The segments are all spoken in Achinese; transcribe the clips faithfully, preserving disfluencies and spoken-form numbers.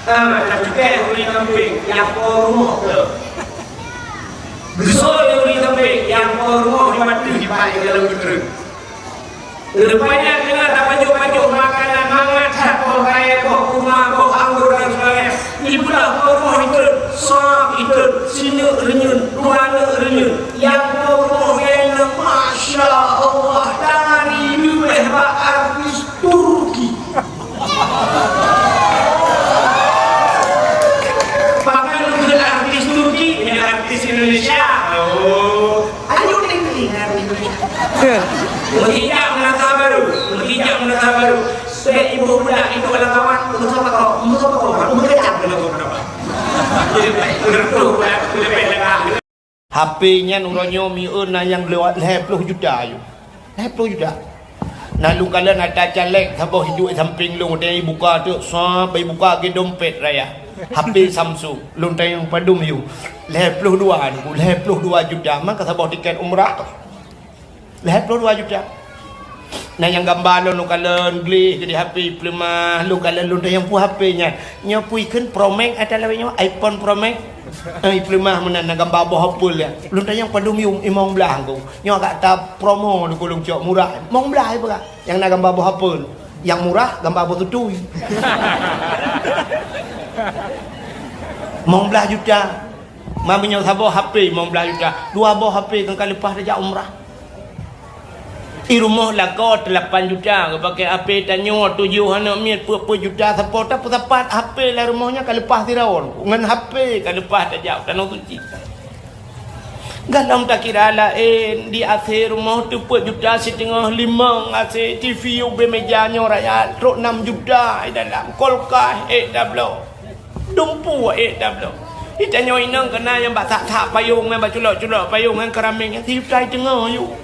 Ah, tacukée ureueng sampéng nyang po rumoh teuh. Geusôi ureueng sampéng nyang po rumoh di ateueh dipat di dalam geutrön. Rupanya teungoh tapajoh-pajoh makanan mangat that, boh raya, boh kurma, boh anggô dan sebagainya. Dipeugah po rumoh itot, sab itot, sineuk reunyeun, dua neuk reunyeun. Nyang po rumoh nyan, masya Allah, dari leubeh bak artis Turki. Pakon lôn kheun artis Turki, nyan artis Indonesia. Oh. Ayo tengok artis Indonesia. Meuhijab meunasah baru, meuhijab meunasah baru. Bèk iboh budak itu adalah kawan, meusapat kok, meusapat kok, meukecap dengan kau berapa. Jadi, menurut budak, lebih lengah. H P nyan uroe nyoe mieu na nyang lhèe ploh juta yôh. Lhèe ploh juta. Na lôn kalon ata caleg saboh hidup sampéng lôn, watèe ibuka teuk, sab, ibuka geuh dompet raya. H P Samsung, lôn tanyong padum yôh. Lhèe ploh dua, lhèe ploh dua juta, maka saboh tiket umrah. Lhèe ploh dua juta. Na nyang gamba lôn, lôn kalon gleh di H P, ipeuleumah, lôn kalon lôn tanyong peue H P nyan. Nyoe peue ikheun Pro Max ata lawét nyoe, iPhone Pro Max. Eh, ipeuleumah meunan na gamba boh apel nyan. Lôn tanyong padum yum, limong blaih ngku. Nyoe agak ta promo di Kulong Cok murah. Limong blaih ipeugah. Nyang na gamba boh apel. Nyang murah gamba boh tutui. Limong blaih juta. Ma meunyoe saboh H P limong blaih juta, dua boh H P kan ka leupah tajak umrah. I rumoh lakoe teulapan juta, geupaké H P tanyoe tujoh aneuk miet peuet-peuet juta, sapo tapeusapat H P lam rumoh nyan ka leupah Firaun. Ngon H P ka leupah tajak tanoh suci. Galom takira laén, di A C rumoh teupeuet juta siteungoh, limong A C, T V ubé meja nyoe raya, trok nam juta i dalam, kulkas ék tabloe. Dumpeue ék tabloe. Di tanyoe inong keunan nyang bak that-that payong nyan, bak culok-culok payong nyan, keuramik nyan, sijuta siteungoh yôh.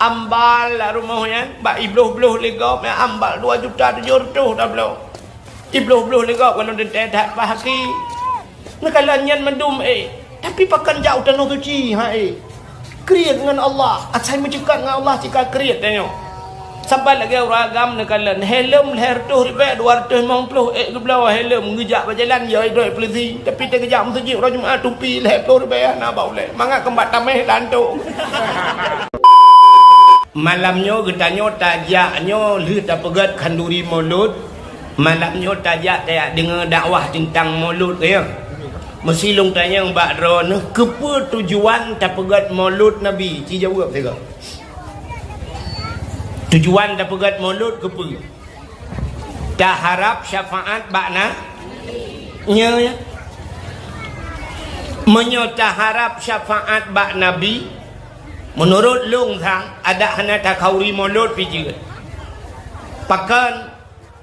Ambal lam rumoh nyan, bak ibloh-bloh lé gob nyan, ambal dua juta tujoh reutôh tabloe. Ibloh-bloh lé gob, kalau teuntèe that bak haki. Neukalon nyan mandum ék. Tapi pakon jak u tanoh suci, ha ék. Kriet ngon Allah, asai meuceukat ngon Allah cit ka kriet tanyoe. Saban lagèe ureueng agam neukalon, helm lhèe reutôh ribèe, dua reutôh limong ploh ék geubloe helm, geujak bak jalan jai droe polisi, tapi teugeujak meuseujid uroe Jumat tupi lhèe ploh ribèe hana bak ulèe. Mangat keumbak tamèh lantok. Malam nyoe geutanyoe tajak nyoe lheueh tapeugèt khanduri Maulud. Malam nyoe tajak tajak deungö dakwah teuntang Maulud, ya. Meusi lôn tanyong bak droeneuh, keupeue tujuan tapeugèt Maulud Nabi? Ci jaweueb sigoe. Tujuan tapeugèt Maulud keupeue? Taharab syafaat bak na-, nyoe, ya. Meunyoe taharab syafaat bak Nabi, meunurot lôn sang, adak hana takhanduri Maulud pih jeuet. Pakon?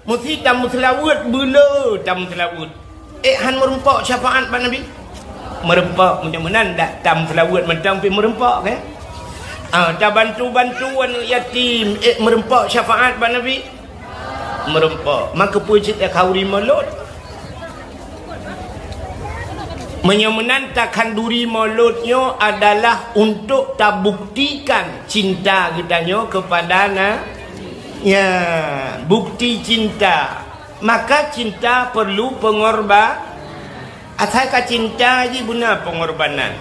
Meusi tameuseulaweuet, beu le tameuseulaweuet. Ék han meurumpok syafaat bak Nabi? Meurumpok, meunyoe meunan dak tameuseulaweuet mantong pih meurumpok, kan? Ah, tabantu-bantu aneuk yatim, ék meurumpok syafaat bak Nabi? Meurumpok. Maka peue cit takhanduri Maulud? Meunyoe meunan takhanduri Maulud nyoe adalah untuk tabuktikan cinta geutanyoe keupada na-, ya, bukti cinta. Maka cinta perlu pengorba-, asai ka cinta jih beuna pengorbanan.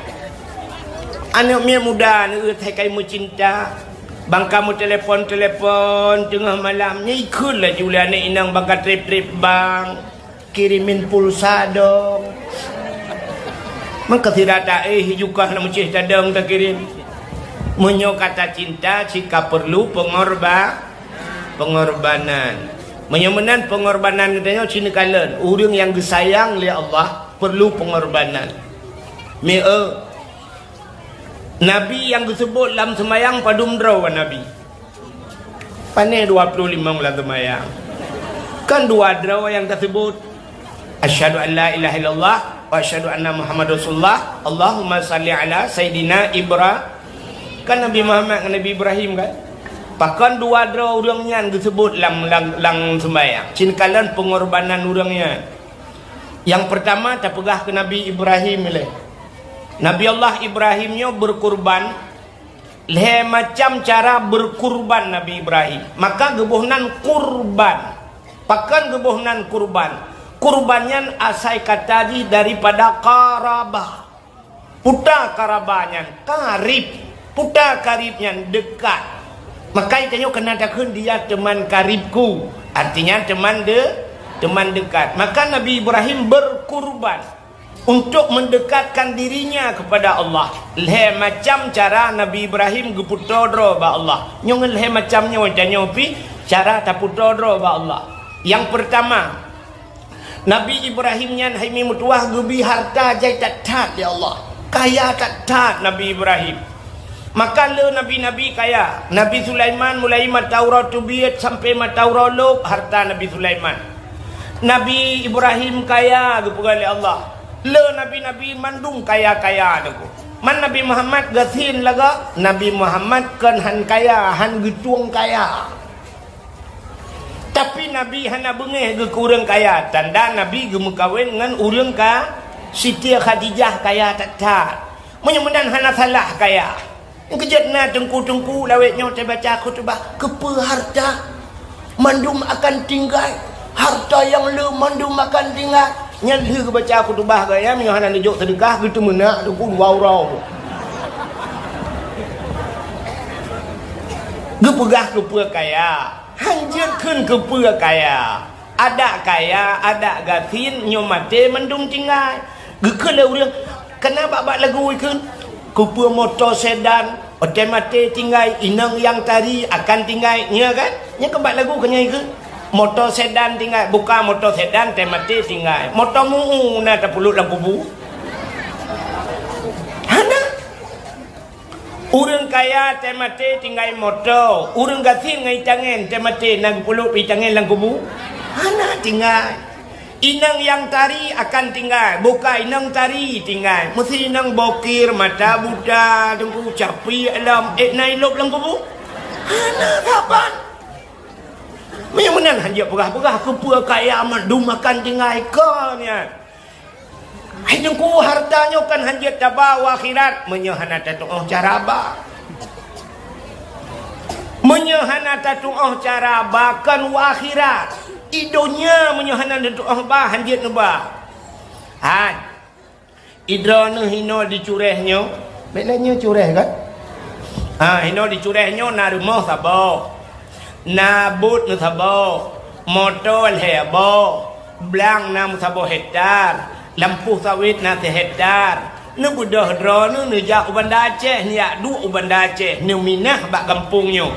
Aneuk miet muda neueu asai ka meucinta, bangka meutelepon-telepon teungoh malam, nyan ikheun laju lé aneuk inong bangka trép-trép bank. Kirimin pulsa dong. Meukeusira taéh jukah lam ucéh tadong takirém. Meunyoe ka tacinta, cit ka peurlu peungorba-, peungorbanan. Meunyoe meunan peungorbanan geutanyoe cit neukalon, ureuëng nyang geusayang lé Allah peurlu peungorbanan. Mieu, Nabi nyang geuseubut lam seumayang padum droe Nabi? Pané dua ploh limong lam seumayang. Kan dua droe nyang taseubut, "Asyhadu an la ilaha illallah wa asyhadu anna Muhammadar Rasulullah. Allahumma shalli ala Sayyidina Ibra-," kan Nabi Muhammad ngon Nabi Ibrahim kan? Pakon dua droe ureuëng nyan geuseubut lam, lam, lam seumayang? Cit neukalon peungorbanan ureuëng nyan. Nyang peurtama tapeugah keu Nabi Ibrahim ilée. Nabi Allah Ibrahim nyoe beukurban. Lhée macam cara beukurban Nabi Ibrahim. Maka geuboh nan kurban. Pakon geuboh nan kurban? Kurban nyan asai kata jih daripada qaraba. Peue karaba nyan? Karib. Peue karib nyan? Dekat. Maka tanyoe keuneuk takheun, "Dia teman karibku." Artinya teman de-, teman dekat. Maka Nabi Ibrahim berkurban untuk mendekatkan dirinya kepada Allah. Lhée macam cara Nabi Ibrahim geupeutoe droe bak Allah. Nyoe ngon lhée macam nyoe tanyoe pih cara tapeutoe droe bak Allah. Yang pertama, Nabi Ibrahim nyan hai mi meutuwah geubri harta jai that-that lé Allah. Kaya that-that Nabi Ibrahim. Maka le nabi-nabi kaya. Nabi Sulaiman mulai mata uroe teubiet sampai mata uroe lôb harta Nabi Sulaiman. Nabi Ibrahim kaya geupeugah lé Allah. Le nabi-nabi mandum kaya-kaya teungku. Man Nabi Muhammad gasien lagak, Nabi Muhammad kon han kaya, han geutueng kaya. Tapi Nabi hana beungéh geuh keu ureuëng kaya, tanda Nabi geumeukawen ngon ureuëng ka Siti Khadijah kaya that-that. Meunyoe meunan hana salah kaya. Keujeuet na teungku-teungku lawét nyoe teubaca khutubah, keupeue harta mandum akan tinggai, harta nyang le mandum akan tinggai. Nyan lheueh geubaca khutubah gaya, meunyoe hana neujok seudeukah, geuteumeunak teungku dua uroe. Geupeugah keupeue kaya. Han jeuet kheun keupeue kaya. Adak kaya, adak gasien, nyoe maté mandum tinggai. Geukheun lé ureuëng, kana bak-bak lagu ikheun, keupeue moto sedan, watée maté tinggai, inong nyang tari akan tinggai. Nyoe kan? Nyoe kan bak lagu keunyai ikheun. Moto sedan tinggai, buka moto sedan, watée maté tinggai. Moto mu'u na tapeulut lam kubu. Hana. Ureuëng kaya watée maté tinggai moto, ureuëng gasien ngon itangen watée maté na geupeulut itangen lam kubu? Hana tinggai. Inong nyang tari akan tinggai, buka inong tari tinggai. Meusi inong bokir, mata buta, teungku capi alam, ék na ilôb lam kubu? Hana saban. Meunyoe meunan han jeuet peugah-peugah keupeue kaya mandum akan tinggai kon nyan. Hai teungku, harta nyoe kan han jeuet taba u akhirat meunyoe hana tatuoh cara ba. Meunyoe hana tatuoh cara ba kon u akhirat. I donya meunyoe hana tatuoh ba han jeuet neuba. Han. I droeneuh hinoe di Cureh nyoe, bék lé nyoe Cureh kan? Ha, hinoe di Cureh nyoe na rumoh saboh. Na bot meusaboh, moto lhée boh, blang na meusaboh hektar, lampôh sawét na sihektar. Neubeudôh droeneuh neujak u Banda Aceh, neujak duek u Banda Aceh, neuminah bak gampông nyoe.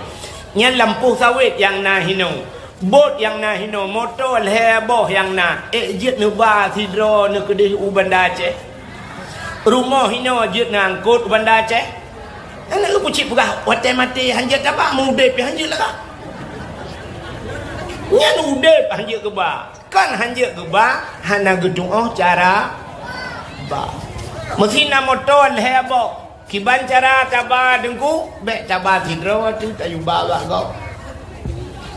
Nyan lampôh sawét nyang na hinoe, bot nyang na hinoe, moto lhée boh nyang na, ék jeuet neuba sidroe neukeudeh u Banda Aceh. Rumoh hinoe jeuet neuangkot u Banda Aceh. Hana lôn peucit peugah, watée maté han jeuet taba, meu udeb pih han jeuet lagak. Nyan udeb han jeuet geuba. Kan han jeuet geuba, hana geutuoh cara ba. Meusi na moto lhée boh. Kiban cara taba teungku, bék taba sidroe teuh tayue ba bak gob.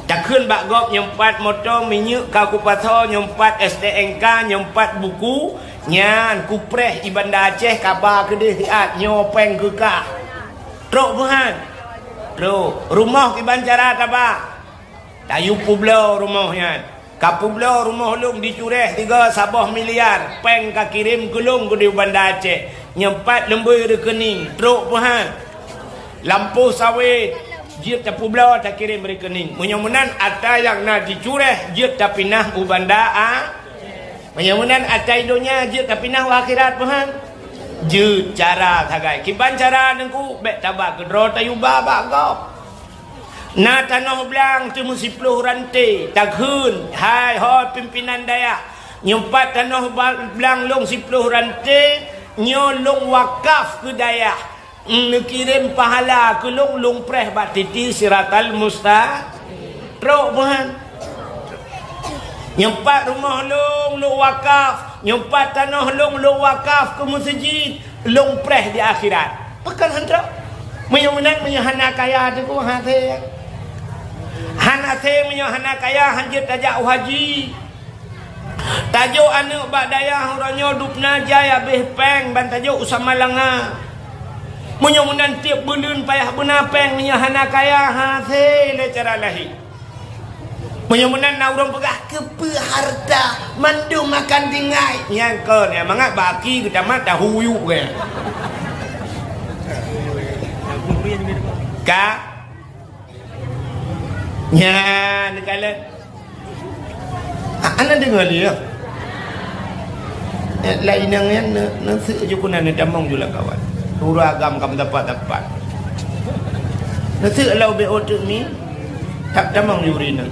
Takheun bak gob nyoe pat moto minyeuk ka kupasoe, nyoe pat S T N K, nyoe pat buku, nyan kupreh i Banda Aceh kaba keudeh siat nyoe péng keu kah. Trok peuhan. Trok. Rumoh kiban cara taba. Tayue peubloe rumoh nyan. Ka peubloe rumoh lôn di Cureh tiga saboh miliar, péng ka kirém keu lôn keudeh u Banda Aceh. Nyoe pat leumbôi rekening, trok peuhan. Lampôh sawét, jeuet tapeubloe takirém rekening. Meunyoe meunan atra nyang na di Cureh jeuet tapinah u Banda A. Meunyoe meunan atra i donya jeuet tapinah u akhirat peuhan. Jeuet cara sagai. Kiban cara teungku, bék taba keudroe tayue ba bak gob. Na tanoh blang teuh meusiploh ranté, takheun, hai ho pimpinan dayah, nyoe pat tanoh ba-, blang lôn siploh ranté, nyoe lôn wakaf keu dayah, neukirém pahala keu lôn, lôn preh bak titi siratal musta-, trok peuhan. Nyoe pat rumoh lôn, lôn wakaf. Nyoe pat tanoh lôn, lôn wakaf keu meuseujid. Lôn preh di akhirat. Pakon han trok? Meunyoe meunan, meunyoe hana kaya teungku, hasé. Han hasé meunyoe hana kaya, han jeuet tajak u haji. Tajok aneuëk bak dayah uroe nyoe dubna jai habéh péng ban tajok u Samalanga. Meunyoe meunan tieb buleuen payah beuna péng meunyoe hana kaya, hasé lé cara lahé. Meunyoe meunan na ureuëng peugah, "Keupeue harta mandum akan tinggai?" Nyang kon, nyang mangat bak aki geutamat tahu yuk ke. Ka? Nyan, neukalon. Ah, hana deungoe lé, ya. Eh, laén nyang nyan, ne-, neuseuek ju keunan, neutamong ju lam kawan. Ureuëng agam ka meusapat-sapat. Neuseuek lau B O teuk mi, ta-, tamong ju ri nyan.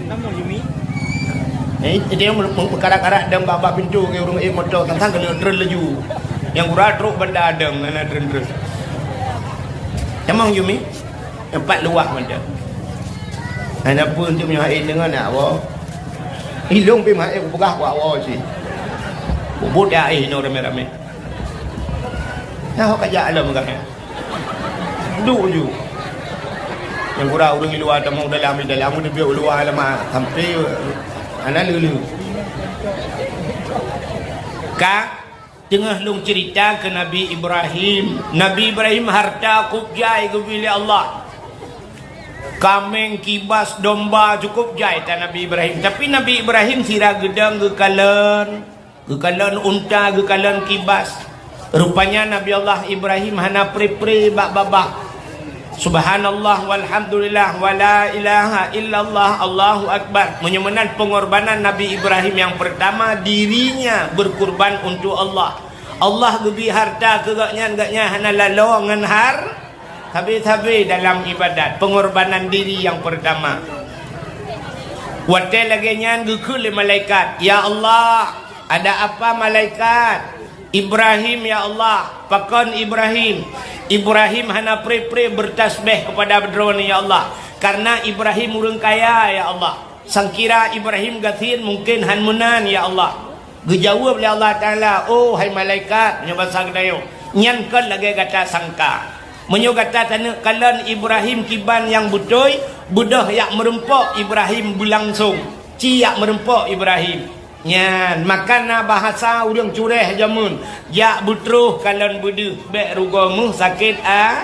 Eh, dia meukarat-karat dan bak-bak pintu ke ureuëng, eh, moto, tang-tang keuneuk treun laju. Nyang gura trok banda adeng, hana treun-treun. Tamong ju mi. Empat luwah mantong. Hana peue untuk meunyoe hai deungon nak woe. Ilong pih hai kupeugah kuat woe cit. Kubut ya ai inoe ramé-ramé. Nah, ka jak lom ka. Duek ju. Nyang gura ureuëng di luwa tamong dalam, di dalam, ureuëng di luwa lama sampai hana leu-leu. Ka Teungoh lôn ceurita keu Nabi Ibrahim. Nabi Ibrahim harta kôb jai geubri lé Allah. Kaméng, kibas, domba, cukôp jai that Nabi Ibrahim. Tapi Nabi Ibrahim sira geudong geukalon, geukalon unta, geukalon kibas. Rupanya Nabi Allah Ibrahim hana pre-pre bak babah. Subhanallah, walhamdulillah, wala ilaha illallah, Allahu Akbar. Meunyoe meunan pengorbanan Nabi Ibrahim yang pertama, dirinya berkurban untuk Allah. Allah geubri harta keu gobnyan, gobnyan hana lalo ngon har-, sabe-sabe dalam ibadat. Pengorbanan diri yang pertama. Watée lagée nyan geukheun lé malaikat, "Ya Allah, ada apa malaikat?" "Ibrahim, ya Allah." "Pakon Ibrahim?" "Ibrahim hana pre-pre bertasbeh kepada Droeneuh, ya Allah, karena Ibrahim ureuëng kaya, ya Allah. Sangkira Ibrahim gasien mungken hán meunan, ya Allah." Geujaweueb lé Allah Taala, "Oh, hai malaikat," nyoe basa geutanyoe, "nyan kon lagée gata sangka. Meunyoe gata taneuk kalon Ibrahim kiban nyang beutôi, beudôh jak meurumpok Ibrahim beulangsong, ci jak meurumpok Ibrahim." Nyan, maka na bahasa ureuëng cureh jameun, "Jak beutroh kalon beudeuh, bék rugoe meuh sakét a-."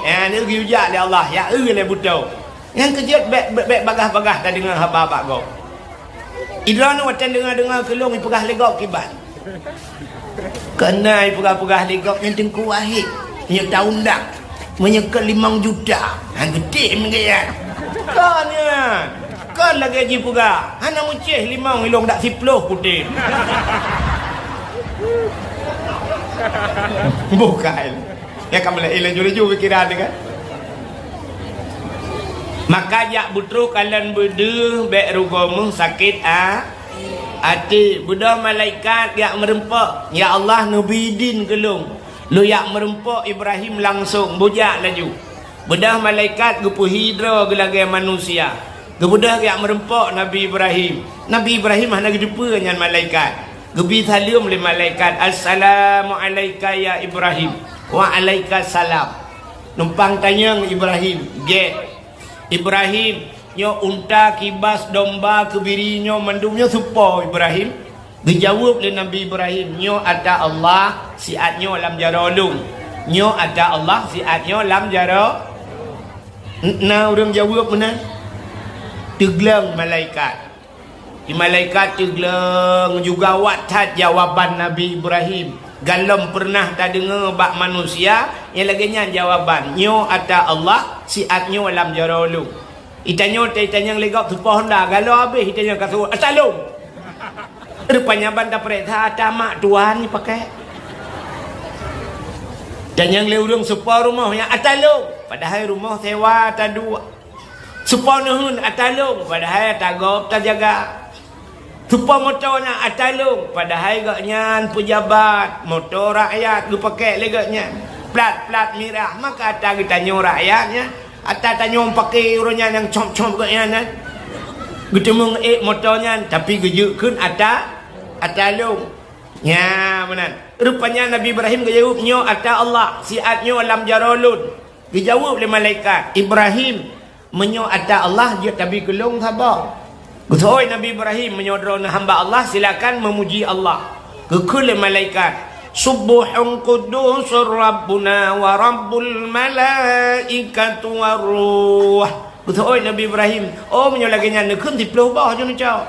Nyan, geuyue jak lé Allah, jak eu lé beutoe. Nyan keu jeuet bék, bék, bék bagaih-bagaih tadeungoe haba bak gob. Idroeneuh watée deungoe-deungoe keu lôn ipeugah lé gob kiban. Keuhai peugah-peugah lé gob nyan Teungku Wahid, nyoe taundang. Meunyoe keu limong juta, han geutem geuyan. Kon nyan, kon lagée jipeugah, hana meucéh limong ilong dak siploh kutem. Bukan. Ya, ka meulai laju-laju pikiran dia kan. Maka jak beutroh kalon beudeuh, bék rugoe meuh sakét a-, até. Beudôh malaikat jak meurumpok, "Ya Allah, neubi idin keu lôn, lôn jak meurumpok Ibrahim langsong, beujak laju." Beudôh malaikat geupeuhi droe geulagée manusia. Geubeudôh jak meurumpok Nabi Ibrahim. Nabi Ibrahim hana geuteupeue nyan malaikat. Geubi saleuem lé malaikat, "Assalamu alaika ya Ibrahim." "Wa alaika salam." Numpang tanyong Ibrahim, "Gét." "Ibrahim, nyoe unta, kibas, domba, keubiri nyoe mandum nyoe soe po, Ibrahim?" Geujaweueb lé Nabi Ibrahim, "Nyoe ata Allah, siat nyoe lam jaroe lôn. Nyoe ata Allah, siat nyoe lam jaroe." N-, na ureuëng jaweueb meunan? Teugleng malaikat. Di malaikat teugleng juga awak that jawaban Nabi Ibrahim. Galom peureunah tadeungoe bak manusia nyang lagée nyan jawaban, "Nyoe ata Allah, siat nyoe lam jaroe lôn." Itanyoe, ta-, itanyong lé gob soe po honda, galo habéh itanyong ka seuôt, "Ata lôn?" Rupanya ban tapareksa ata mak tuan pakai. Tanyong lé ureuëng soe po rumoh nyan, "Ata lôn?" Padahai rumoh sewa taduek. Soe po neuheun, "Ata lôn," padahai ata gob tajaga. Soe po moto nyan, "Ata lôn," padahai gobnyan peujabat, moto rakyat geupakék lé gobnyan. Plat-plat mirah, maka ata geutanyoe rakyat nyan, ata tanyoe pakék uroe nyan nyang com-com gobnyan nyan. Geuteumeung ék moto nyan, tapi geujeuet kheun ata, ata lôn. Nya meunan. Rupanya Nabi Ibrahim geujaweueb, "Nyoe ata Allah, siat nyoe lam jaroe lôn." Geujaweueb lé malaikat, "Ibrahim, meunyoe ata Allah, jeuet tabi keu lôn saboh." Geuseuôt Nabi Ibrahim, "Meunyoe droeneuh hamba Allah, silakan meumuji Allah." Geukheun lé malaikat, "Subbuhun quddusur Rabbuna wa Rabbul malaikatu war ruh." Geuseuôt Nabi Ibrahim, "Oh, meunyoe lagée nyan neukheun siploh boh ju neucok."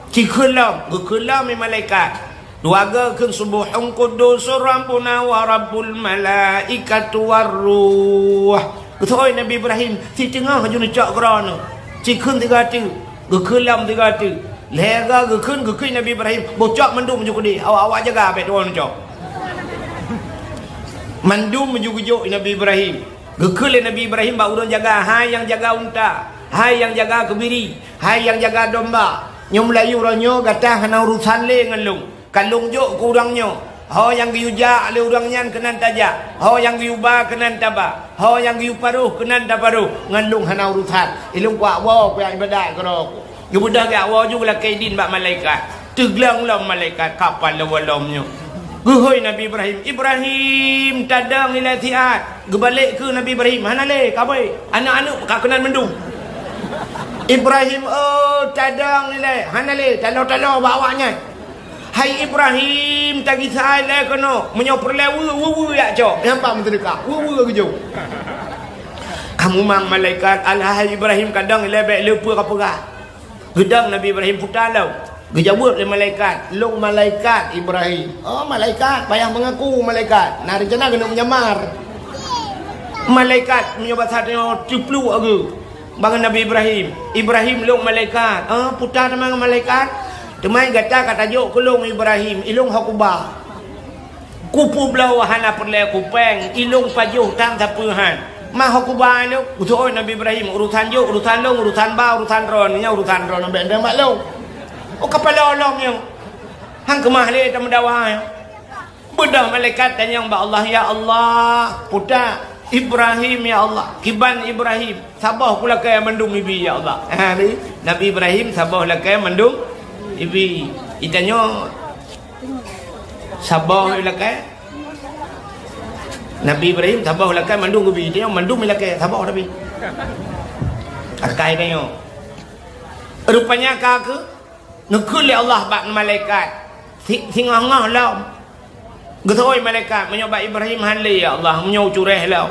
Cikheun lom, geukheun lom lé malaikat. Dua goe kheun, "Subbuhun quddusur Rabbuna wa Rabbul malaikati war ruh." Geuseuôt Nabi Ibrahim, "Siteungoh ju neucok keudroe nyoe." Cikheun sigoe teuk, geukheun lom sigoe teuk. Lhée goe geukheun, geukheun Nabi Ibrahim, "Boh cok mandum ju keudeh, awak-awak jaga bék tuwoe neucok." Mandum ju geujok Nabi Ibrahim. Geukheun lé Nabi Ibrahim bak ureuëng jaga, "Hai nyang jaga unta, hai nyang jaga keubiri, hai nyang jaga domba, nyoe meulayeue uroe nyoe gata hana urosan lé ngon lôn. Ka lôn jok keu ureuëng nyoe, ho nyang geuyue jak lé ureuëng nyan keunan tajak, ho nyang geuyue ba keunan taba, ho nyang geuyue paroh keunan taparoh, ngon lôn hana urosan. Ilôn kuat woe kujak iébadat keudroe ku." Geubeudôh geujak woe ju geulakée idin bak malaikat. Teugleng lom malaikat kapal lom nyoe. Geuhôi Nabi Ibrahim, "Ibrahim, tadong ilée siat." Geubalek keu Nabi Ibrahim, "Hana lé, kabée. Aneuk-aneuk ka keunan mandum." "Ibrahim, oh, tadong ilée. Hana lé, taloe-taloe bak awaknyan." "Hai Ibrahim, tagisa ilée keunoe. Meunyoe peureulée weue, weue-weue jak cok. Nyang pat meuseudeukah, weue-weue geujok." Ka mumang malaikat, "Alah, hai Ibrahim, kadong ilée bék le peue kapeugah." Geudong Nabi Ibrahim puta lom. Geujaweueb lé malaikat, "Lôn malaikat Ibrahim." "Oh, malaikat, payah meungaku malaikat. Na reuncana keuneuk meujamar." Malaikat meunyoe basa tanyoe teupluek ageue bangon Nabi Ibrahim. "Ibrahim, lôn malaikat." "Oh, puta teuma ngon malaikat. Teuma gata ka tajok keu lôn Ibrahim, ilôn ho kuba. Kupeubloe hana peureulée kupéng, ilôn pajoh tan sapeue han. Ma ho kuba lôn?" Geuseuôt Nabi Ibrahim, "Urosan jok, urosan lôn, urosan ba, urosan droeneuh, nyan urosan droeneuh, bék neudeungoe bak lôn." Oh, kapal lom nyoe. Han keumah lé tameudawa nyoe. Beudôh malaikat tanyong bak Allah, "Ya Allah, puta Ibrahim, ya Allah, kiban Ibrahim, saboh kulakée mandum ibi, ya Allah." Ha, Nabi Ibrahim saboh lakée mandum ibi. Itanyoe Saboh ilakée. Nabi Ibrahim saboh ilakée mandum geubi, tanyoe mandum ilakée saboh tapi. Akai tanyoe. Rupanya ka keu neukheun lé Allah bak malaikat. Si-, singoh-ngoh lom. Geutôi malaikat, "Meunyoe bak Ibrahim han lé, ya Allah, meunyoe cureh lom."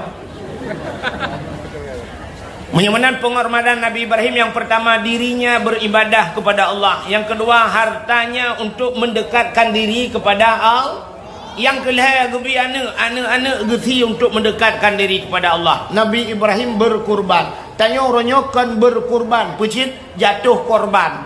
Meunyoe meunan penghormatan Nabi Ibrahim, yang pertama dirinya beribadah kepada Allah, yang kedua hartanya untuk mendekatkan diri kepada Allah, yang kelhée geubi aneuk, aneuk-aneuk geusi untuk mendekatkan diri kepada Allah. Nabi Ibrahim berkurban. Tanyoe uroe nyoe kon berkurban, peucit jatuh korban.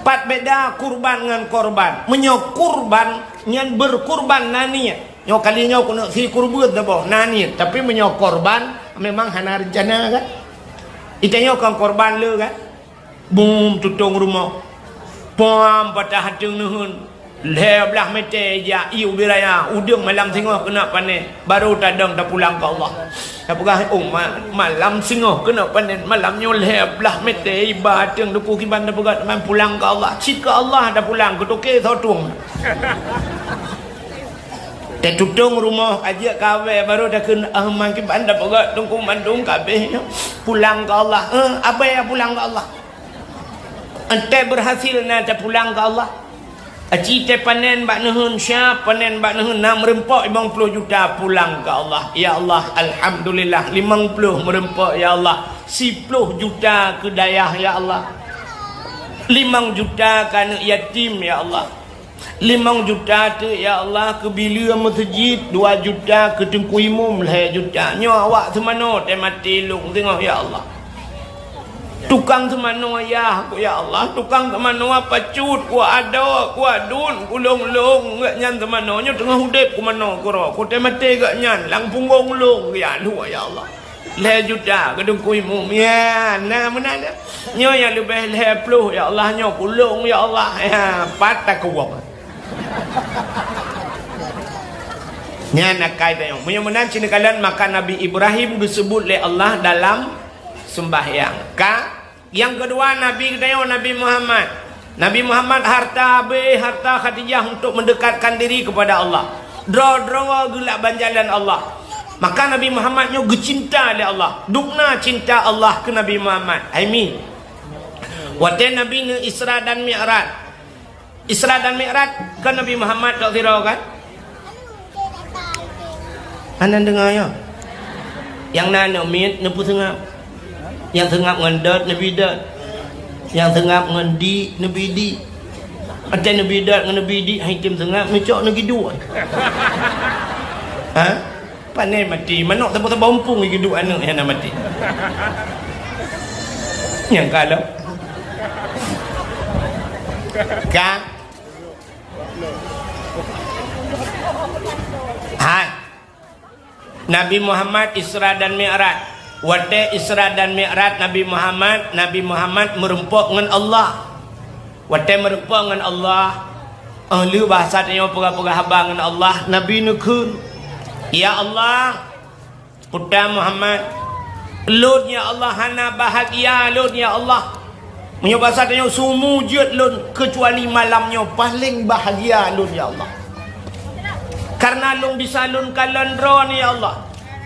Pat beda kurban ngon korban. Meunyoe kurban nyan berkurban na niet. Nyoe kali nyoe keuneuk si kurban saboh na niet, tapi meunyoe korban memang hana rencana kan. Itanyoe kon korban le kan. Bum tutong rumoh. Pom patah ateueng neuheun. Lhée blaih mètè ija ié ubé raya, udeueng malam singoh keuneuk panen, barô tadong tapulang keu Allah. Tapeugah, "Oh, ma-, malam singoh keuneuk panen, malam nyoe lhée blaih mètè iba ateueng duku kiban tapeugah teuma pulang keu Allah, cit keu Allah tapulang, keu toke soe tueng." Tatutong rumoh, ajak kawé, barô takheun, "Ah, ma kiban tapeugah teungku mandum kabéh nyoe, pulang keu Allah." Eh, abée pulang keu Allah. Enteuk berhasil na tapulang keu Allah. Aci teuh panen bak neuheun, siap panen bak neuheun, na meureumpok limong ploh juta pulang keu Allah. Ya Allah, alhamdulillah, limong ploh meureumpok, ya Allah. Siploh juta keu dayah, ya Allah. Limong juta keu aneuk yatim, ya Allah. Limong juta teuk, ya Allah, keu bileue meuseujid, dua juta keu teungku imum, lhée juta. Nyoe awak seumanoe teuh maté lôn singoh, ya Allah. Tukang seumanoe yah ku, ya Allah, tukang seumanoe pacut ku, adoe ku, adun ku, lôn-lôn, geuh nyan seumanoe nyoe teungoh udeb ku manoe keudroe, ku teumaté geuh nyan lam punggong lôn, ya Allah, ya Allah. Lhée juta keu teungku imum, ya, na meunan, ya. Nyoe nyang leubeh lhée ploh, ya Allah, nyoe ku lôn, ya Allah, ya, pat takuwong. Nyan akai tanyoe. Meunyoe meunan cit neukalon, maka Nabi Ibrahim geuseubut lé Allah dalam seumbahyang. Ka, nyang keudua Nabi geutanyoe, Nabi Muhammad. Nabi Muhammad harta habéh, harta Khadijah untuk mendekatkan diri kepada Allah. Droe-droe geulakban jalan Allah. Maka Nabi Muhammad nyoe geucinta lé Allah. Dubna cinta Allah keu Nabi Muhammad. Hai mi. Watée Nabi neu Isra dan Mi'raj. Isra dan Mi'raj kan Nabi Muhammad tok sidroe kan? Hana deungoe nyoe? Nyang na aneuk miet neupeuseungab. Nyang seungab ngon dot neubi dot. Nyang seungab ngon di neubi di. Watèe neubi dot ngon neubi di han tem seungab, neucok neugi dua. Ha? Pane maté, manok saboh-saboh umpung geuduk aneuk nyang na maté. Nyang ka lom. Ka? Hai. Nabi Muhammad Isra dan Mi'raj. Watèe Isra dan Mi'raj Nabi Muhammad, Nabi Muhammad meureumpok ngon Allah. Watèe meureumpok ngon Allah, óh lheueh bahasa tanyoe peugah-peugah haba ngon Allah, Nabi neukheun, "Ya Allah, Puta Muhammad, lôn ya Allah hana bahagia lôn ya Allah. Meunyoe basa tanyoe sumu jeuet lôn keucuali malam nyoe paleng bahagia lôn ya Allah. Kareuna lôn bisa lôn kalon droeneuh ya Allah.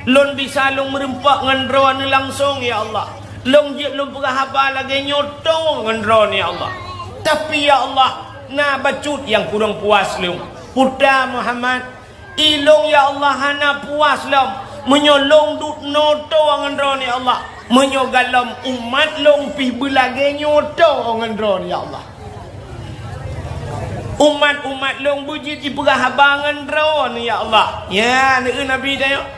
Lôn bisa lôn meureumpok ngon droeneuh langsong ya Allah. Lôn jeuet lôn peugah haba lagèe nyoe toe ngon droeneuh ya Allah. Tapi ya Allah, na bacut nyang kurang puas lôn. Puta Muhammad, ilôn ya Allah hana puas lom meunyoe lôn duek noe toe ngon droeneuh ya Allah. Meunyoe galom umat lôn pih beulagèe nyoe toe ngon droeneuh ya Allah. Umat-umat lôn beujeuet jipeugah haba ngon droeneuh ya Allah." Ya, neukheun Nabi tanyoe.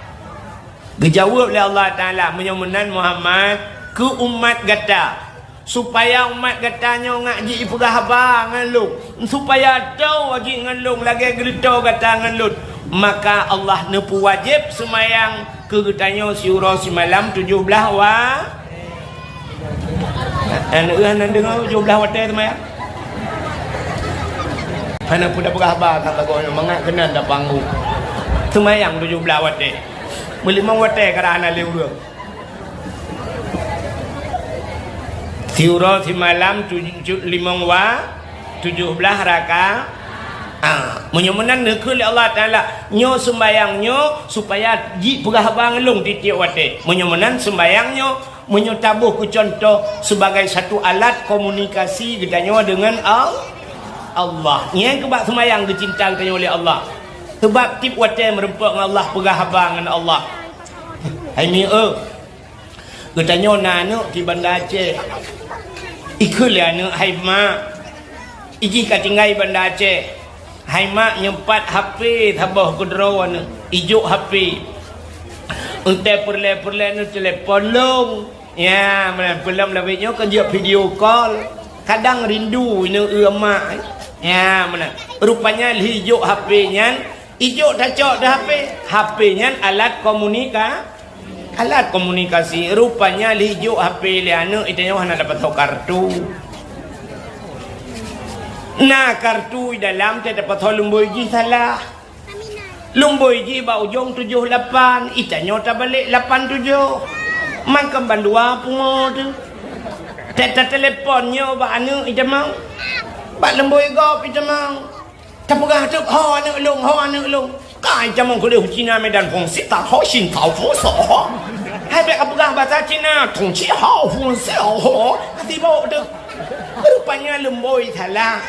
Geujaweueb lé Allah Taala, "Meunyoe meunan Muhammad, keu umat gata, supaya umat gata nyoe ngak jipeugah haba ngon lôn, supaya toe jih ngon lôn lagèe geureutoe gata ngon lôn." Maka Allah neupeuwajéb seumayang keu geutanyoe siuroe simalam tujoh blaih wa-, Aneuk hana deungoe tujoh blaih watèe seumayang. Hana peue tapeugah haba that lagoe nyoe, mangat keunan tapanggong. Seumayang tujoh blaih watèe. Meulimong watèe kadang hana lé ureueng. Siuroe simalam tujoh, limong wa-, tujoh blaih raka-, ah, meunyoe meunan neukheun lé Allah Taala, nyoe seumayang nyoe supaya jipeugah haba ngon lôn tiep-tiep watèe. Meunyoe meunan seumayang nyoe Meunyoe taboh keu cuntoh, sebagai satu alat komunikasi geutanyoe deungon Al-, Allah. Nyan keuh bak seumayang geucinta geutanyoe lé Allah. Seubab tiep watèe meureumpok ngon Allah, peugah haba ngon Allah. Hai mi eu, geutanyoe na aneuk di Banda Aceh. Ikheun lé aneuk, "Hai mak, ijih ka tinggai Banda Aceh." Hai mak, nyoe pat H P saboh keudroe aneuk, ijok H P. Eunteuk peureulèe-peureulèe neutelepon lôn. Ya, meunan peulom lawét nyoe kan jeuet video call. Kadang rindu ineuk eu mak. Ya, meunan. Rupanya lheuh ijok H P nyan, ijok tacok di H P. H P nyan alat komunika-, Alat komunikasi, rupanya lheuh ijok H P lé aneuk, itanyoe hana tapasoe kartu. Na kartu i dalam, teuh tapasoe lumbôi jih salah. Lumbôi jih bak ujong tujoh lapan, itanyoe tabalek lapan tujoh. Mangkém bandua pungo teuh. Teuh tatelepon nyoe bak aneuk itamong. Bak lumbôi gob itamong. Tapeugah teuk, "Ho aneuk lôn, ho aneuk lôn." Kai jamong keudeh Cina Medan fungsi, ta ho shin tau fungso ho. Hai bèk kapeugah basa Cina, tong ci ho fungsi ho. Hati bawok teuk. Rupanya lumbôi salah.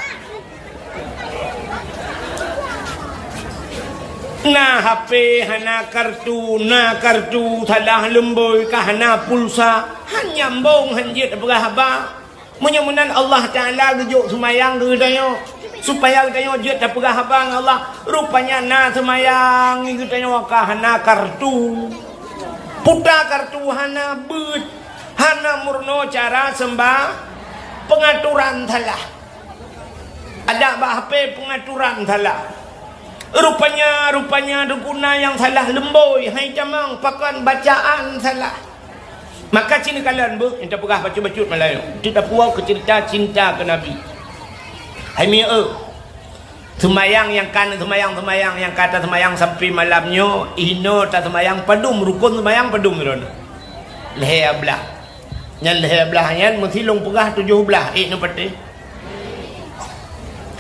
Na H P hana kartu, na kartu salah lumbôi ka hana pulsa. Han nyambong, han jeuet peugah haba. Meunyoe meunan Allah Taala geujok seumayang keu geutanyoe, supaya geutanyoe jeuet tapeugah haba ngon Allah. Rupanya na seumayang geutanyoe ka hana kartu. Puta kartu hana beuet, hana meurunoe cara seumba-, peungaturan salah. Adak bak H P peungaturan salah. Rupanya, rupanya guna nyang salah lumbôi, hai tamong pakon bacaan salah. Maka ci neukalon beuh, nyang tapeugah bacut-bacut malayo. Teuk tapuwoe keu ceurita cinta keu Nabi. Hai mi eu, seumayang nyang ka seumayang-seumayang nyang ka taseumayang sampoe malam nyoe, inoe taseumayang padum rukon seumayang padum droeneuh? Lhèe blah. Nyan lhèe blah nyan meusi lôn peugah tujoh blah, ék neupatéh.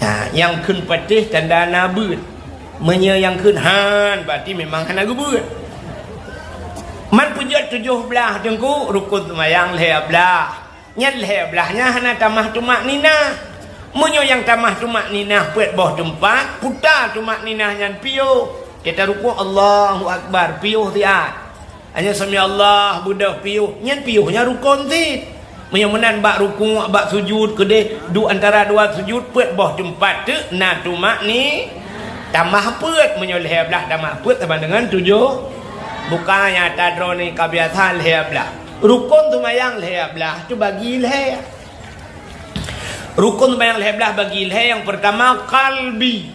Ha, nyang kheun patéh tanda na beuet. Meunyoe nyang kheun han, berarti memang hana geubeuet. Man peujeuet tujoh blah teungku, rukon seumayang lhèe blah. Nyan lhèe blah nyan hana tamah tumakninah. Meunyoe nyang tamah tumakninah peuet boh teumpat, puta tumakninah nyan piôh. Teuh tarukon Allahu Akbar, piôh siat. Hanya sami Allah beudôh piôh, nyan piôh nyan rukon cit. Meunyoe meunan bak rukuk, bak sujud, keudeh duek antara dua sujud, peuet boh teumpat teuk na tumakni-, tamah peuet. Meunyoe lhèe blah tamah peuet sama dengan tujoh. Bukan nyata droeneuh ka biasa lhèe blah. Rukon seumayang lhèe blah teubagi lhèe. Rukon seumayang lhèe blah bagi lhèe, nyang peurtama qalbi,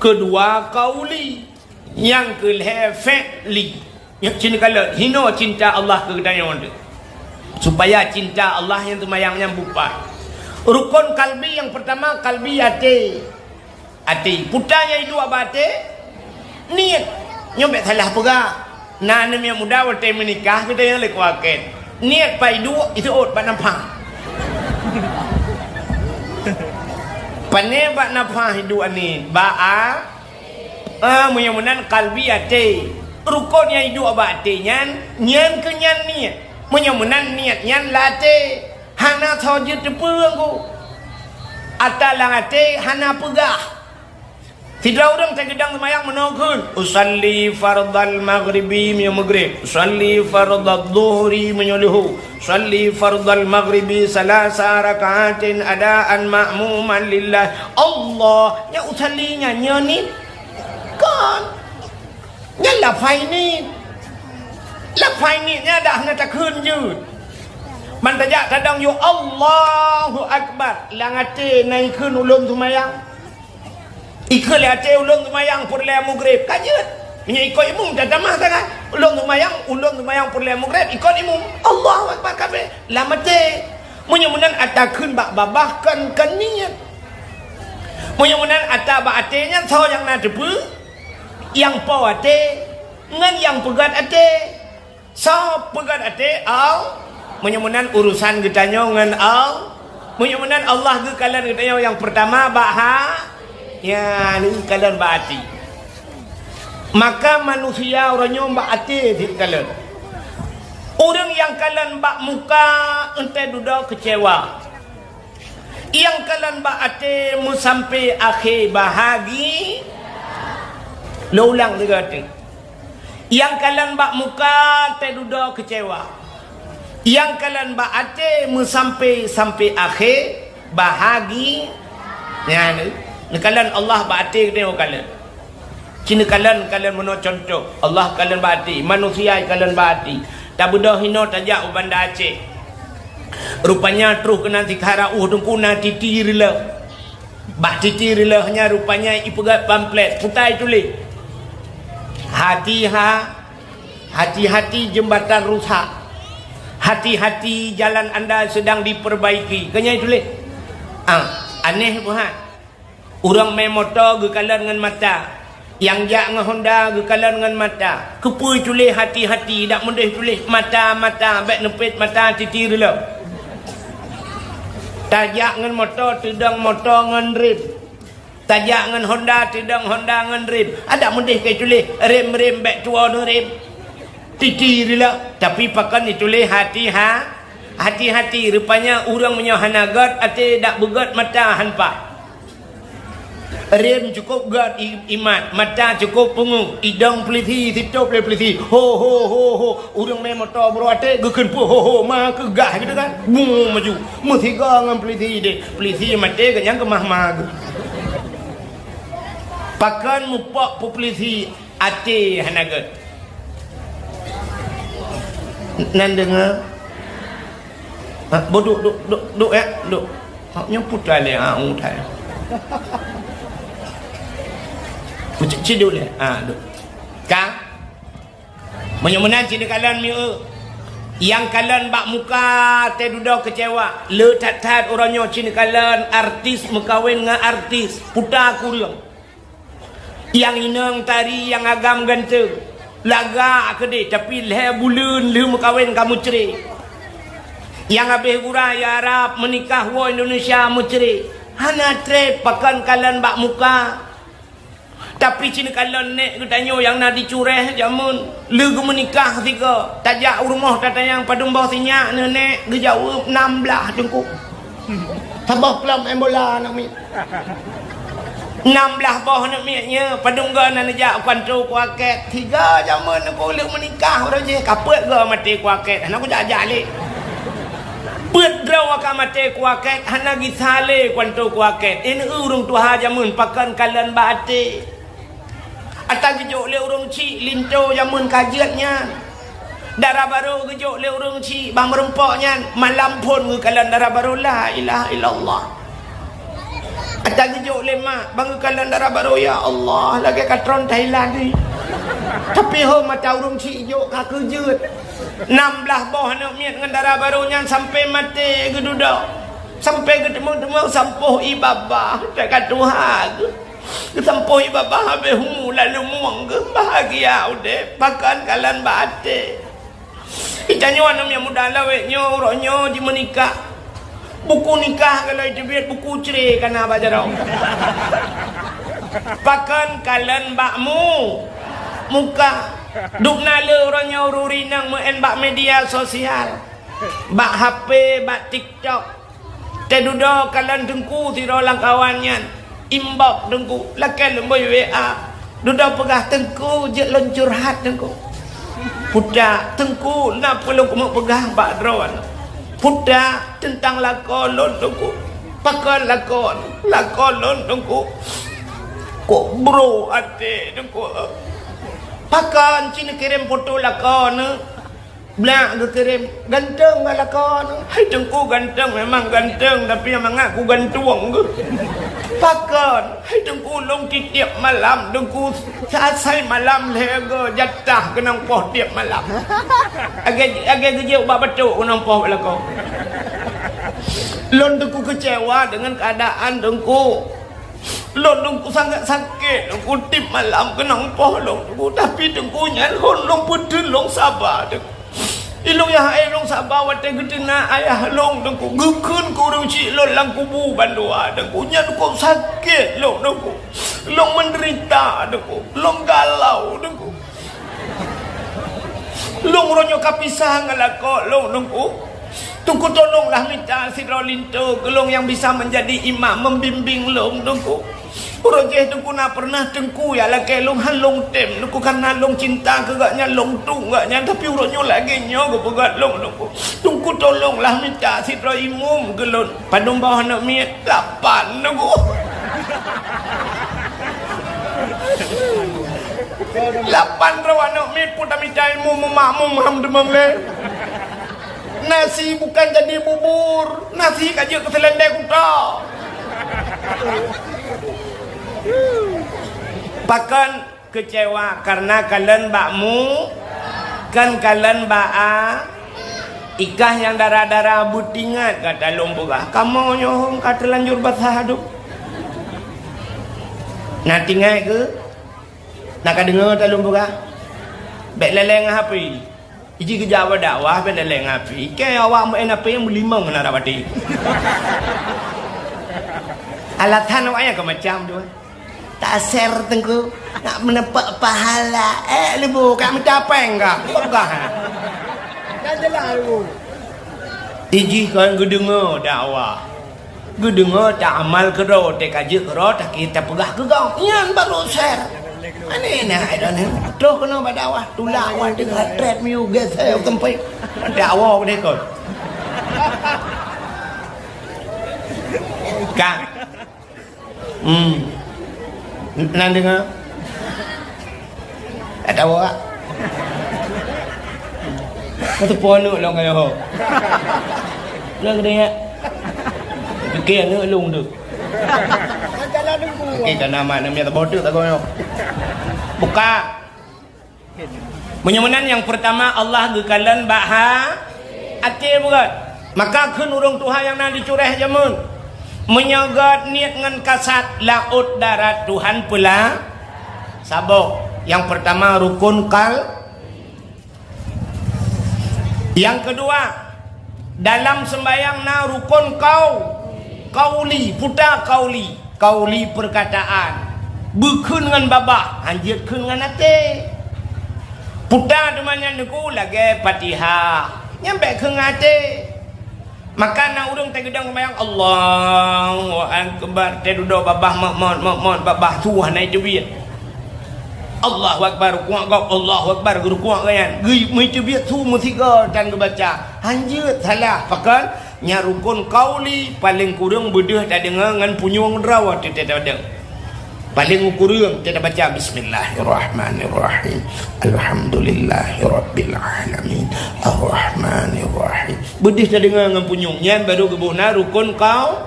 keudua qauli, nyang keulhèe fi'li. Nyoe cit neukalon, hinoe cinta Allah keu geutanyoe teuh. Supaya cinta Allah nyang seumayang nyan beupat. Rukon qalbi nyang peurtama, qalbi até. Até, peue nyang iduek bak até? Niet. Nyoe bèk salah peugah. Na aneuk miet muda watèe meunikah, geutanyoe lé kuakèn. Niet pat iduek, iseuôt bak nafah. Pané bak nafah iduek niet, bak a-, ah, meunyoe meunan qalbi até. Rukon nyang iduek bak até nyan, nyan keuh nyan niet. Meunyoe meunan niet nyan lam até. Hana soe jeuet teupeu ngon ku. Ata lam até hana peugah. Sidroe ureueng teugeudong seumayang meunoe kheun, "Usalli fardhal maghribi," meunyoe maghrib, "usalli fardhal dhuhri," meunyoe luhu, "usalli fardhal maghribi salasa raka'atin adaan ma'muman lillah." Allah, nyan usalli nyan, nyan niet. Kon. Nyan lafai niet. Lafai niet nyan dak hana takheun jeuet. Ban tajak tadong yue Allahu Akbar, lam até na ikheun ulôn seumayang. Ikheun lé até ulôn seumayang peureulèe maghrib, ka jeuet. Meunyoe ikot imum tatamah sangat. Ulôn seumayang, ulôn seumayang peureulèe maghrib, ikot imum. Allahu Akbar kabeh. Lam até. Meunyoe meunan ata kheun bak babah kon, kon niet. Meunyoe meunan ata bak até nyan soe nyang na teupeu? Nyang po até ngon nyang peugöt até. Soe peugöt até? Al-, meunyoe meunan urusan geutanyoe ngon Al-, meunyoe meunan Allah geukalon geutanyoe nyang peurtama bak ha-, nyan geukalon bak até. Maka manusia uroe nyoe bak até geukalon. Ureueng nyang kalon bak muka, enteuk dudoe keucewa. Nyang kalon bak até meusampé akhé bahagi-, lôn ulang sigoe teuk. Nyang kalon bak muka teududoe keucewa. Nyang kalon bak até meusampé-sampé akhé bahagi-, nyan, neukalon Allah bak até geutanyoe kalon. Ci neukalon, kalon meunoe cuntoh, Allah kalon bak até, manusia kalon bak até. Tabeudôh hinoe tajak u Banda Aceh. Rupanya troh keunan sikhala ueh teungku na titi reulôh. Bak titi reulôh nyan rupanya ipeugöt pamflet, peue ta ituléh, "Hati-ha-, hati-hati jembatan rusak. Hati-hati jalan anda sedang diperbaiki." Keu nyan ituléh. Ah, aneh buhan. Ureueng mé moto geukalon ngon mata. Nyang jak ngon honda geukalon ngon mata. Keupeue tuléh hati-hati, dak meudeh tuléh mata-mata, bèk neupet mata titi reulôh. Tajak ngon moto, teudong moto ngon rem. Tajak ngon honda, teudong honda ngon rem. Adak meudeh ka tuléh rem-rem, bèk tuwoe ngon rem. Titi reulôh, tapi pakon ituléh hati-ha-, hati-hati. Rupanya ureueng meunyoe hana göt até, dak beugöt mata han paih. Rem cukôp göt i-, imat, mata cukôp peungeuh, idong peulisi, sitôb lé peulisi. Ho, ho, ho, ho. Ureueng mé moto bro até geukheun peue ho, ho, ma keugah gitu kan. Bu maju. Meusigoe ngon peulisi deh. Peulisi maté geuh nyang keumah ma geuh. Pakon mupok peue peulisi até hana göt. Nan deungoe? Ha, bo duek, duek, duek, duek, ya, duek. Ha, nyoe putra lé, ha, utai. Ci, ci duek lé, ha, duek. Ka? Meunyoe meunan ci neukalon mieu. Nyang kalon bak muka teududoe keucewa. Le that-that uroe nyoe ci neukalon artis meukawen ngon artis. Puta kureueng. Nyang inong tari nyang agam ganteng, lagak keudeh, tapi lhèe buleuen lheueh meukawen ka meucre. Nyang habéh gura i Arab meunikah woe Indonesia meucre. Hana trép pakon kalon bak muka. Tapi ci neukalon nèk geutanyoe nyang na di Cureh jameun. Lheueh geumeunikah sigoe, tajak u rumoh tatanyong padum boh sinyak neuh nèk, geujaweueb nam blah teungku. Saboh plom em bola aneuk miet. Nam blaih boh aneuk miet nyoe, padum goe na neujak u kantô kuakét. Tiga jameun nyoe lheueh meunikah uroe jih, ka peuet goe maté kuakét. Hana kujak-jak lé. Peuet droe ka maté kuakét, hana gisa lé kantô kuakét. Inan ureuëng tuha jameun pakon kalon bak até. Ata geujok lé ureuëng chik linto jameun ka jeuet nyan. Dara barô geujok lé ureuëng chik bak meurumpok nyan, malam phon geukalon dara barô, la ilaha illallah. Ata geujok lé mak bak geukalon dara barô, ya Allah, lagée ka tron Thailand ni. Tapi ho mata ureuëng chik jok ka keujeuet. Nam blaih boh aneuk miet ngon dara barô nyan sampoe maté geududoe. Sampoe geuteumong-teumong sampôh ié babah, teuka tuha geuh. Geusampôh ié babah habéh umu lalu mueng geuh, bahagia udeb, pakon kalon bak até. Di tanyoe aneuk miet muda lawét nyoe, uroe nyoe jimeunikah. Buku nikah kalau jiteubiet, buku cre kana bak jaroe. Pakon kalon bak mu-, muka. Dubna le uroe nyoe ureuëng inong meu'en bak media sosial. Bak H P, bak TikTok. Teududoe kalon teungku sidroe lam kawan nyan, inbox teungku, lakée lôn bôi W A. Dudoe peugah, "Teungku, jeuet lôn curhat teungku." Putak, "Teungku, na peue lôn keumeung peugah bak droeneuh." Putak, "Teuntang lakoe lôn teungku." "Pakon lakoe?" "Lakoe lôn teungku, kok bro até teungku." "Pakon?" "Ci neukirém foto lakoe neuh." Blah geukirém, "Ganteng ngon lakoe neuh." "Hai teungku, ganteng memang ganteng, tapi nyang mangat kugantung geuh." "Pakon?" "Hai teungku, lôn tiep-tiep malam teungku, asai malam lhée goe jatah keunong poh tiep malam. Lagée, lagée geujok bak batok keunong poh bak lakoe." "Lôn teungku keucewa deungon keuadaan teungku. Lôn teungku sangat sakét, teungku tiep malam keunong poh lôn teungku, tapi teungku nyan hon lôn peuteun lôn saba teungku. Ilôn nyang hai lôn saba watée geuteunak ayah lôn teungku, geukheun keu ureuëng chik lôn lam kubu bandua teungku, nyan kok sakét lôn teungku. Lôn meudeurita teungku, lôn galau teungku. Lôn uroe nyoe ka pisah ngon lakoe lôn teungku. Teungku tolonglah mita sidroe linto keu lôn nyang bisa meunjadi imam meubimbéng lôn teungku. Uroe jih teungku na peureunah teungku jak lakée lôn, han lôn tem teungku, kareuna lôn cinta keu gobnyan, lôn tueng gobnyan, tapi uroe nyoe lagée nyoe geupeugah lôn teungku. Teungku tolonglah mita sidroe imum keu lôn. Padum boh aneuk miet? Lapan teungku. Lapan droe aneuk miet pun tamita imum, meumakmum ham teumong lé. Nasi bukan jadi bubur, nasi ka jeuet keu seulendé kuta. Pakon keucewa kareuna kalon bak mu, kon kalon bak a. Ikah nyang dara-dara beutingat gata lôn peugah. Kamoe nyoe hom ka teulanjur basah dum. Na tingat keu? Na ka deungoe ta lôn peugah? Bék lé-lé ngon H P. Iji geujak bak dakwah bék lé-lé ngon H P. Kée awak meu'en H P nyang meulimong na bak até. Alasan awak nyan ka macam tu. Taser teungku, nak meuneupok pahala. Eh, leubeh ka mita péng ka. Peugah. Dah jelas leubeh. Iji kon geudeungoe dakwah. Geudeungoe ta amal keudroe, teuka jeuet keudroe, ta ki ta peugah keu gob. Nyan baru ser. Aneh nah, ai dah ni. Troh keunoe bak dakwah, tulak wan teuka trep miu geuseu keumpui. Dakwah deh kon. Ka. Hmm. Nan deungoe? Ka tawa, Kak? Ka teupeue aneuk lôn ka yoh? Lôn geudeungoe. Pike aneuk lôn tu. Pike kana mak aneuk miet boh teuk lagoe nyoe. Buka. Meunyoe meunan, nyang peurtama, Allah geukalon bak ha-, até beugét. Maka kheun ureuëng tuha nyang na di Cureh jameun, meunyoe gét niet ngon kasat, laôt darat Tuhan peula-, saboh. Nyang peurtama rukun kal-, nyang keudua, dalam seumbahyang na rukun kau-, kauli, puta kauli. Kauli peurkataan, beukheun ngon babah, hanjeuet kheun ngon até. Puta teuma nyan teungku lagée Fatihah, nyan bék kheun ngon até. Maka na ureuëng teugeudong seumayang, "Allahu Akbar," teududoe babah mot-mot, mot-mot, babah su hana iteubiet. "Allahu Akbar," rukuk gob, "Allahu Akbar," geurukuk gobnyan. Geuh meuteubiet su meusigoe tan geubaca. Hanjeuet salah, pakon? Nyan rukun qauli, paleng kureueng beudeuh tadeungoe ngon punyueng droe teuh tadeungoe. Paleng kureueng teuh tabaca, "Bismillahirrahmanirrahim. Alhamdulillahirabbil alamin. Arrahmanirrahim." Beudeuh tadeungoe ngon punyueng, nyan barô geuboh na rukun qau-,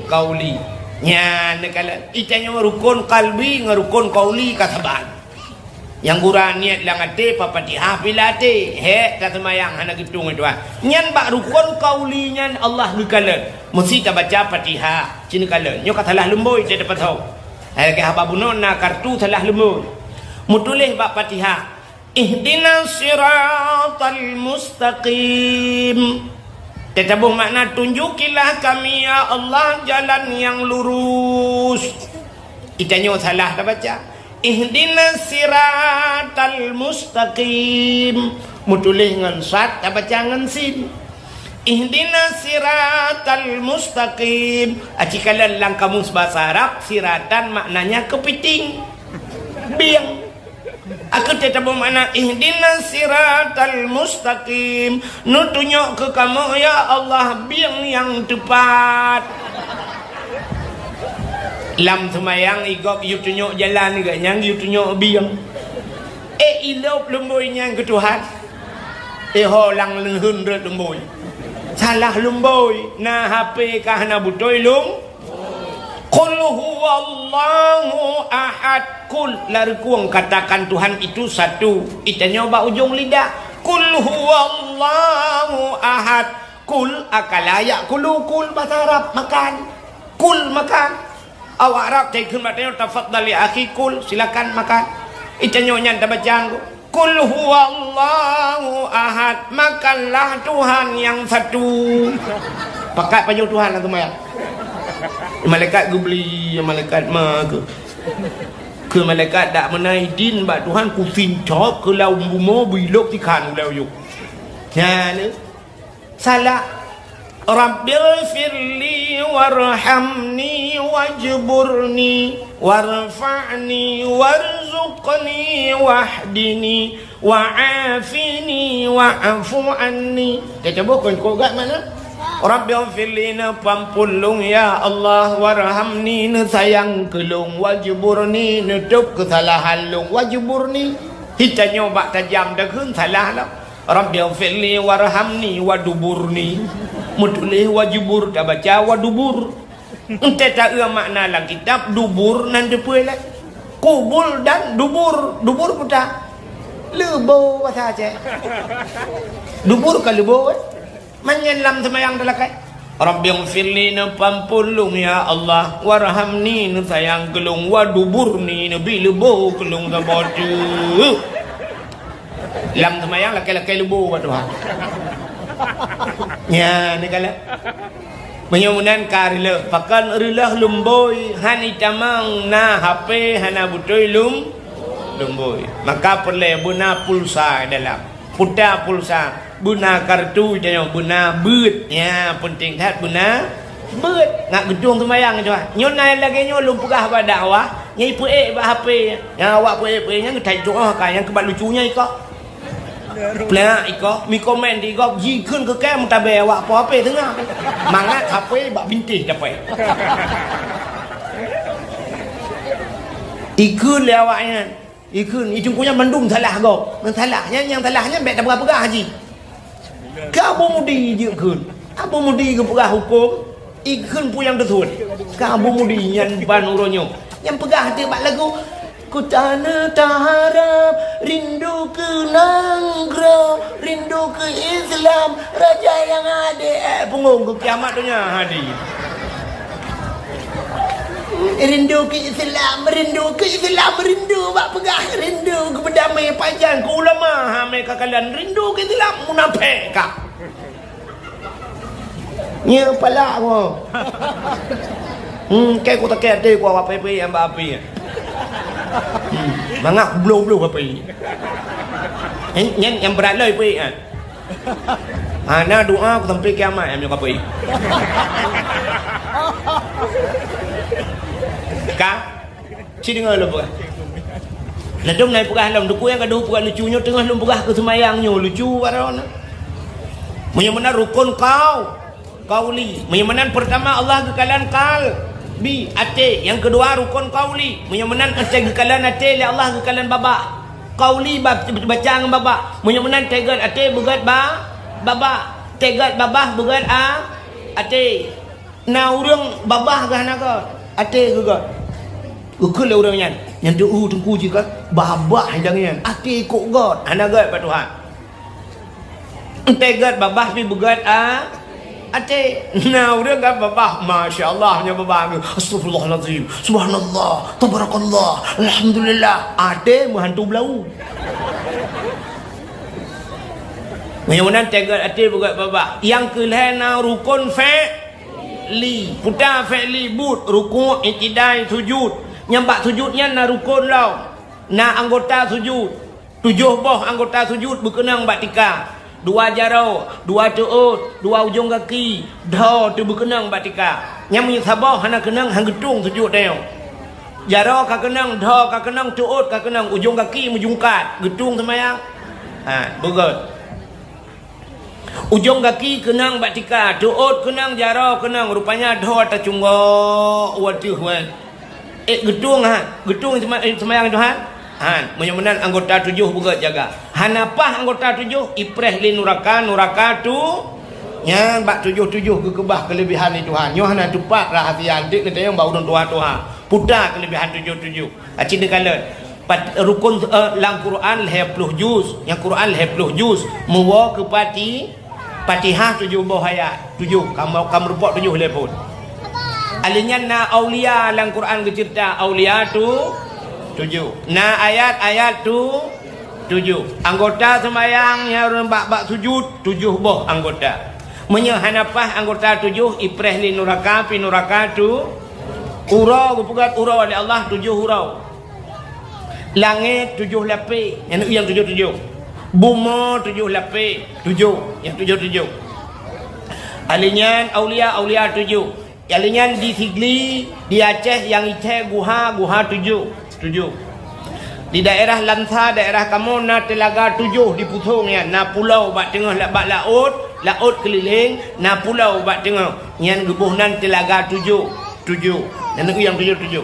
qauli. Nyan neukalon, itanyoe rukun qalbi ngon rukun qauli ka saban. Nyang gura niet lam até, pa Fatihah pih lam até. Hék taseumayang hana geutueng, Tuhan. Nyan bak rukun qauli nyan Allah geukalon. Meusti tabaca Fatihah, ci neukalon. Nyoe ka salah lumbôi, teuh tapasoe. Hai lagée haba bunoe na kartu salah lumbôi. Meutuléh bak Fatihah, "Ihdinas siratal mustaqim." Teuh taboh makna, "Tunjukilah kami, ya Allah, jalan yang lurus." Itanyoe salah tabaca. "Ihdinas siratal mustaqim." Meutuléh ngon sad, tabaca ngon sin. "Ihdinas siratal mustaqim." Aci kalon lam kamus basa Arab, siratan maknanya keupiting. Bieng. Aku teuh taboh makna, "Ihdinas siratal mustaqim." Neutunyok keu kamoe, ya Allah, bieng nyang teupat. Lam seumayang, igob yue tunyok jalan, gobnyan yue tunyok bieng. Eh, ilop lumbôi nyan keu Tuhan. Eh, ho lam leuheun rot lumbôi. Salah lumbôi, na H P ka hana beutôi lum-, "Qul huwallahu ahad." Qul, larikueng katakan Tuhan itu satu. Itanyoe bak ujong lidah. "Qul huwallahu ahad." Qul, akala ya'kulu, kul basa Arab, makan. Kul, makan. Awak Arab, teuh kheun bak tanyoe, "Tafadhal ya akhi, kul, silakan makan." Itanyoe nyan tabaca, "Qul huwallahu ahad, makanlah Tuhan yang satu." Pakat pajoh Tuhan lah seumayang. Malaikat geubri, malaikat ma keu. Keu malaikat dak meunan idin bak Tuhan, kusincop keu lam bumoe, bilok tikhan ulée uyuek. Nyan, eh. Salah. "Rabbighfirli warhamni wajburni warfa'ni warzuqni wahdini wa'afini wa'fu anni." Teuh taboh kon kok gak mana? "Rabbighfirli," neupeuampôn lôn, ya Allah, "warhamni," neusayang keu lôn, "wajburni," neutôb keusalahan lôn, "wajburni." Itanyoe bak tajam takheun salah lom. "Rabbighfirli warhamni waduburni." Meutuléh wajubur, tabaca wadubur. Entée taeu makna lam kitab, dubur nan teupeue lé. Kubul dan dubur. Dubur peue ta? Leubo basa Aceh. Dubur ka leubo, eh? Manyang lam seumayang talakée. "Rabbighfirli," neupeuampôn lôn, ya Allah, "warhamni," neusayang keu lôn, "waduburni," neubi leubo keu lôn saboh teuk. Lam seumayang lakée-lakée leubo bak Tuhan. Nyan, neukalon. Meunyoe meunan ka reuloh, pakon reuloh lumbôi, han itamong na H P, hana beutôi lum-, lumbôi. Maka peureulée beuna pulsa dalam. Puta pulsa, beuna kartu tanyoe, beuna beuet. Nyan, peunteng that beuna beuet. Ngat geutueng seumayang nyoe. Nyoe na lagée nyoe lôn peugah bak dakwah, nyan ipeuék bak H P. Nyang awak peuék-peuék nyan geutai tuoh ka, nyang keubat lucu nyan ikoh. Plak ikoh, mi komen di gob, jikheun keu kée meutabée awak po H P teungoh. Mangat H P bak bintéh dapée. Ikheun lé awak nyan. Ikheun, i teungku nyan mandum salah gob. Nyang salah nyan, nyang salah nyan bék tapeugah-peugah jih. Keu Abu Mudi jeuet kheun. Abu Mudi geupeugah huköm, ikheun peue nyang teusuet. Keu Abu Mudi nyan ban uroe nyoe. Nyang peugah teuk bak lagu, "Ku tanah taharap, rindu keu nanggroe, rindu keu Islam, raja nyang adé." Eh, pungo keu kiamat donya hadir. Rindu keu Islam, rindu keu Islam, rindu bak peugah, rindu keu beudamé pajan, keu ulama, ha mé ka kalon, rindu keu Islam, munafék ka. Nyoe palak ko. Hmm, kée ku takée até ku awak peuék-peuék nyang bak api. Hmm, mangat bloe-bloe api. Nyan, nyan nyang brat lom peuék nyan. Hana doa ku sampai kiamat, nyang meunyoe ka pai. Ka? Ci deungoe lôn peugah. Ladôm na peugah lom, teungku nyang ka deuh peugah lucu nyoe, teungoh lôn peugah keu seumayang nyoe, lucu baroe na. Meunyoe meunan rukon kau, kauli. Meunyoe meunan peurtama Allah geukalon kalbi, até. Nyang keudua rukon kauli. Meunyoe meunan até geukalon até lé Allah geukalon babah. Kauli ba-, baca ngon babah. Meunyoe meunan teugot até beugét ba-, babah. Teugot babah beugét a-, até. Na ureuëng babah geuh hana gét, até geuh gét. Geukheun lé ureuëng nyan, "Nyan teuh teungku jih kan, babah nyang nyan, até kok gét, hana gét bak Tuhan." Teugot babah pi beugét a-, até. Na ureuëng kan babah, masya Allah, nyan babah, astagfirullahalazim, subhanallah, tabarakallah, alhamdulillah, até meuhantu beulau. Meunyoe meunan teugot até beugét babah. Nyang keulhée na rukon fe- li. Peue ta fi'li? Buet, rukuk, i'tidai, sujud. Nyang bak sujud nyan na rukon lom. Na anggota sujud. Tujoh boh anggota sujud beukeunong bak tika. Dua jaroe, dua teuôt, dua ujong gaki, dhoe teuh beukeunong bak tika. Nyang meunyoe saboh hana keunong, han geutueng sujud tanyoe. Jaroe ka keunong, dhoe ka keunong, teuôt ka keunong, ujong gaki meujungkat, geutueng seumayang. Ha, beugét. Ujong gaki keunong bak tika, teuôt keunong, jaroe keunong, rupanya dhoe tacunggok u ateueh wée. Eh, geutueng ha, geutueng seuma-, eh, seumayang Tuhan? Han, meunyoe meunan anggota tujoh beugét jaga. Hana paih anggota tujoh, ipreh lé nuraka, nuraka tu-, nyan bak tujoh-tujoh geukeubah keuleubehan lé Tuhan. Nyoe hana teupat rahsia, anteuk neutanyong bak ureuëng tuha-tuha. Peue ta keuleubehan tujoh-tujoh? Aci neukalon. Pat-, rukon, eh, lam Quran lhée ploh juz. Nyang Quran lhée ploh juz. Meuwoe keu Fati-, Fatihah tujoh boh ayat. Tujoh. Kamoe, kamoe reupok tujoh lhée phon. Alheuh nyan na aulia lam Quran geuceurita. Aulia tu tujoh. Na ayat-ayat tu tujoh. Anggota seumayang nyang ureuëng bak, bak sujud, tujoh boh anggota. Meunyoe hana paih anggota tujoh, ipreh lé nuraka, pi nuraka tu uroe, geupeugét uroe lé Allah, tujoh uroe. Langét tujoh lapée, nyang tujoh-tujoh. Bumoe tujoh lapée, tujoh, nyang tujoh-tujoh. Alheuh nyan aulia, aulia tujoh. Alheuh nyan di Sigli, di Aceh nyang ithée guha, guha tujoh, tujoh. Di daerah Lansa, daerah kamoe na teulaga tujoh di Pusong nyan, na pulo bak teungoh la-, bak laôt, laôt keulileng, na pulo bak teungoh. Nyan geuboh nan teulaga tujoh, tujoh. Nyan nyang tujoh-tujoh.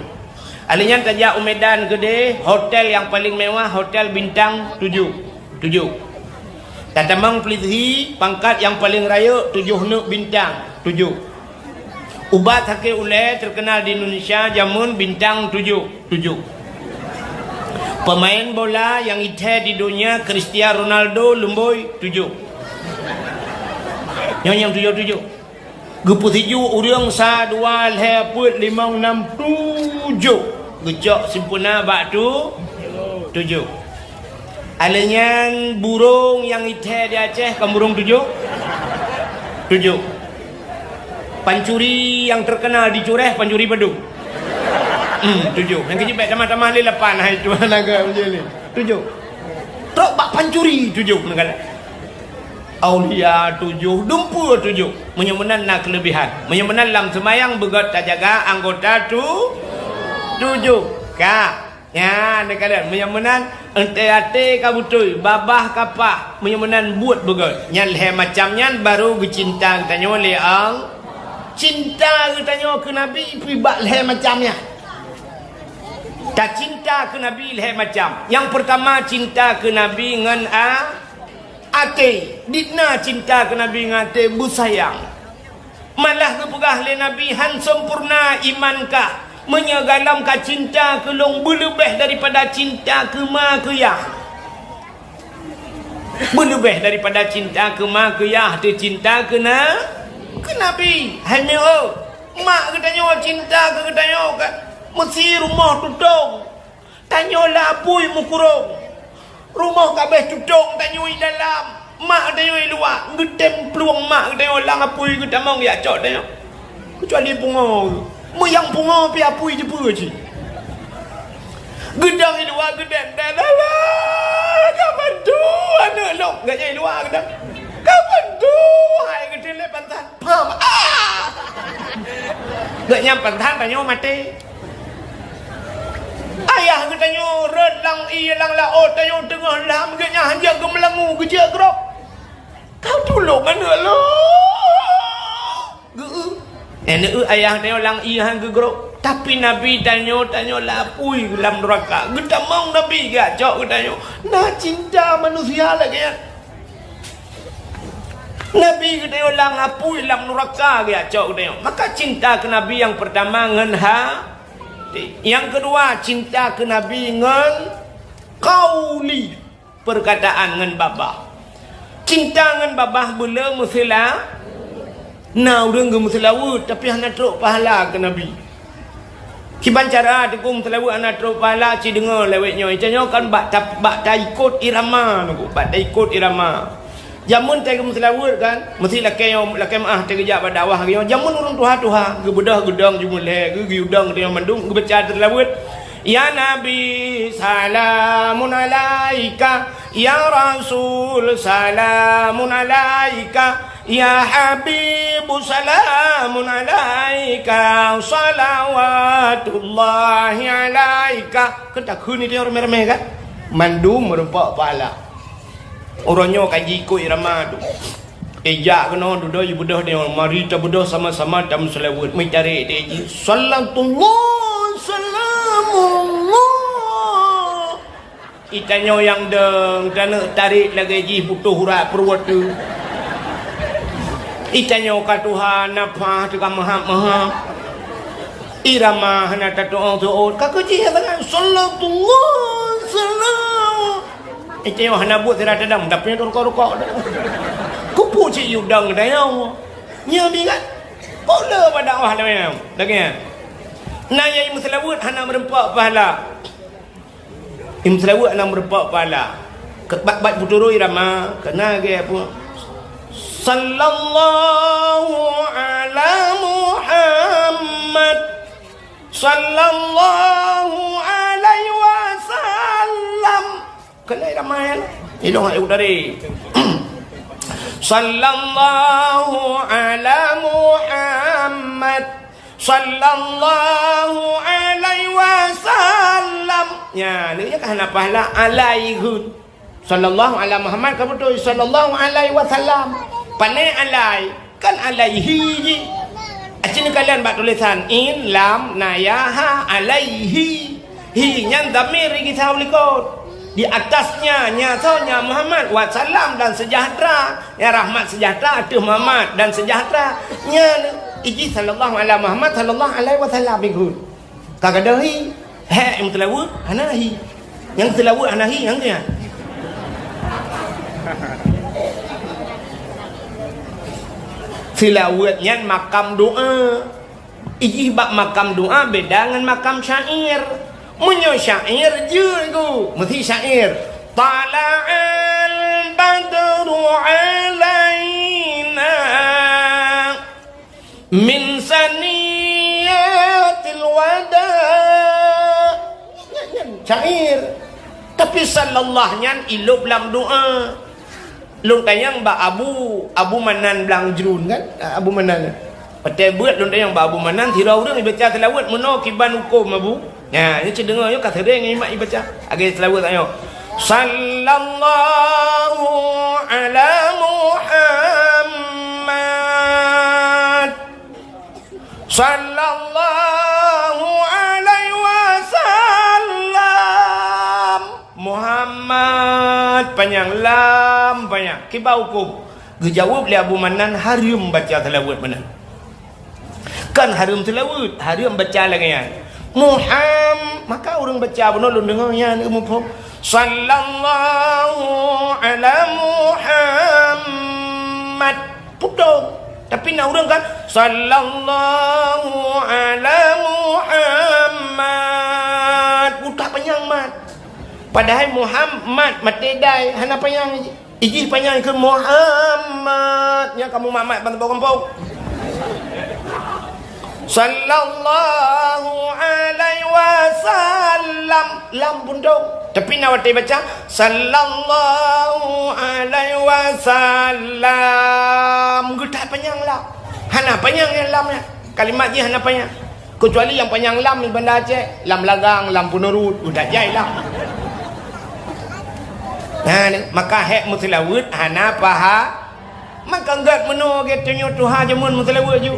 Alheuh nyan tajak u Medan Keudeh, hotel nyang paleng mewah, hotel bintang tujoh, tujoh. Tatamong Plitzi, pangkat nyang paleng rayeuk, tujoh neuk bintang, tujoh. Ubat sakét ulée teukeunal di Indonesia jameun, bintang tujoh, tujoh. Peumaén bola nyang ithée di donya, Cristiano Ronaldo, lumbôi, tujoh. Nyoe nyang tujoh-tujoh. Geupeusiju ureuëng sa, dua, lhée, peuet, limong, nam, tujoh. Geucok sempurna bak tu-, tujoh. Alheuh nyan burông nyang ithée di Aceh, kon burông tujoh? Tujoh. Pancuri nyang teukeunal di Cureh, pancuri padum? Hmm, tujoh. Nyang keujeuet bék tamah-tamah lé lapan, hai Tuhan agam je ni. Tujoh. Trok bak pancuri, tujoh. Aulia tujoh, dumpeue tujoh. Meunyoe meunan na keuleubehan. Meunyoe meunan lam seumayang beugét tajaga anggota tu-, tujoh. Ka. Nyan, neukalon. Meunyoe meunan, até-até ka beutôi, babah ka paih. Meunyoe meunan buet beugét. Nyan lhée macam nyan baru geucinta geutanyoe lé Allah. Cinta geutanyoe keu Nabi pih bak lhée macam nyan. Tacinta keu Nabi lhée macam. Nyang peurtama cinta keu Nabi ngon a-, até, dikna cinta keu Nabi ngon até beusayang. Malah geupeugah lé Nabi, "Han sempurna iman kah, meunyoe galom ka cinta keu lôn beuleubeh daripada cinta keu ma keu yah." Beuleubeh daripada cinta keu ma keu yah, teucinta keu na-, keu Nabi. Hai meu, mak geutanyoe cinta keu geutanyoe ka meusi rumoh tutong. Tanyoe lam apui meukurong. Rumoh ka abéh tutong, tanyoe i dalam. Mak tanyoe i luwa. Geutem plueng mak tanyoe lam apui geutamong jak cok tanyoe. Keucuali pungo. Meuyang pungo pih apui jipeue cit. Geudong i luwa geudeng, "Dah, dah, dah, ka bantu aneuk lôn." Gobnyan i luwa geudong. "Ka bantu Lé pantan. Pam. Ah! Geuh nyan pantan tanyoe maté. Ayah geutanyoe rhot lam ié lam laôt, tanyoe teungoh lam, geuh nyan hanjeuet geumeulangu, geujeuet grok. Ka tulông aneuk lôn. Geu-, eh, neueu ayah tanyoe lam ié han geugrok. Tapi Nabi tanyoe, tanyoe lapui lam nuraka. Geutamong Nabi geujak cok geutanyoe. Na cinta manusia lagèe nyan. Nabi geutanyoe lam apui lam nuraka geujak cok geutanyoe. Maka cinta keu Nabi nyang peurtama ngon ha-, nyang keudua cinta keu Nabi ngon qauli. Peurkataan ngon babah. Cinta ngon babah beu le meuseula-, na ureueng geumeuseulaweuet, tapi hana trok pahala keu Nabi. Kiban cara teungku meuseulaweuet hana trok pahala, ci deungoe lewat nyoe. Ita nyoe kan bak ta-, bak taikot irama teungku, bak taikot irama. Jameun tai geumeuseulaweuet kan, meusti lakèe nyoe, lakèe meu'ah tai geujak bak dakwah nyoe. Jameun ureueng tuha-tuha, geubeudôh geudong jumeulee, geu-, geuyue dong teungoh mandum, geubaca seulaweuet. Ya Nabi, salamun alaika. Ya Rasul, salamun alaika. Ya Habib, salamun alaika. Salawatullahi alaika. Kan takheun itu nyang ramé-ramé kan? Mandum meureumpok pahala. Uroe nyoe ka jiikot irama tu. Ijak keunoe dudoe ibeudôh deungon, mari tabeudôh sama-sama tameuseulaweuet. Meutarek deh jih. Salatullah, salamullah. Ita nyoe nyang dong, taneuk tarek lagèe jih putôh urat pruet tu. Ita nyoe ka tuha, nafah teuka meuhab-meuhab. Irama hana tatu'oh-tu'oh. Ka keu jih sangat. Salatullah, salam. Ita nyoe hana buet sira tadam, tapi nyoe rukok-rukok. Kupu cit yudang ita nyoe. Nyoe bingat. Pok le bak dakwah lagèe nyan. Lagèe nyan. Na nyang meuseulaweuet hana meureumpok pahala. Imeuseulaweuet hana meureumpok pahala. Ke-, bak, bak putôh irama, keu na lagèe apa? Sallallahu ala Muhammad. Sallallahu alaihi wasallam. Keuneuk ramai, eh? Ilong ayat tadi. Sallallahu ala Muhammad. Sallallahu alaihi wasallam. Nya, ni kan hana pahala alaihi. Sallallahu ala Muhammad ka beutôi, sallallahu alaihi wasallam. Pane alai, kan alaihi jih. Aci neukalon bak tulisan in, lam, na, ya, ha, alaihi. Hi nyan dhamir geugisah u likot. Di atasnya, nya soe, nya Muhammad, wa salam dan sejahtera. Ya rahmat sejahtera ateueh Muhammad dan sejahtera. Nya iji sallallahu ala Muhammad sallallahu alaihi wasallam ikut. Ka gadôh hi, hek nyang teulaweuet hana hi. Nyang teulaweuet hana hi, nyang dia. Seulaweuet nyan makam doa. Ijih bak makam doa beda ngon makam syair. Meunyoe syair jeuet ku, meusti syair. Tala'al badru alaina min saniyatil wada. Nyan, nyan syair. Tapi sallallahu nyan ilop lam doa. Lôn tanyong bak Abu, Abu Manan Blang Jruen kan? Abu Manan. Watèe beuet lôn tanyong bak Abu Manan, sidroe ureueng ibaca seulaweuet meunoe kiban huköm Abu. Nyan, nyoe cit deungoe nyoe ka seuréng imat ibaca. Lagèe seulaweuet tanyoe. Sallallahu ala Muhammad. Sallallahu alaihi wasallam. Muhammad panyang, lam panyang. Kiban huköm? Geujaweueb lé Abu Manan, hareuem baca seulaweuet meunan. Kan hareuem seulaweuet, hareuem baca lagèe nyan. Muham-, maka ureueng baca bunoe lôn deungoe nyan muphom. Sallallahu ala Muhammad. Putong. Tapi na ureueng kan, "Sallallahu ala Muhammad." Utak panyang mat. Padahai Muhammad maté dai, hana panyang. Ijih panyang keu Muhammad. Nyan kamoe mat-mat ban gampông. Sallallahu alaihi wasallam. Lam pun dong. Tapi na watèe baca, "Sallallahu alaihi wasallam." Geutak panyang lam. Hana panyang nyang lam nyan. Kalimat jih hana panyang. Keucuali nyang panyang lam di Banda Aceh, lam Lagang, lam Peuneurut, geutak jai lam. Nah, ni, maka hék meuseulaweuet hana paha. Maka gét meunoe gét tanyoe tuha jameun meuseulaweuet ju.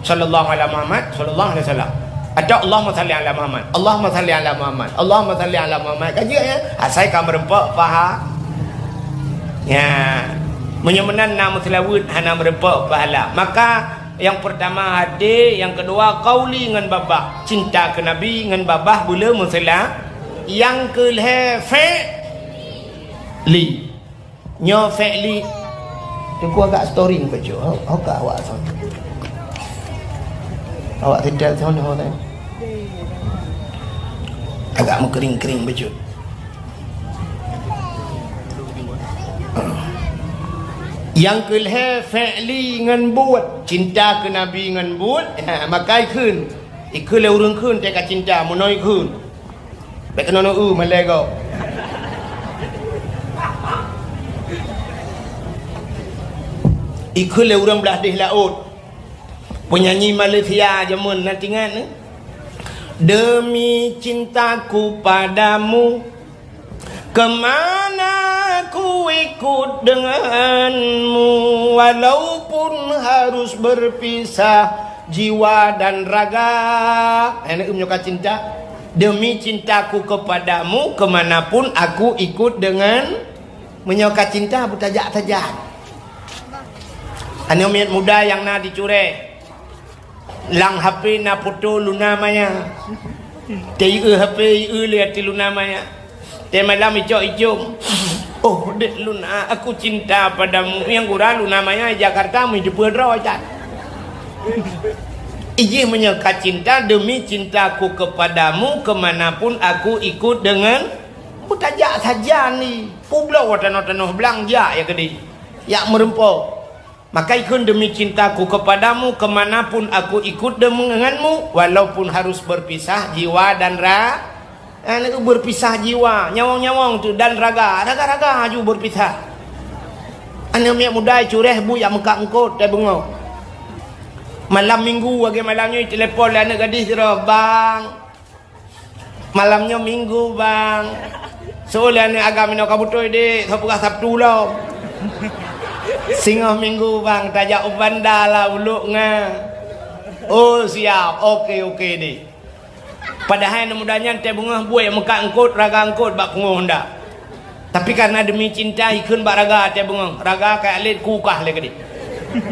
Sallallahu ala Muhammad, sallallahu alaihi wasallam. Atau Allahumma salli ala Muhammad, Allahumma salli ala Muhammad, Allahumma salli ala Muhammad. Ka jeuet ya? Asai ka meureumpok paha. Ya. Meunyoe meunan na meuseulaweuet hana meureumpok pahala. Maka nyang peurtama hadé, nyang keudua qauli ngon babah. Cinta keu Nabi ngon babah beu le meuseula. Nyang keulhèe fi'li. Nyoe fi'li. Teungku agak storing bacut. Ho, ho ka awak son. Awak setel son ho tadi. Agak meukering-kering bacut. Nyang keulhèe fi'li ngon buet, cinta keu Nabi ngon buet, ha, maka ikheun. Ikheun lé ureueng kheun teuka cinta, meunoe ikheun. Bèk keunoe eu malèe gob. Ikheun lé ureueng blah deh laôt. Peunyanyi Malaysia jameun na tingat ni. Demi cintaku padamu, kemana ku ikut denganmu, walaupun harus berpisah jiwa dan raga. Hai na eu meunyoe ka cinta. Demi cintaku kepadamu, kemanapun aku ikut dengan. Meunyoe ka cinta, beutajak sajan. Aneuk miet muda nyang na di Cureh, lam H P na foto Luna Maya. Teu-eu H P, eu lé ateueh Luna Maya. Teumalam icok-icok. Oh, dek Luna, aku cinta padamu. Nyang gura Luna Maya di Jakarta, meuteupeu droe jan. Ijih meunyoe ka cinta, demi cintaku kepadamu, kemanapun aku ikut dengan. Beutajak sajan ni. Peubloe tanoh-tanoh blang jak ya keudeh. Jak meureumpok. Maka ikheun demi cintaku kepadamu, kemanapun aku ikut denganmu, walaupun harus berpisah jiwa dan ra-, eh, berpisah jiwa, nyawöng-nyawöng tu, dan raga, raga-raga aju berpisah. Aneuk miet muda Cureh bu jak meukat eungkôt, tai beungoh. Malam minggu, lagèe malam nyoe, telepon lé aneuk gadih sidroe, "Bang, malam nyoe minggu, Bang." Soe lé aneuk agam inoe ka beutôi, Dek, soe peugah Sabtu lom. "Singoh minggu, Bang, tajak u Banda lah, Uluk Nga." "Oh, siap. Oke, oke, Dek." Padahai aneuk muda nyan tai beungoh buet meukat eungkôt, raga eungkôt bak pungoh Honda. Tapi karena demi cinta, ikheun bak raga tai beungoh. Raga ka lét kukah lé keudeh.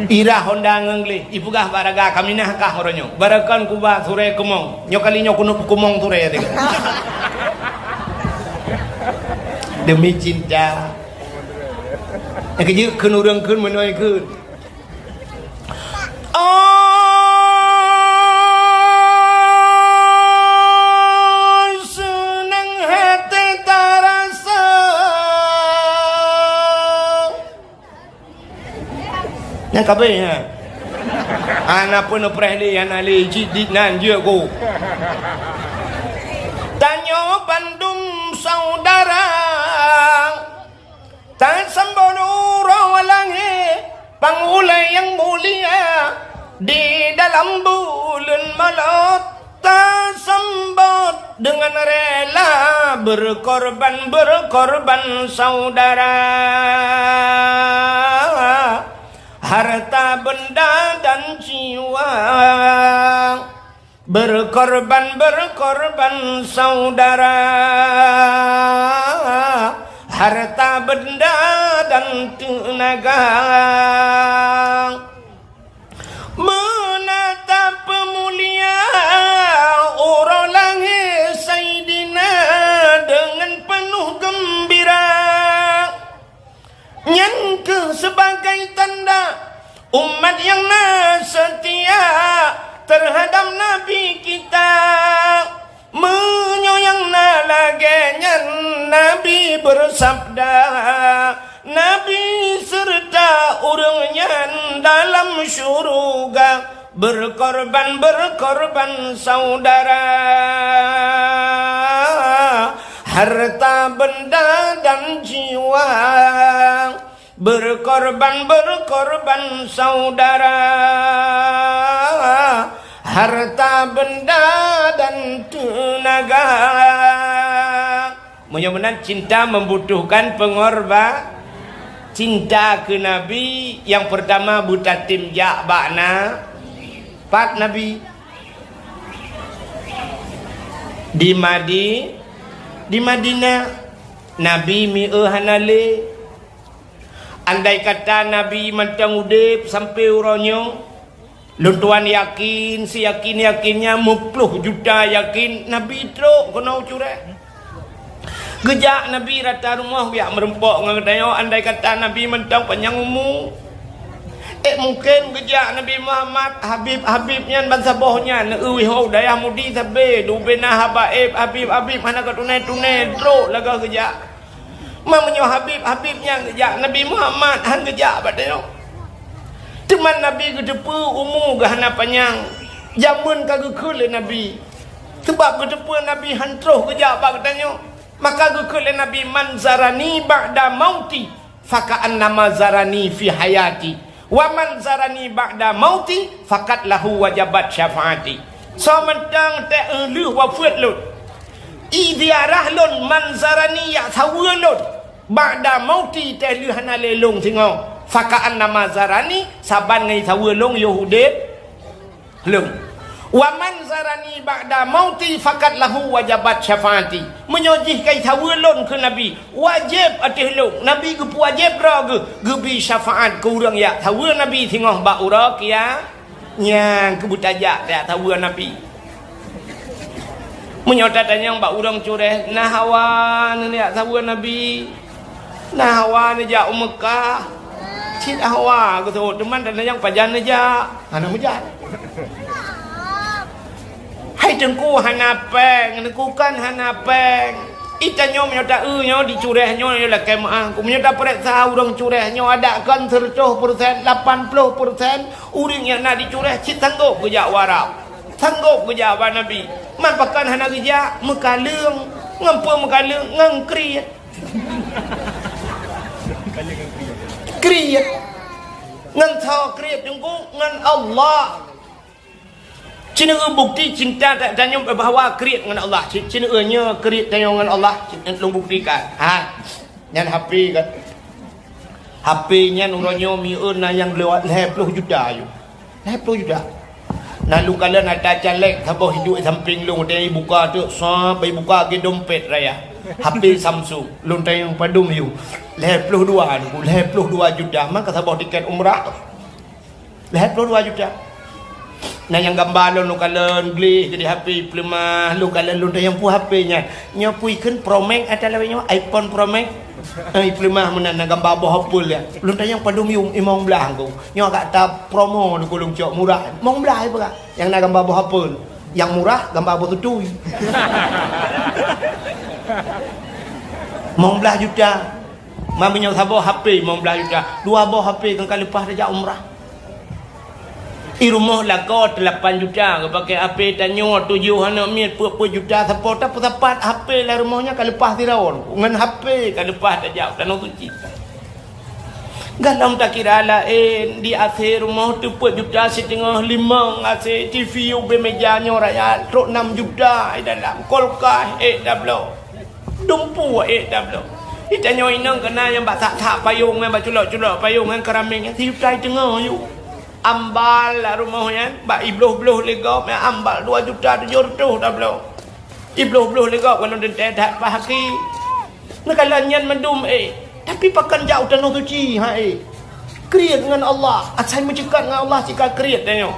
Irah Honda ngon gleh, ipeugah bak raga, "Kaminah kah uroe nyoe. Barokon kuba surée keumong. Nyoe kali nyoe keuneuk peukeumong surée," teuka. Demi cinta. Nyang keujeuet kheun ureueng kheun meunoe kheun. Oh, seunang hati tarasa. Nyang kabeh, ha. Hana peunoh preh lé, hana lé, cit dit nan jeuet ku. Tanyoe bandum saudara. Tasambot uroe lahé pang ulée nyang mulia, di dalam buleuen Molot tasambot deungon rela, berkorban-berkorban saudara. Harta benda dan jiwa. Berkorban-berkorban saudara, harta benda dan teunaga. Beuna tapeumulia uroe lahé Saidina deungon peunoh geumbira. Nyan kheueh sebagai tanda umat nyang na seutia teuhadab Nabi kita. Meunyoe nyang na lagée nyan, Nabi beusabda, Nabi seureuta ureuëng nyan dalam syeuruga. Berkorban, berkorban saudara, harta benda dan jiwa. Berkorban, berkorban saudara, harta benda dan tenaga. Meunyoe meunan, cinta membutuhkan pengorba-, cinta keu Nabi, nyang peurtama beutatem jak bak na-, pat Nabi? Di Madi-, di Madinah. Nabi mieu hana lé. Andai kata Nabi mantong udeb sampoe uroe nyoe, lôn tuan yakin, siyakin-yakinnya, meuploh juta yakin, Nabi trok keunoe cureh. Geujak Nabi rata rumoh geujak meurumpok ngon geutanyoe, andai kata Nabi mantong panyang umu. Eh, mungken geujak Nabi Muhammad, Habib-Habib nyan bansaboh nyan, neueu ho dayah Mudi sabe, dubena haba éb, Habib-Habib hana ka tunai-tunai, trok lagah geujak. Ma meunyoe Habib-Habib nyan geujak, Nabi Muhammad han geujak bak tanyoe. Teuma Nabi geuteupeue umu geuh hana panyang, jameun ka geukheun lé Nabi. Sabab geuteupeue Nabi han troh geujak bak geutanyoe, maka geukheun lé Nabi, "Man zarani ba'da mauti, faka'annama zarani fi hayati. Wa man zarani ba'da mauti, faqad lahu wajabat syafaati." Soe mantong teuh lheueh wafeuet lôn, i ziarah lôn, man zarani, jak saweue lôn, ba'da mauti, teuh lheueh hana lé lôn singoh, faka'annama zarani, saban ngon saweue lôn yoh udeb lôn. Wa man zarani ba'da mauti, faqad lahu wajabat syafaati. Meunyoe jih ka jisaweue lôn keu Nabi, wajéb ateueh lôn, Nabi geupeuwajéb droe geuh, geubri syafaat keu ureuëng jak saweue Nabi singoh bak uroe kia-, nyan keuh beutajak jak saweue Nabi. Meunyoe tatanyong bak ureuëng cureh, na hawa neujak saweue Nabi? Na hawa neujak u Meukah? Cit hawa geuteuôt, teuma tatanyong pajan neujak? Hana meujak. Hai Teungku hana péng, Teungku kan hana péng. Itanyoe meunyoe ta-eu nyoe di cureh nyoe, nyoe lakée meuáh. Meunyoe tapareksa ureuëng cureh nyoe, adak kon seureutôh persen, lapan ploh persen ureuëng nyang na di cureh cit sanggôp geujak u Arab. Sanggôp geujak bak Nabi. Man pakon hana geujak? Meukaleueng. Ngon peue meukaleueng? Ngon kriet. Kriet. Ngon soe kriet Teungku? Ngon Allah. Cit neueu bukti cinta ta-, tanyoe bahwa kriet ngon Allah. Cit, cit neueu nyoe kriet tanyoe ngon Allah. Cit lôn buktikan. Ha. Nyan H P kan. H P nyan uroe nyoe mieu na nyang lewat lhée ploh juta aju. Lhée ploh juta. Na lôn kalon ata caleg saboh hidup sampéng lôn, watée ibuka teuk, sab, ibuka lagée dompet raya. H P Samsung, lôn tanyong padum yue. Lhée ploh dua, lhée ploh dua juta, maka saboh tiket umrah. Lhée ploh dua juta. Na nyang gamba lôn, lôn kalon gleh di H P, peuleumah, lôn kalon lôn tanyong peue H P nyan. Nyoe peue ikheun Pro Max ata lawét nyoe, iPhone Pro Max. Eh, peuleumah meunan na gamba boh Apple ya. Lôn tanyong padum yue, limong blaih ku. Nyoe agak ta promo di kulung cok murah. Limong blaih peugah. Nyang na gamba boh Apple. Nyang murah gamba boh tutui. Limong blaih juta. Ma meunyoe saboh H P limong blaih juta, dua boh H P kan ka leupah tajak umrah. I rumoh lakoe lapan juta, geupaké H P tanyoe tujoh aneuk miet peuet-peuet juta, sapo tapeusapat H P lam rumoh nyan ka leupah sidroe, ngon H P ka leupah tajak u Tanoh Suci. Galom takira laén, di A C rumoh teupeuet juta siteungoh, limong A C, T V ubé meja nyoe raya, trok nam juta di dalam, kulkas ék tabloe. Dumpeue ék tabloe. Di tanyoe inong keunan nyang bak sak-sak payong nyan, bak culok-culok payong nyan, keramik nyan, sijuta siteungoh aju. Ambal lam rumoh nyan, bak ibloh-bloh lé gob nyan, ambal dua juta tujoh reutôh tabloe. Ibloh-bloh lé gob ngon teuntée that pah aki. Neukalon nyan mandum ék, tapi pakon jak u Tanoh Suci, ha ék. Kriet ngon Allah, asai meuceukat ngon Allah cit ka kriet tanyoe.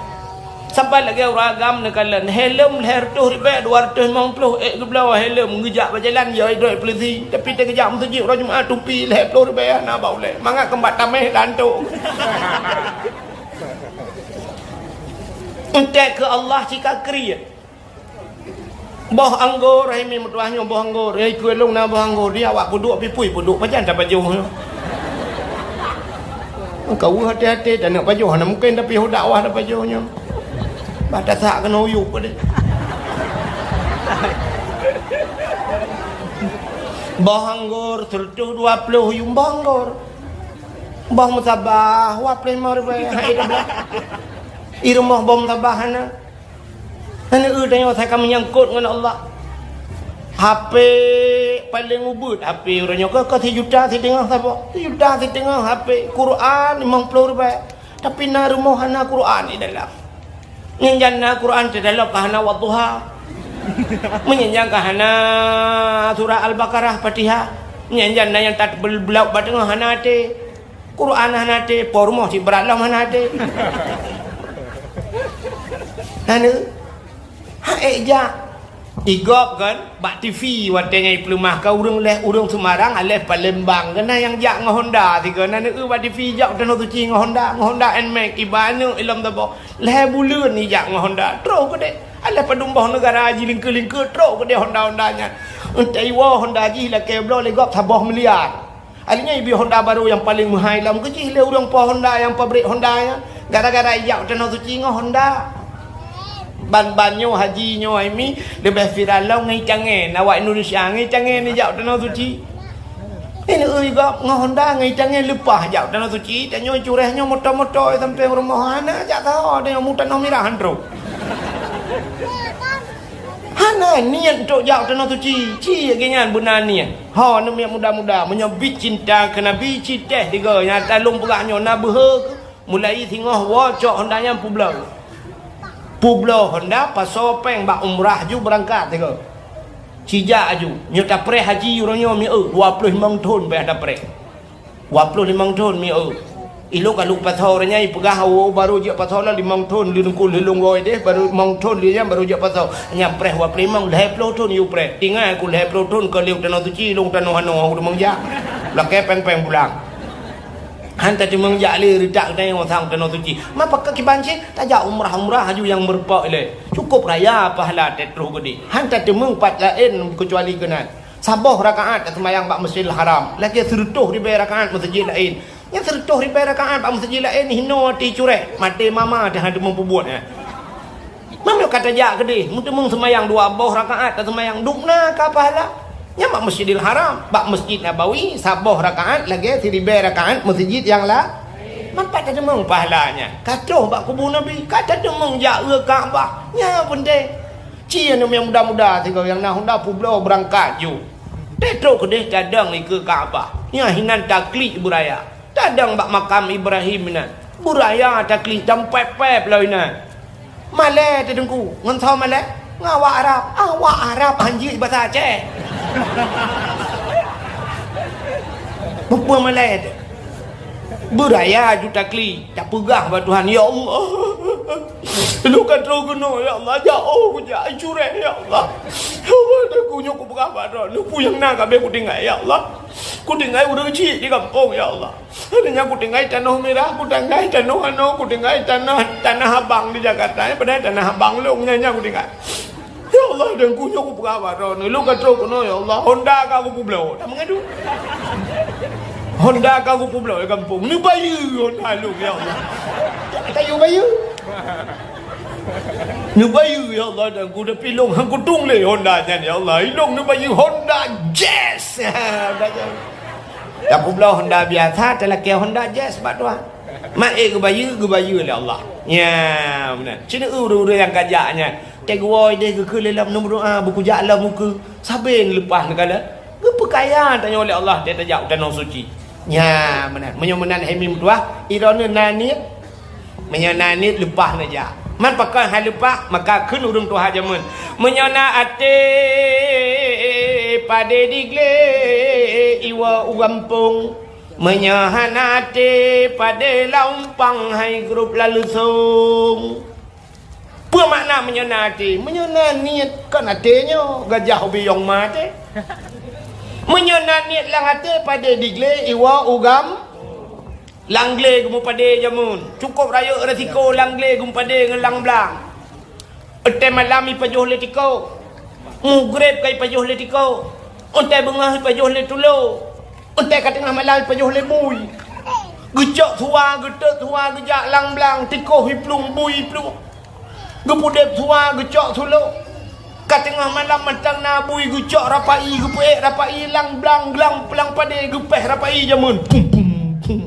Saban lagée ureuëng agam neukalon, helm lhée reutôh ribée, dua reutôh limong ploh ék geubloe helm, geujak bak jalan ya idroe polisi, tapi teugeujak meuseujid uroe Jumat tupi lhée ploh ribée hana bak ulée. Mangat keumbak tameh lantok. Entek keu Allah cit ka kriet. Boh anggô, hai mi meutuah nyoe boh anggô, hai keu lôn na boh anggô, di awak peuduek pipui peuduek pajan tapajoh nyoe. Ka weueh até-até taneuk pajoh, hana mungken tapi ho dakwah tapajoh nyoe. Bah tasak keunoe uyueb deh. Boh anggor sireutoh dua ploh yuem boh anggor. Boh musabah dua ploh limong ribèe. Hai dah blah. I rumoh boh musabah hana. Hana eu tanyoe asai ka meunyangkot ngon Allah. Hape paleng ubeuet hape uroe nyoe keu, keu sijuta siteungoh saboh. Sijuta siteungoh hape, Quran limong ploh ribèe. Tapi na rumoh hana Quran di dalam. Nyan jan na Quran teuh dalam ka hana Wadduha. Meunyan jan ka hana surah Al-Baqarah, Fatihah. Nyan jan na nyang tat bel-, beulauek bak teungoh hana até. Quran hana até, po rumoh cit brat lom hana até. Hana. Ha ék jak. Igop kan, bak T V watèe nyan ipeuleumah ka ureueng lhèe, ureueng Semarang, aléh Palembang, keunan nyang jak ngon Honda sigoe, na neu-eu bak T V jak u Tanoh Suci ngon Honda, ngon Honda Nmax, iba aneuk ilom saboh. Lhèe buleuen ijak ngon Honda, trok keudéh. Aléh padum boh neugara jilingkeu-lingkeu, trok keudéh Honda-Honda nyan. Eunteuk iwoe Honda jih lakèe bloe lé gob saboh miliar. Akhirnya ibi Honda barô nyang paleng meuhai lom keu jih lé ureueng po Honda nyang pabrik Honda nyan. Gara-gara ijak u Tanoh Suci ngon Honda. Ban-ban nyoe haji nyoe hai mi leubeh viral lom ngon icangèn. Awak Indonesia ngon icangèn ijak u Tanoh Suci. Ini ui gob ngon Honda ngon icangèn leupah jak u Tanoh Suci. Tanyoe cureh nyoe moto-moto sampoe rumoh hana jak saho tanyoe mu tanoh mirah han trok. Hana niet untuk jak u Tanoh Suci. Ci lagèe nyan beuna niet. Ho, aneuk miet muda-muda, meunyoe bit cinta keu Nabi, ci teh tiga. Nyata lôn peugah nyoe na beuhe keu, mulai singoh woe cok Honda nyan peubloe. Peubloe Honda, pasoe péng bak umrah ju beurangkat tiga. Ci jak aju. Nyoe tapreh haji uroe nyoe mieu, dua ploh limong thon payah tapreh. Dua ploh limong thon mieu. Ilôn ka lôn pasoe uroe nyan ipeugah, "Oh, barô jeuet pasoe lom limong thon, lheuh teungku lheuh lôn woe deh, barô limong thon lheuh nyan barô jeuet pasoe." Nyan preh dua ploh limong, lhèe ploh thon yue preh. Tinggai ku lhèe ploh thon ka lheuh u Tanoh Suci, lôn tanoh anoe, ureueng jak. Lakèe péng-péng pulang. Han tateumeung jak lé reutak geutanyoe sang Tanoh Suci. Ma pakon kiban cit, tajak umrah-umrah aju nyang meureumpok ilèe. Cukup raya pahala teuh troh geudeh. Han tateumeung pat laén keucuali keunan. Saboh rakaat taseumayang bak Masjidil Haram, lagèe sireutoh ribèe rakaat meuseujid laén. Nyang sireutoh ribèe rakaat bak meuseujid laén hinoe até cureh, maté mama teuh hana teumeupubuet nyan. Meunyoe ka tajak keudeh, meuteumeung seumayang dua boh rakaat taseumayang dum na ka pahala. Nyan bak Masjidil Haram, bak Masjid Nabawi saboh rakaat lagèe siribèe rakaat meuseujid nyang la-, man pat tateumeung pahala nyan. Ka troh bak kubu Nabi, ka tateumeung jak u Ka'bah. Nyan peunteng. Ci aneuk miet muda-muda sigoe nyang na Honda peubloe beurangkat ju. Teutrok keudeh tadong dikeue Ka'bah. Nyan hinan taklik beuraya. Tadong bak makam Ibrahim inan. Beuraya taklik tampép-pép lom inan. Malèe teuh Teungku, ngon soe malèe? Ngon awak Arab. Awak Arab hanjeuet basa Aceh. Peue malèe teuh? Beuraya ju taklik, tapeugah bak Tuhan, "Ya Allah, lôn ka troh keunoe, ya Allah, jak oh kujak cureh, ya Allah. Ya Allah, Teungku nyoe kupeugah bak droeneuh, peue nyang na ka abéh kutinggai, ya Allah. Kutinggai ureueng chik di gampông, ya Allah. Akhirnya kutinggai tanoh mirah, kutinggai tanoh anoe, kutinggai tanoh, tanah abang di Jakarta, padahai tanah abang lôn nyan, nyan kutinggai." Ya Allah, Teungku nyoe kupeugah bak droeneuh, lôn ka troh keunoe, ya Allah. Honda ka kupeubloe, dak meungadu. Honda ka kupeubloe di gampông. Neubayeue Honda lôn, ya Allah. Tayue bayeue. Neubayeue, ya Allah, Teungku, tapi lôn han kutueng lé Honda nyan, ya Allah. Ilôn neubayeue Honda Jazz. Honda Jazz. Dak peubloe Honda biasa, talakèe Honda Jazz bak Tuhan. Mak ék geubayeue, geubayeue lé Allah. Nya, meunan. Ci neu-eu ureueng-ureueng nyang ka jak nyan. Teuh geuwoe deh geukheun lé lom, neumeudoa, beukujak lom ukeue. Sabe neuleupah neukalon. Geupeukaya tanyoe lé Allah teuh tajak u Tanoh Suci. Nya, meunan. Meunyoe meunan hai mi meutuah, droeneuh na niet. Meunyoe na niet leupah neujak. Man pakon hai leupah, maka kheun ureueng tuha jameun. Meunyoe na até padé diglé iwoe u gampông. Meunyoe hana até padé lam umpang hai grup laleusong. Peue makna meunyoe na até? Meunyoe na niet kon até nyoe, gajah ubiyong ma até. Meunyoe na niet lam até padé diglé iwoe u gam-, lam glé geumeupadé jameun. Cukôp rayeuk resiko lam glé geumeupadé ngon lam blang. Watèe malam ipajoh lé tiko. Mugreb ka ipajoh lé tiko. Watèe beungoh ipajoh lé tulo. Watèe ka teungoh malam ipajoh lé bui. Geucok suwa, geutot suwa, geujak lam blang, tiko iplueng, bui iplueng. Geupudeb suwa, geucok sulok. Ka teungoh malam mantong na bui, geucok rapai, geupeuék rapai lam blang, glang, blang padé, geupéh rapai jameun. Pum, pum, pum,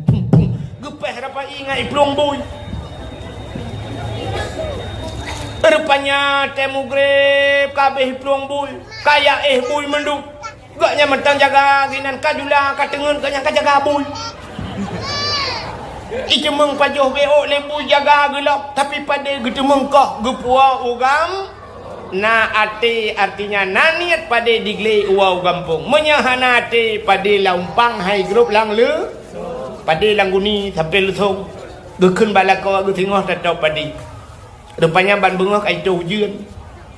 pum, pum. Geupéh rapai ngon iplueng bui. Rupanya tée mugreb ka abéh iplueng bui, ka jak éh bui mandum. Gobnyan mantong jaga sinan, ka jula, ka teungeut, gobnyan ka jaga bui. Iceumeung pajoh bék lé bui jaga geulok, tapi padé geuteumeung koh geupuwoe u gam-, na até, artinya na niet padé diglé uwoe u gampông. Meunyoe hana até, padé lam umpang hai grob lam le-, padé lam guni sampoe leusong. Geukheun bak lakoe geusingoh tatôb padé. Rupanya ban beungoh ka itôh ujeuen.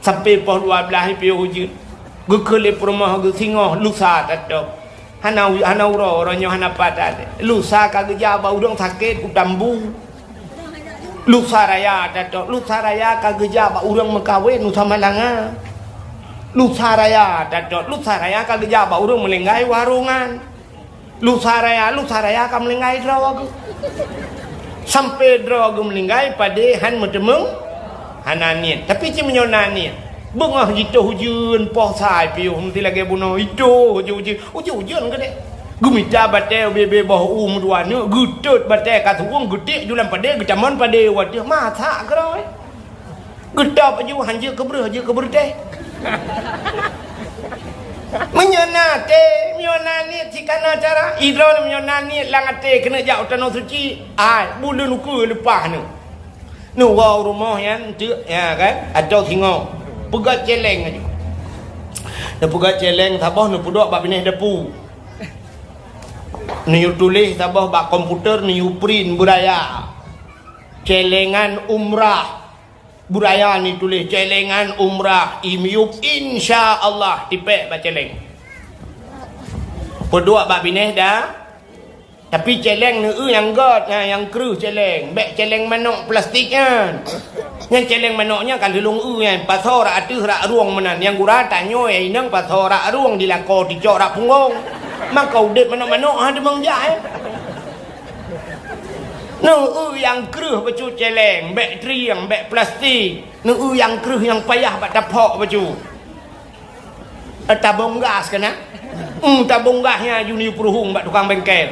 Sampoe poh dua blaih piôh ujeuen. Geukheun lé peurumoh geusingoh lusa tatôb. Hana u-, hana uroe, uroe nyoe hana pat. Lusa ka geujak bak ureuëng sakét u Tambu. Lusa raya tatôb, lusa raya ka geujak bak ureuëng meukawen u Samalanga. Lusa raya tatôb, lusa raya ka geujak bak ureuëng meulinggai warongan. Lusa raya, lusa raya ka meulinggai droe geuh. Sampoe droe geuh meulinggai padé han meuteumeung, hana niet. Tapi cit meunyoe na niet, beungoh jitôh ujeuen poh sa piôh meusti lagée bunoe itôh ujeuen-ujeuen, ujeuen-ujeuen keudeh. Geumita batée ubé-bé boh u meudua neuk, geutot batée ka suwueng, geutiek ju lam padé, geutamon padé u ateueh, masak keudroe. Geutôb aju han jeuet keu breueh, jeuet keu beureutéh. Meunyoe na até, meunyoe na niet, cit ka na cara. Idroe meunyoe na niet lam até keuneuk jak u tanoh suci, ai, buleuen ukeue leupah neuh. Neuwoe u rumoh nyan teuk, ya kan, atau singoh. Peugöt céléng aju. Neupeugöt céléng saboh neupeuduek bak binéh dapu. Neuyue tuléh saboh bak komputer, neuyue print beuraya. Céléngan umrah. Beuraya ni tuléh céléngan umrah, i miyueb insya Allah tipék bak céléng. Peuduek bak binéh da, tapi céléng neu-eu nyang göt, nyang, nyang kreueh céléng, bék céléng manok plastik nyan. Nyan céléng manok nyan ka lheueh lôn eu nyan, pasoe rak ateueh rak rueng meunan. Nyang gura tanyoe inong pasoe rak rueng di lakoe ticok rak punggong. Maka udeb manok-manok ha teumeung jak, eh. Neu-eu nyang kreueh bacut céléng, bék trieng, bék plastik. Neu-eu nyang kreueh nyang payah bak taphok bacut. Eh, tabong gas keunan? Hmm, tabong gas nyan aju neuyue peuruhueng bak tukang bengkel.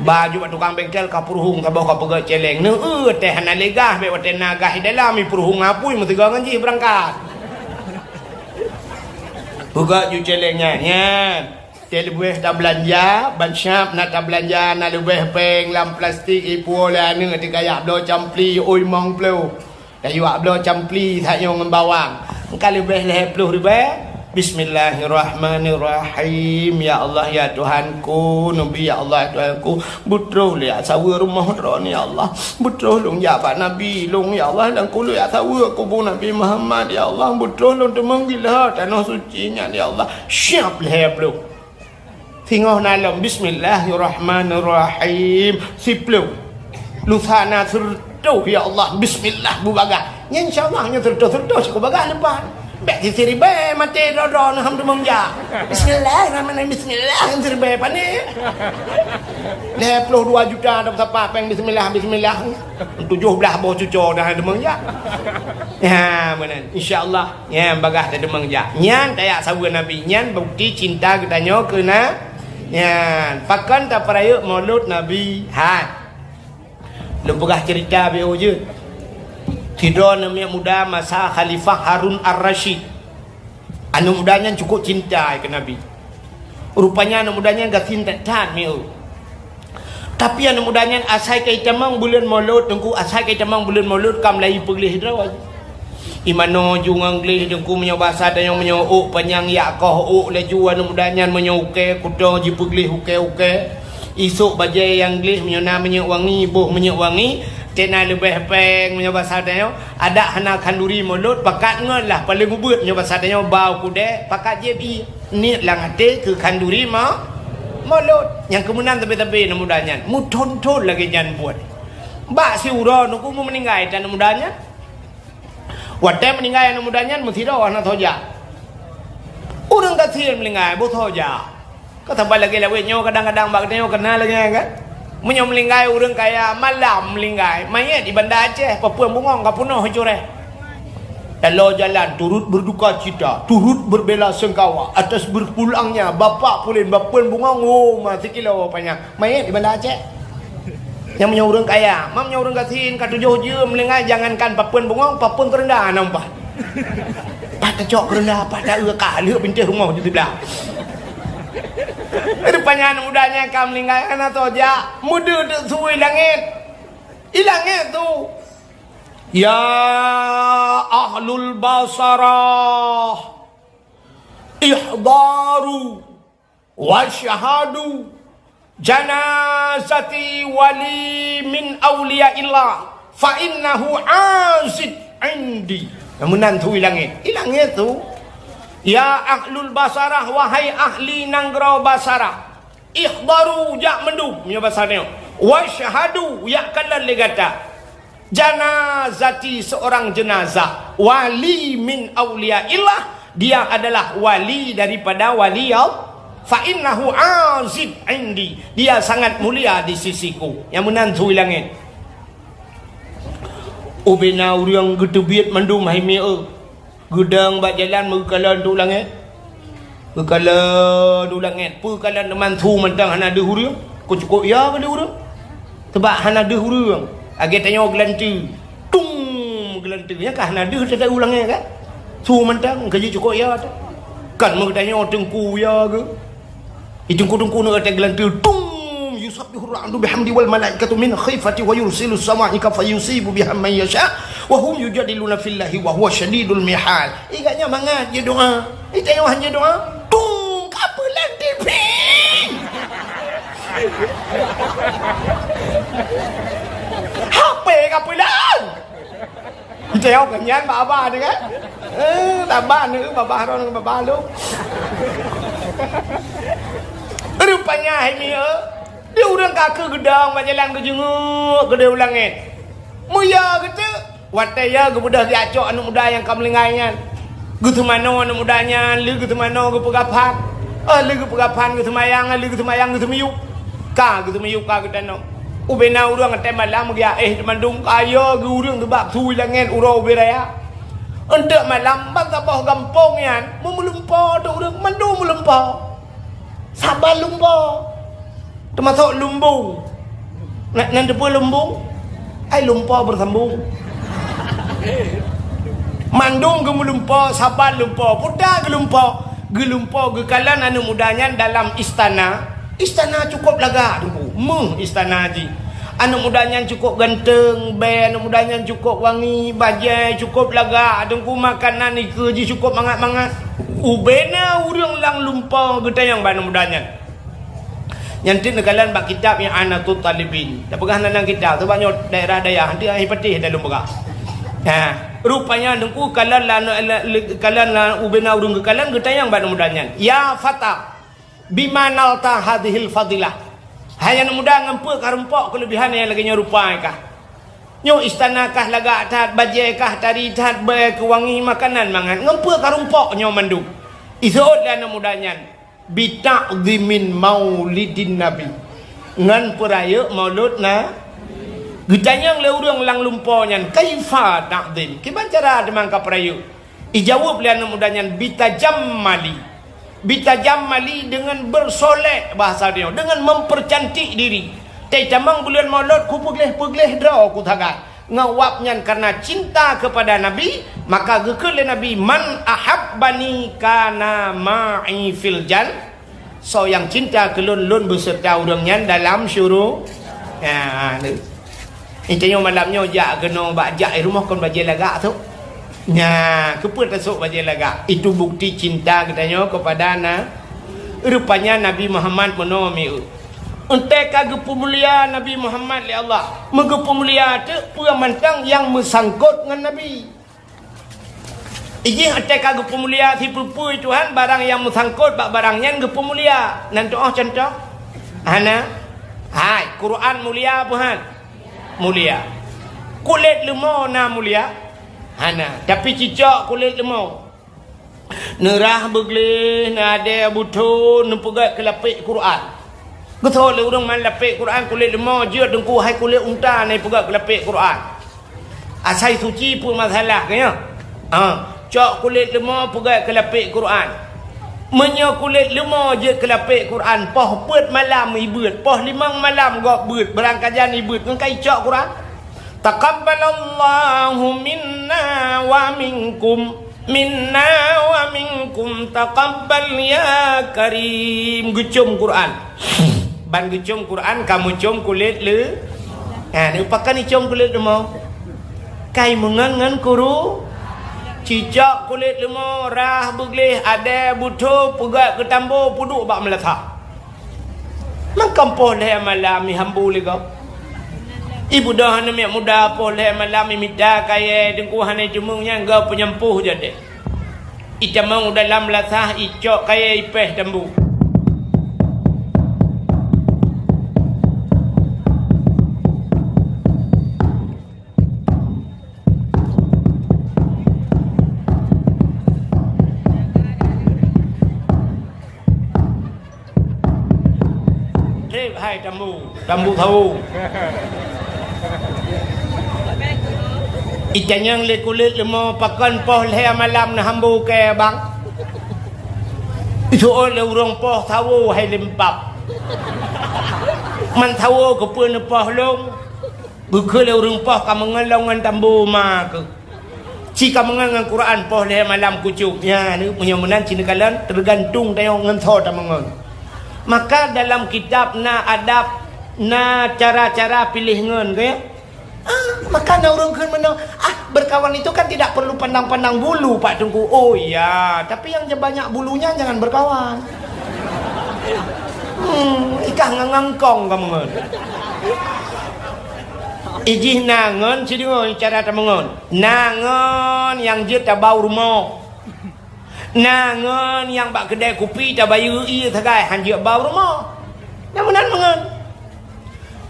Ba aju bak tukang bengkel ka peuruhueng saboh ka peugöt céléng. Neu-eu teuh hana lé gas, bék watée na gas di dalam, i peuruhueng apui meusigoe ngon jih beurangkat. Peugöt ju céléng nyan, nyan. Teuleubeh tabeulanja, ban siab na tabeulanja, na leubeh péng lam plastik, ipuwoe lé aneuëk teuka jak bloe campli, ui mong ploh. Tayue jak bloe campli that nyoe ngon bawang. Ka leubeh lhée ploh ribée. Bismillahirrahmanirrahim. Ya Allah, ya Tuhanku, Nabi, ya Allah, ya Tuhanku. Beutroh lôn jak saweue rumoh droeneuh, ya Allah. Beutroh lôn jak bak Nabi lôn, ya Allah, dan kulôn jak saweue kubu Nabi Muhammad, ya Allah. Beutroh lôn teumeung gila tanoh suci nyan, ya Allah. Siab lhée ploh. Singoh na lom, bismillahirrahmanirrahim. Siploh. Lusa na seureutoh, ya Allah, bismillah bubagaih. Nyan insya Allah nyoe seureutoh-seureutoh cit kubagaih leupah. Bék siribée maté droe-droe na hom teumeung jak. Bismillahirrahmanirrahim, bismillah, siribée pané. Lhée ploh dua juta dah sapat péng bismillah, bismillah. Tujoh blaih boh cuco dah teumeung jak. Ya, meunan. Insya Allah. Nyan bagaih tateumeung jak. Nyan tajak saweue Nabi. Nyan bukti cinta geutanyoe keu na-, nyan. Pakon tapeurayeuk Maulud Nabi? Hai. Lôn peugah ceurita beu jeuet. Sidroe aneuk muda masa Khalifah Harun Ar-Rasyid. Aneuk muda nyan cukup cinta keu Nabi. Rupanya aneuk muda nyan gasien that-that mieu. Tapi aneuk muda nyan asai ka itamong buleuen Maulud, Teungku, asai ka itamong buleuen Maulud ka mulai ipeugléh droe. Imanoe ju ngon gléh, Teungku, meunyoe basa tanyoe meunyoe ôk panyang yak koh ôk laju aneuk muda nyan, meunyoe ukée kuto jipeugléh ukée-ukée. Isôk bajée nyang gléh, meunyoe na minyeuk wangi, boh minyeuk wangi, tena leubeh péng meunyoe basa tanyoe. Adak hana khanduri Maulud, pakat ngon lah paleng ubeuet meunyoe basa tanyoe bau kudée, pakat jieb ié. Niet lam até keu khanduri ma-, Maulud. Nyang keumeunan sabe-sabe aneuk muda nyan, meuthon-thon lagée nyan buet. Bak siuroe Teungku, meuninggai that aneuk muda nyan. Watée meuninggai aneuk muda nyan, meusidroe hana soe jak. Ureuëng gasien meuninggai, boh soe jak. Ka saban lagée lawét nyoe, kadang-kadang bak geutanyoe kana lagée nyan kan. Meunyoe meulinggai ureuëng kaya, malam meulinggai, manyét di Banda Aceh, papeuen bungöng ka peunoh cureh. Talo jalan turut berduka cita, turut berbela sengkawa atas berpulangnya bapak pulen papeuen bungöng, oh, ma sikilo panyang. Manyét di Banda Aceh. Nyang meunyoe ureuëng kaya, ma meunyoe ureuëng gasien ka tujoh jeuem meulinggai, jangankan papeuen bungöng, papeuen keureunda hana umpat. Pat tacok keureunda, pat ta-eu ka lheueh pintoe rumoh di siblah. Rupanya aneuk muda nyan ka meulinggai, hana tojak, meudeuh teuk su i langét. I langét su, "Ya ahlul Basarah, ihdaru wasyhadu janazati wali min auliyaillah, fa innahu azid indi." Nyang meunan su i langét. I langét su, "Ya ahlul Basarah, wahai ahli nanggroe Basarah, ihdaru, jak mandum," meunyoe basa nyoe, "wasyhadu, jak kalon lé gata, janazati, seorang jenazah, wali min auliyaillah, dia adalah wali daripada wali Allah, fa innahu azid indi, dia sangat mulia di sisiku." Nyang meunan su i langét. Ubena ureuëng geuteubiet mandum hai mieu. Geudong bak jalan meukalon u langét. Meukalon u langét. Peu kalon teuma su mantong hana deuh ureuëng. Keu cukôp ya keu deuh ureuëng. Teuma hana deuh ureuëng. Lagée tanyoe geulanteue. Tung! Geulanteue. Nyan ka hana deuh teuh u langét kan? Su mantong ka jicukôp ya teuh. Kan meutanyoe teungku ya geuh. Di teungku-teungku nyoe teuh geulanteue, tung! Yusabbihur ra'du bihamdi wal malaikatu min khifati wa yursilus sawa'iqa fayusibu biha man yasha wa hum yujadiluna fillahi wa huwa syadidul mihal. Ingat nyan mangat jeuet doa. Di tanyoe han jeuet doa, tung! Ka peulan T V. H P ka peulan. Geutanyoe nyan bak babah teuh kan? Eh, babah nyoe, babah droeneuh babah lôn. Rupanya hai mieu, di ureuëng ka keu geudong bak jalan geujeungeuk keudeh u langét. Meuya geuteuk, watée ya geubeudôh geujak cok aneuk muda nyang ka meulinggai nyan. Geuseumanoe aneuk muda nyan, lheueh geuseumanoe geupeugah phan. Oh, lheueh geupeugah phan geuseumayang, lheueh geuseumayang geuseumiyueb. Ka geuseumiyueb ka geutanoe. Ubena ureuëng watée malam geuéh teumandum kaya geu ureuëng geubak su i langét uroe ubé raya. Eunteuk malam ban saboh gampông nyan meumeulimpô teuh ureuëng mandum meulimpô. Saban lumpo. Teumasok lumbung. Na, nan teupeue lumbung? Ai lumpo beusambong. Mandum geumeulumpo, saban lumpo, puta geulumpo. Geulumpo geukalon aneuk muda nyan dalam istana. Istana cukôp lagak, Teungku. Meuh istana jih. Aneuk muda nyan cukôp ganteng, bèe aneuk muda nyan cukôp wangi, bajèe cukôp lagak, Teungku, makanan ikeue jih cukôp mangat-mangat. Ubena ureuëng lam lumpo geutanyong bak aneuk muda nyan. Nyan teuk neukalon bak kitab I'anatut Talibin. Tapeugah nan kitab, sabab nyoe daerah dayah, hanti ai patéh dah lôn peugah. Ha, rupanya Teungku kalon la, la, la, kalon la ubena ureuëng geukalon geutanyong bak aneuk muda nyan. "Ya fata, bima nalta hadhil fadilah?" Hai aneuk muda, ngon peue karumpok keuleubihan nyang lagèe nyoe rupa kah? Nyoe istana kah lagak that, bajèe kah tari that, bèe keuh wangi, makanan mangat. Ngon peue karumpok nyoe mandum? Iseuôt lé aneuk muda nyan, "Bita'dhimin maulidin nabi." Ngon peurayeuk maulud na. Geutanyong lé ureuëng lam lumpo nyan, "Kaifa ta'dhim?" Kiban cara teuma ka peurayeuk? Ijaweueb lé aneuk muda nyan, "Bitajammali." Bitajammali dengan bersolek, bahasa dia, dengan mempercantik diri. Teutamong buleuen Maulud, kupeugleh-peugleh droe kusagai. Ngon wab nyan karena cinta kepada Nabi, maka geukheun lé Nabi, "Man ahabbani kana ma'i fil jan." Soe nyang cinta keu lôn, lôn beuseurta ureuëng nyan dalam syuru-, ya, tu. Inti nyoe malam nyoe jak keunoe bak jak i rumoh kon bajèe lagak tu. Nya, keupeue tasok bajèe lagak? Itu bukti cinta geutanyoe kepada na-, rupanya Nabi Muhammad meunoe mieu. Entée ka geupeumulia Nabi Muhammad lé Allah, meugeupeumulia teuk peue mantong nyang meusangkot ngon Nabi. Ijih watée ka geupeumulia sipeue-peue Tuhan, barang nyang meusangkot bak barang nyan geupeumulia. Nan tuoh cuntoh? Hana. Hai, Quran mulia peue han? Mulia. Kulét leumo na mulia? Hana. Tapi cicok kulét leumo. Neurah beugleh, neuadée beuthon, neupeugét keu lapék Quran. Geutho lé ureuëng man lapék Quran kulét leumo jeuet deungku hai kulét unta na ipeugét keu lapék Quran. Asai suci peue masalah keu nyoe? Ha, cok kulét leumo peugét keu lapék Quran. Meunyoe kulét leumo jeuet keu lapék Quran, poh peuet malam ibeuet, poh limong malam gob beuet, beurangkajan ibeuet, ngon ka icok Quran. Taqabbalallahu minna wa minkum. Minna wa minkum taqabbal ya karim. Geucom Quran. Ban geucom Quran, kamoe com kulét le. Ha, neupakan icom kulét leumo. Kai meungon ngon kuru. Cicok kulét leumo, rhah beugleh, adé butho, peugét keu tambo, peuduek bak meulasah. Mangkam poh lhée malam ihambu lé gob. Ibu dah aneuk miet muda poh lhée malam imita kayée teungku hana iteumeung nyan gob peunyampôh jadeh. Itamong u dalam lasah icok kayée ipéh tambu. Trép hai tambu, tambu sawo. Itanyong lé kulét leumo pakon poh lhée malam neuhambu kée bang. Iseuôt lé ureuëng poh sawo hai limpab. Man sawo keupeue neupoh lom? Bukon lé ureuëng poh ka meungon lom ngon tambu ma keuh. Ci ka meungon ngon Quran poh lhée malam kucom. Nyan, meunyoe meunan ci neukalon teugantung tanyoe ngon soe tameungon. Maka dalam kitab na adab, na cara-cara piléh ngon, keu ya? Ah, maka na ureuëng kheun meunoe, "Ah, berkawan itu kan tidak perlu pandang-pandang bulu, Pak Teungku." Oh iya, tapi yang banyak bulunya jangan berkawan. Hmm, ikah ngangangkong kameungon. Ijih na ngon sideungoe cara tameungon. Na ngon nyang jeuet tabau rumoh. Na ngon nyang bak keudai kupi tabayeue ié sagai han jeuet bau rumoh. Na meunan meungon.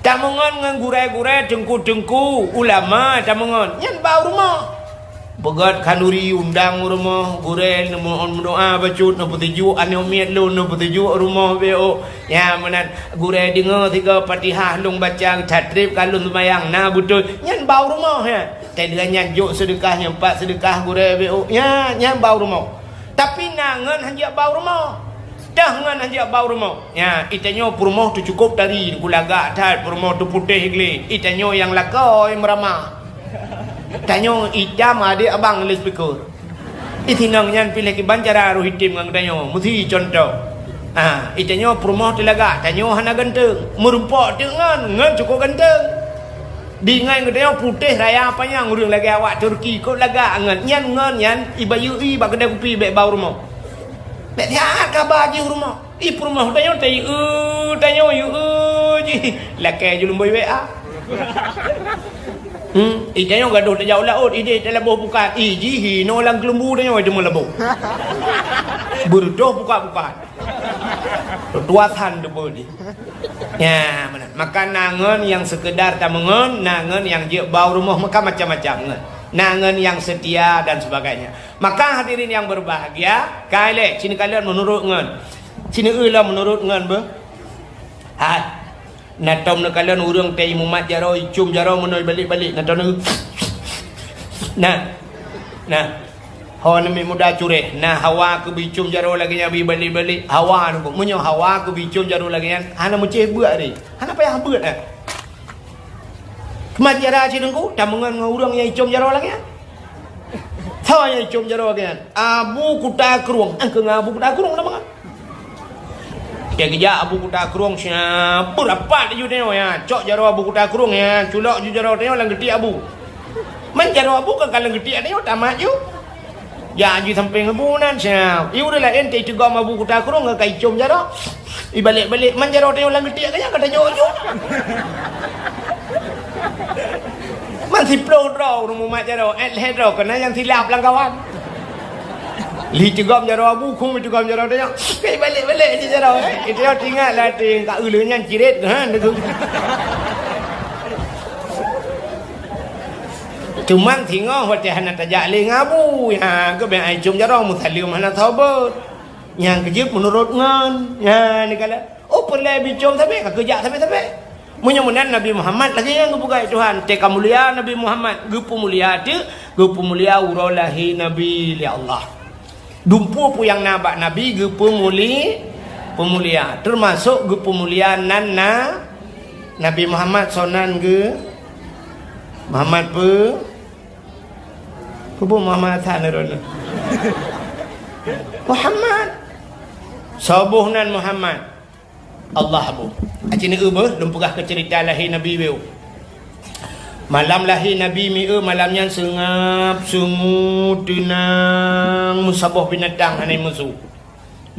Tameungon ngon gurée-gurée, teungku-teungku, ulama tameungon, nyan bau rumoh. Peugét khanduri undang u rumoh, gurée neumeudoá bacut, neupeutuju aneuk miet lôn, neupeutuju rumoh B O. Nyan meunan, gurée deungoe sigoe Fatihah lôn baca, that trép ka lôn seumayang, na beutôi, nyan bau rumoh, ya. Teuh lheueh nyan jok seudeukah nyang pat seudeukah gurée B O. Nyan, nyan bau rumoh. Tapi na ngon han jeuet bau rumoh. Teuh ngon han jeuet bau rumoh. Nyan, itanyoe peurumoh teuh cukôp tari, gulagak that peurumoh teuh putéh glé. Itanyoe nyang lakoe meuramah. Tanyoe itam adék abang lé speaker. Itinong nyan piléh kiban cara roh item ngon tanyoe. Meusi contoh. Ah, itanyoe peurumoh teuh lagak, tanyoe hana ganteng. Meurumpok teuk ngon, ngon cukôp ganteng. Di ngon geutanyoe putéh raya panyang ureuëng lagée awak Turki, kok lagak ngon. Nyan ngon nyan ibayeue ié bak keudai kupi bék bau rumoh. Bék siat kaba jih u rumoh. Ih, peurumoh tanyoe tayue, tanyoe yue jih. Lakée ju lumboi W A. Hmm, ih, tanyoe gadoh tajak u laôt, ideh talaboh pukat. Ih, jih inoe lam keulumbu tanyoe teuma laboh. Beureudoh pukat-pukat. Tutosan teupeu jih. Ya, meunan. Maka na ngon nyang seukeudar tameungon, na ngon nyang jeuet bau rumoh, maka macam-macam ngon. Na ngon nyang seutia dan sebagainya. Maka hadirin yang berbahagia, kai lé, ci neukalon meunurot ngon. Ci neueu lom meunurot ngon beuh. Hai. Na tom neukalon ureuëng teuh imumat jaroe, icom jaroe meunoe balek-balek, na tom neueu. Nah. Nah. Ho aneuk miet muda cureh, na hawa keu bicom jaroe lagée nyan bi balek-balek. Hawa nyoe, meunyoe hawa keu bicom jaroe lagée nyan, hana meucéh beuet deh. Hana payah beuet, eh. Keumat cara ci teungku, tameungon ngon ureuëng nyang icom jaroe lagée nyan. Soe nyang icom jaroe lagée nyan? Abu Kuta Krueng. Angkeu ngon Abu Kuta Krueng tameungon. Dia geujak Abu Kuta Krueng siap. Beurapat laju tanyoe, ya. Cok jaroe Abu Kuta Krueng, ya. Culok ju jaroe tanyoe lam geutiek Abu. Man jaroe Abu ka lam geutiek tanyoe tamat ju. Jak ju sampéng Abu nan siap. Ié ureuëng laén teuh iteugom Abu Kuta Krueng ka icom jaroe. Ibalek-balek man jaroe tanyoe lam geutiek ka nyan ka tajok ju. Man siplôh droe ureuëng mumat jaroe, eh, lhée droe keunan nyang silap lam kawan. Lheueh teugom jaroe Abu, khum teugom jaroe tanyoe. Kai balek-balek jih jaroe, eh. Itu nyang teuingat lah, teuh ka ulée nyan ciret, ha, deungon. Cuman singoh watée hana tajak lé ngon Abu, ya, geubeuet ai com jaroe meusaleuem hana saboh. Nyang keujeuet meunurot ngon, ya, neukalon. Oh, peureulée bicom sabe, ka keujak sabe-sabe. Meunyoe meunan Nabi Muhammad lagée nyan geupeugah Tuhan, teuka mulia Nabi Muhammad, geupeumulia teuk, geupeumulia uroe lahé Nabi lé Allah. Dumpeue peue nyang na bak Nabi geupeumuli-, peumulia, teumasok geupeumulia nan na Nabi Muhammad sonan geu-, Muhammad peu-, Peue Muhammad Hasan droeneuh? Muhammad. Soe boh nan Muhammad? Allah boh. Aci neueu beuh, lôn peugah keu ceurita lahé Nabi weueh. Malam lahé Nabi mieu malam nyan seungab, sungu, teunang, meusaboh binatang hana musoh.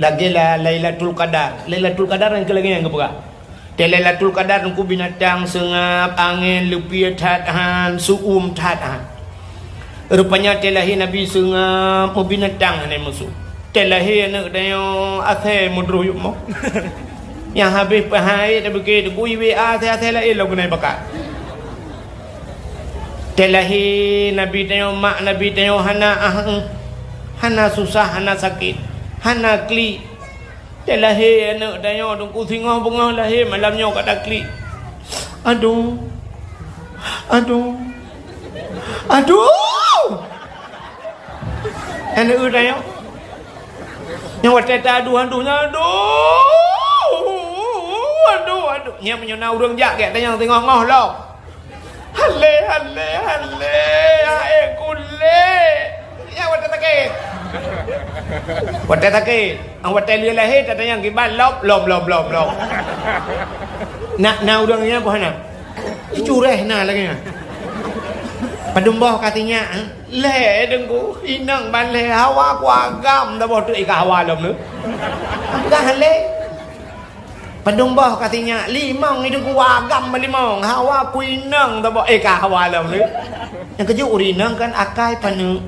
Lagée la-, Lailatul Qadar. Lailatul Qadar nyang keu lagée nyan geupeugah. Tée Lailatul Qadar teungku binatang seungab, angén, leupie that han, su'um that han. Rupanya tée lahé Nabi seungab, meubinatang hana musoh. Tée lahé aneuëk tanyoe asée meudroh yup mo. Nyang habéh peuhai tapiké teungku iwé asée-asée laén lom keunai bakat. Tée lahé Nabi tanyoe, mak Nabi tanyoe hana ah, hana susah, hana sakét, hana klik. Tée lahé aneuëk tanyoe teungku singoh beungoh lahé malam nyoe ka taklik. Aduh. Aduh. Aduh. Aneuëk tanyoe. Nyang watée ta aduh-aduh nyan, aduh. Aduh, aduh. Nyang meunyoe na ureuëng jak gét tanyoe singoh ngoh lom. Hale, hale, hale, hai kulé. Ya, watée sakét. Watée sakét. Ang watée lheueh lahé, tatanyong kiban lom, lom, lom, lom, lom. Na, na ureuëng nyan boh na. Icureh na lagée nyan. Padum boh ka sinyak, eh? Lhée deungku, inong ban lhée hawa kuagam dah boh tu ika hawa lom tu. Dah lhée. Padum boh ka sinyak, limong idong kuagam limong, hawa kuinong tabok, eh, ka hawa lom ni. Nyang keujeuet ureueng inong kan akai paneuk.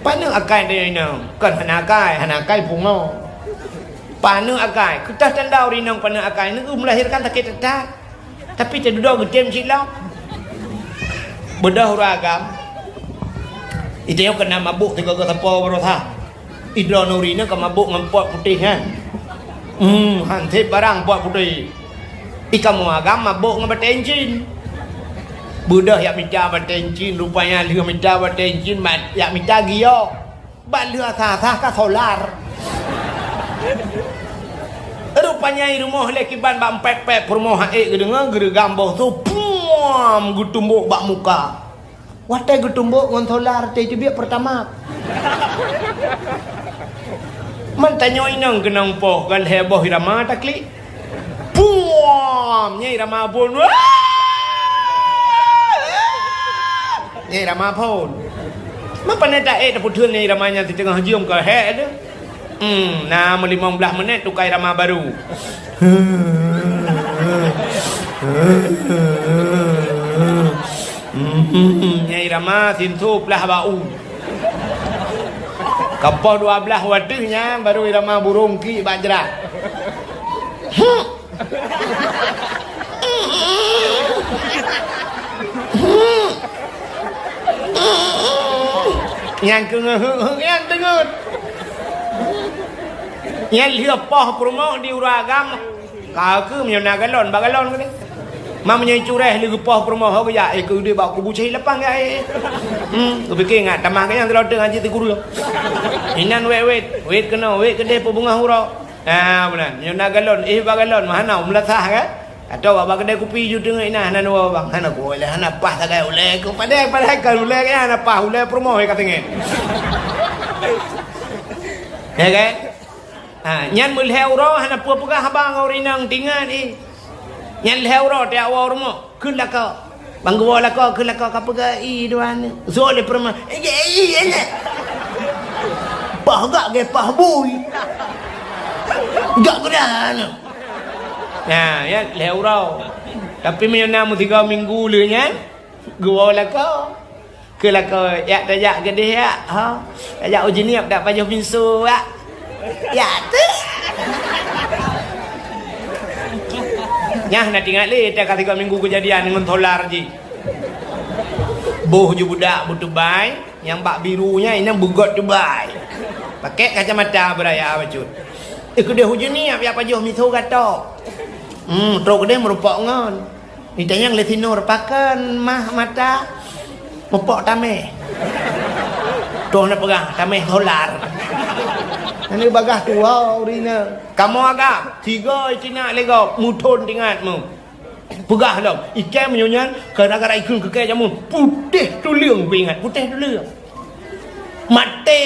Paneuk akai tanyoe inong, kon hana akai, hana akai pungo. Paneuk akai, keutah tanda ureueng inong paneuk akai, neu meulahirkan sakét that-that. Tapi teududoe geutem cit lom. Beudôh ureueng agam. Ita nyoe keunan mabôk sigoe-goe sapo baroesa. Idroe nuri nyoe ka mabôk ngon pot putéh nyan. Hmm, han sép barang pot putéh. Ikamoe agam mabôk ngon batée encin. Beudôh jak mita batée encin, rupanya lheueh mita batée encin, mat-, jak mita giok. Bak lheueh asah-asah ka solar. Rupanya i rumoh lé kiban bak empet-pet peurumoh, han ék geudeungoe, geureugam boh su, puam, geutumbok bak muka. Watée geutumbok ngon solar, teubiet Pertamax. Man tanyoe inong keunong poh, ka lhée boh irama taklik. Puam! Nyang irama phon. Nyang irama phon. Ma pane taék tapeutheun nyang irama nyan siteungoh jeuem ka hék teuh. Hmm, na meulimong blaih menit tuka irama baru. Hmm, nyang irama sintob lah bak u. Ka poh dua blaih wateuh nyan baru irama burông kik bak jrat. Nyang keungeut, nyang teungeut. Nyang lheueh poh peurumoh di ureueng agam. Ka keuh meunyoe na galon, bak galon keuh. Ma meunyoe cureh lé geupoh peurumoh ho geujak, eh, keudeh bak kubu cai lapang ya, eh. Hmm, geupike ngat tamah keu nyang teulote ngaji teuguru. Inan wet-wet, wet keunoe, wet keudeh peubeungoh uroe. Ha, bulan. Meunyoe na galon, eh, bak galon, mah hana, meulasah kan? Atau bak, bak keudè kupi ju teungoh inan, hana dua bang, hana kuwoe lé, hana paih sagai ulèe keu padai, padai kan ulèe kan hana paih, ulèe peurumoh ka teungoh. Ya kan? Ha, nyan meulhèe uroe hana peue peugah haba ngon ureueng inong tingat, eh. Nyan lhèe uroe tiak woe u rumoh. Kheun lakoe. Ban geuwoe lakoe, kheun lakoe ka peugah, "Ih, dua aneuk." Soe lé peurumoh, "Eh, eh, eh, eh." Paih gak, gak paih bui. Gak geudah aneuk. Nah, ya, lhèe uroe. Tapi meunyoe na meusigoe minggu lé nyan, geuwoe lakoe. Keu lakoe, "Yak tajak keudeh, Yak, ha? Tajak u Jeunieb dak pajoh pinso, Yak?" "Yak teuh." Nyan na teuingat lé, ata ka tiga minggu keujadian ngon solar jih. Boh ju budak beutubai, nyang bak biru nyan inong beugot tubai. Pakèk kacamata beuraya bacut. Eh, keudeh ujeuen ni, ap-, ap pajoh miseue gatok. Hmm, trok keudeh meurupok ngon. Ditanyong lé si Nur, "Pakon mah mata?" "Meupok tameh." Toh na peugah, "Tameh solar." Nyan bagah tuha ureueng inong. Kamoe agam, tiga itinak lé gob, muthon tingat mu. Peugah lom, ikei meunyoe nyan, gara-gara ikheun keu kei jameun, putéh tuleueng kuingat, putéh tuleueng. Maté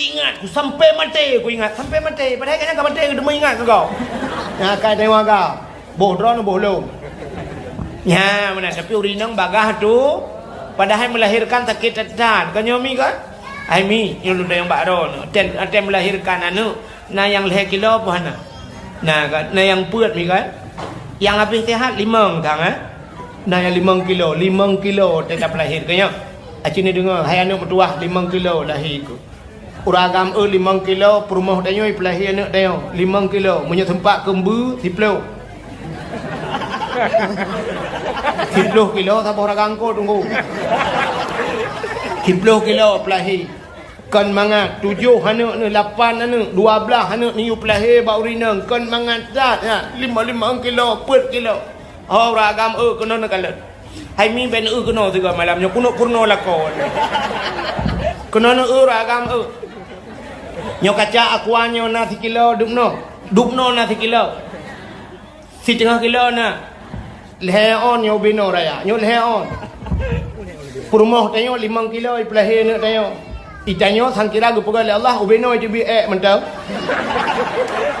ingat ku, sampai maté kuingat, sampai maté. Padahai keu nyan ka maté, keu teuma ingat keu gob. Nyan kai teurimong agam. Boh droeneuh, boh lôn. Nyan meunan, tapi ureueng inong bagah tu, padahai melahirkan sakét that-that. Kon nyoe mi kan? Hai mi, nyoe lôn tanyong bak droeneuh. Até, até melahirkan aneuk, na nyang lhèe kilo peue hana? Na kan? Na nyang peuet mi kan? Nyang habéh sehat limong sang, eh? Na nyang limong kilo, limong kilo teutab lahé keu nyoe. Aci neudeungoe, hai aneuk meutuwah limong kilo lahé keu. Ureueng agam eu limong kilo, peurumoh tanyoe ipeulahé aneuk tanyoe, limong kilo. Meunyoe seumpat keu mbeue, siploh. Siploh kilo saboh ragam eungkôt, Teungku. Siploh kilo peulahé. Kon mangat, tujoh aneuk neuh, lapan aneuk, dua blaih aneuk neuyue peulahé bak ureueng inong, kon mangat that, nyan, limong-limong kilo, peuet kilo. Oh, ureueng agam eu keunoe neukalon. Hai mi, bèk neu eu keunoe sigoe malam nyoe, keuneuk peurunoe lakoe. Keunoe neu eu ureueng agam eu. Nyoe kaca aqua nyoe na sikilo, dubnoe. Dubnoe na sikilo. Siteungoh kilo na. Lhèe ôn nyoe ubé noe raya. Nyoe lhèe ôn. Peurumoh tanyoe limong kilo ipeulahé aneuk tanyoe. Itanyoe sangkira geupeugah lé Allah, ubé noe iteubiet èk mantong.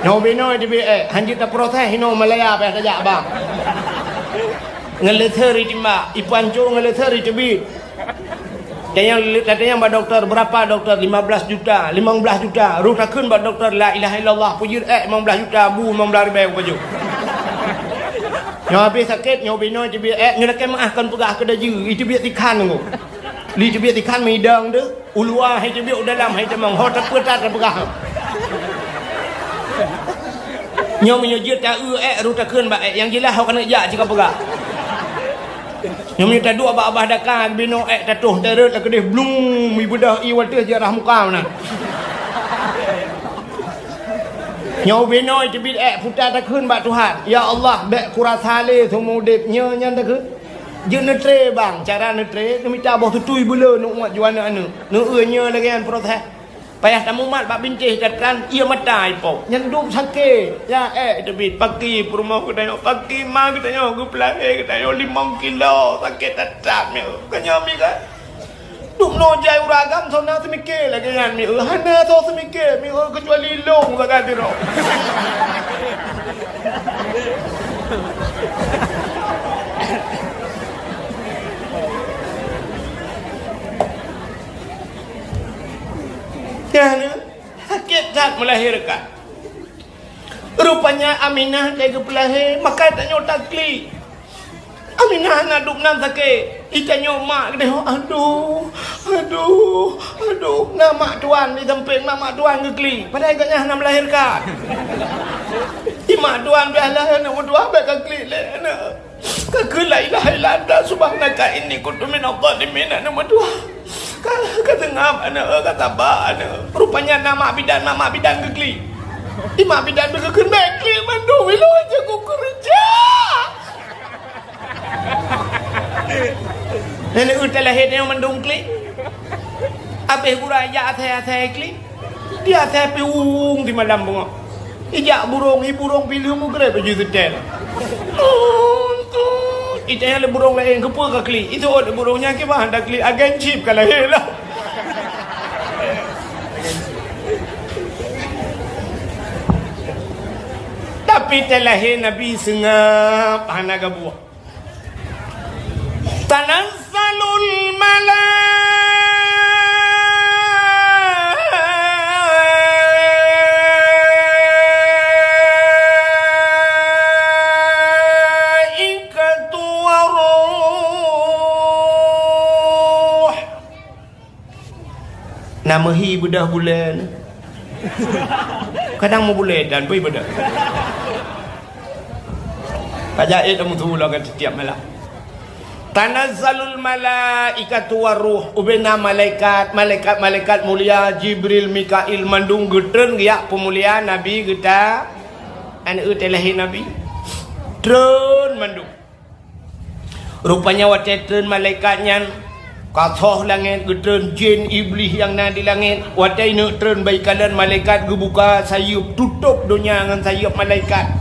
Nyoe ubé noe iteubiet èk. Han jeuet taproses inoe Malaya payah tajak ba. Ngon leuseur itimbak, ipancô ngon leuseur iteubiet. Tanyong, tatanyong bak dokto, berapa dokto? Lima belas juta, limong blaih juta. Roh takheun bak dokto, la ilaha illallah, peujeuet èk limong blaih juta, bu limong blaih ribèe kupajoh. Nyoe habéh sakét, nyoe ubé noe iteubiet èk, nyoe lakèe meu'ah kon peugah keu dajeu, iteubiet sikhan nyoe. Lé iteubiet sikhan meudong teuh, u luwa hai iteubiet, u dalam hai itamong, ho tapeutat tapeugah. Nyoe meunyoe jeuet ta-eu èk, roh takheun bak èk, nyang jeulaih ho keuneuk jak cit kapeugah. Nyoe meunyoe taduek bak babah daka, geubinoe èk tatoh, tarot lakeudeh blung, ibeudôh ié watèe jarah muka meunan. Nyoe ubé noe iteubiet èk, puta takheun bak Tuhan, "Ya Allah, bèk kurasa lé seumeu udép nyoe nyan," takheun. Jeuet neutré bang, cara neutré, neumita boh tutui beuleu neuuet ju aneuk-aneuk. Neu-eu nyoe lagèe nyan proses. Payah tamumat bak bintéh that-that, ié mata ipok. Nyan dum sakét. Ya, eh, teubiet paki peurumoh geutanyoe, paki ma geutanyoe, geupeulahé geutanyoe limong kilo, sakét that-that mi. Ka nyoe mi kan? Dum noe jai ureueng agam soe na seumiké lagèe nyan mi. Hana soe seumiké mi, keucuali lôn sagai sidroe. Nyan, sakét that melahirkan. Rupanya Aminah lheuh geupeulahé, maka tanyoe taklik. Aminah hana dum nan sakét. Itanyoe mak geutanyoe, aduh, aduh, aduh. Na mak tuan di sampéng, na mak tuan geuklik. Padahai gobnyan hana melahirkan. Di mak tuan pih lahé aneuk meutuah, bèk ka klik lé aneuk. Ka kheun, "La ilaha illa anta subhanaka inni kuntu minadh dhalimin," aneuk meutuah. Ka, ka seungab aneuk, ka saba aneuk. Rupanya na mak bidan, na mak bidan geuklik. Di mak bidan pih geukheun, "Bèk klik mandum, ilôn jeuet kukeureuja." Nenek utai lahé nyoe mandum klik. Abéh gura jak asai-asai klik. Di asai pih uwueng di malam beungoh. Ijak burông, i burông pih lheueh meugreb baju seutèl. Tut, tut. Itanyong lé burông laén, "Keupeue ka klik?" Iteuôt lé burông nyan, "Kiban han taklik, agen chip ka lahé lah." Tapi teulahé Nabi seungab hana gabuah. Tanazzalul malaikatu war-ruh. Na meuhi beudôh buleuen. Kadang meubulée dan bui beudôh. Ka jai tamutu lagée tiep malam. Tanazzalul malaikatu waruh, ubena malaikat, malaikat-malaikat mulia, Jibril, Mikail, mandum geutreun geujak peumulia Nabi geuta, aneuk teuh lahé Nabi. Treun mandum. Rupanya watée treun malaikat nyan, ka tho langét, geutreun jén Iblih nyang na di langét. Watée neuk treun bak ikalon malaikat geubuka sayeuep, tutôp donya ngon sayeuep malaikat.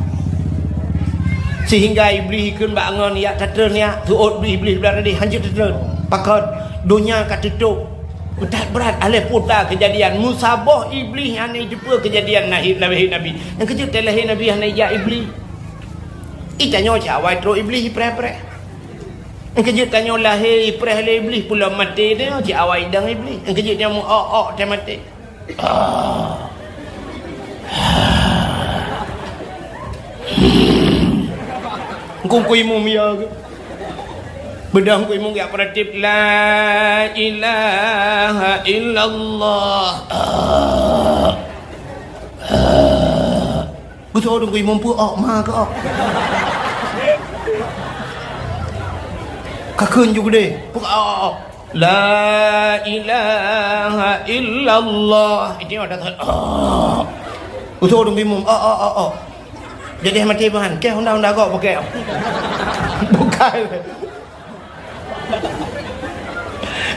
Sehingga Iblih ikheun bak angon, "Yak tatreun yak." Teuôt Iblih blah tadi, "Hanjeuet tatreun." Pakon? Donya ka tutôp. That brat, alah puta keujadian. Meusaboh Iblih hana jiteupeue keujadian lahé, lahé Nabi. Nyang keujeuet lahé Nabi hana ijak Iblih. Itanyoe cit awai trok Iblih ipreh-preh. Nyang keujeuet tanyoe lahé ipreh lé Iblih, pulom maté tanyoe cit awai idong Iblih. Nyang keujeuet nyoe meu-ok-ok teuh maté. Engkong ku imum ya ke? Beudôh ku imum ya peuratif, "La ilaha illallah." Beutôi dong ku imum peu-ok ma ke-ok. Ka kheun ju geudeh. Peu-ok-ok. La ilaha illallah. Itu ada tak? Oh. Usul dong imum. Oh, oh, oh, oh. Jadi mati bahan. Ke honda-honda kok pakai. Bukan.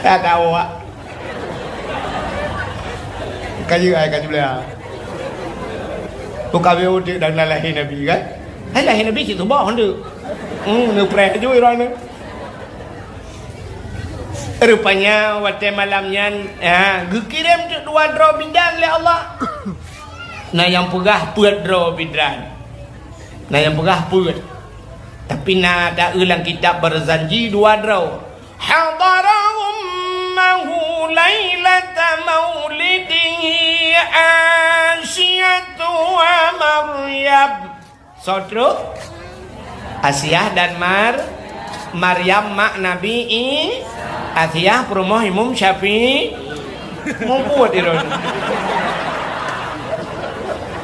Ya tahu, Wak. Kayu ai kayu belah. Bukan biar udik dan lahé Nabi kan? Hai lahé Nabi cit tu bah honda. Hmm, neupreh ju irang ni. Rupanya watée malam nyan, ha, geukirém teuk dua droe bidan lé Allah. Na nyang peugah peuet droe bidan. Na nyang peugah peuet. Tapi na taeu lam kitab Barzanji dua droe. Hadara ummahu lailata maulidihi Asiyatu wa Maryam. Soe trok? Asiah dan Mar-, Maryam mak Nabi I-, Asiah peurumoh Imum Syafi'i. Mubuet irôn.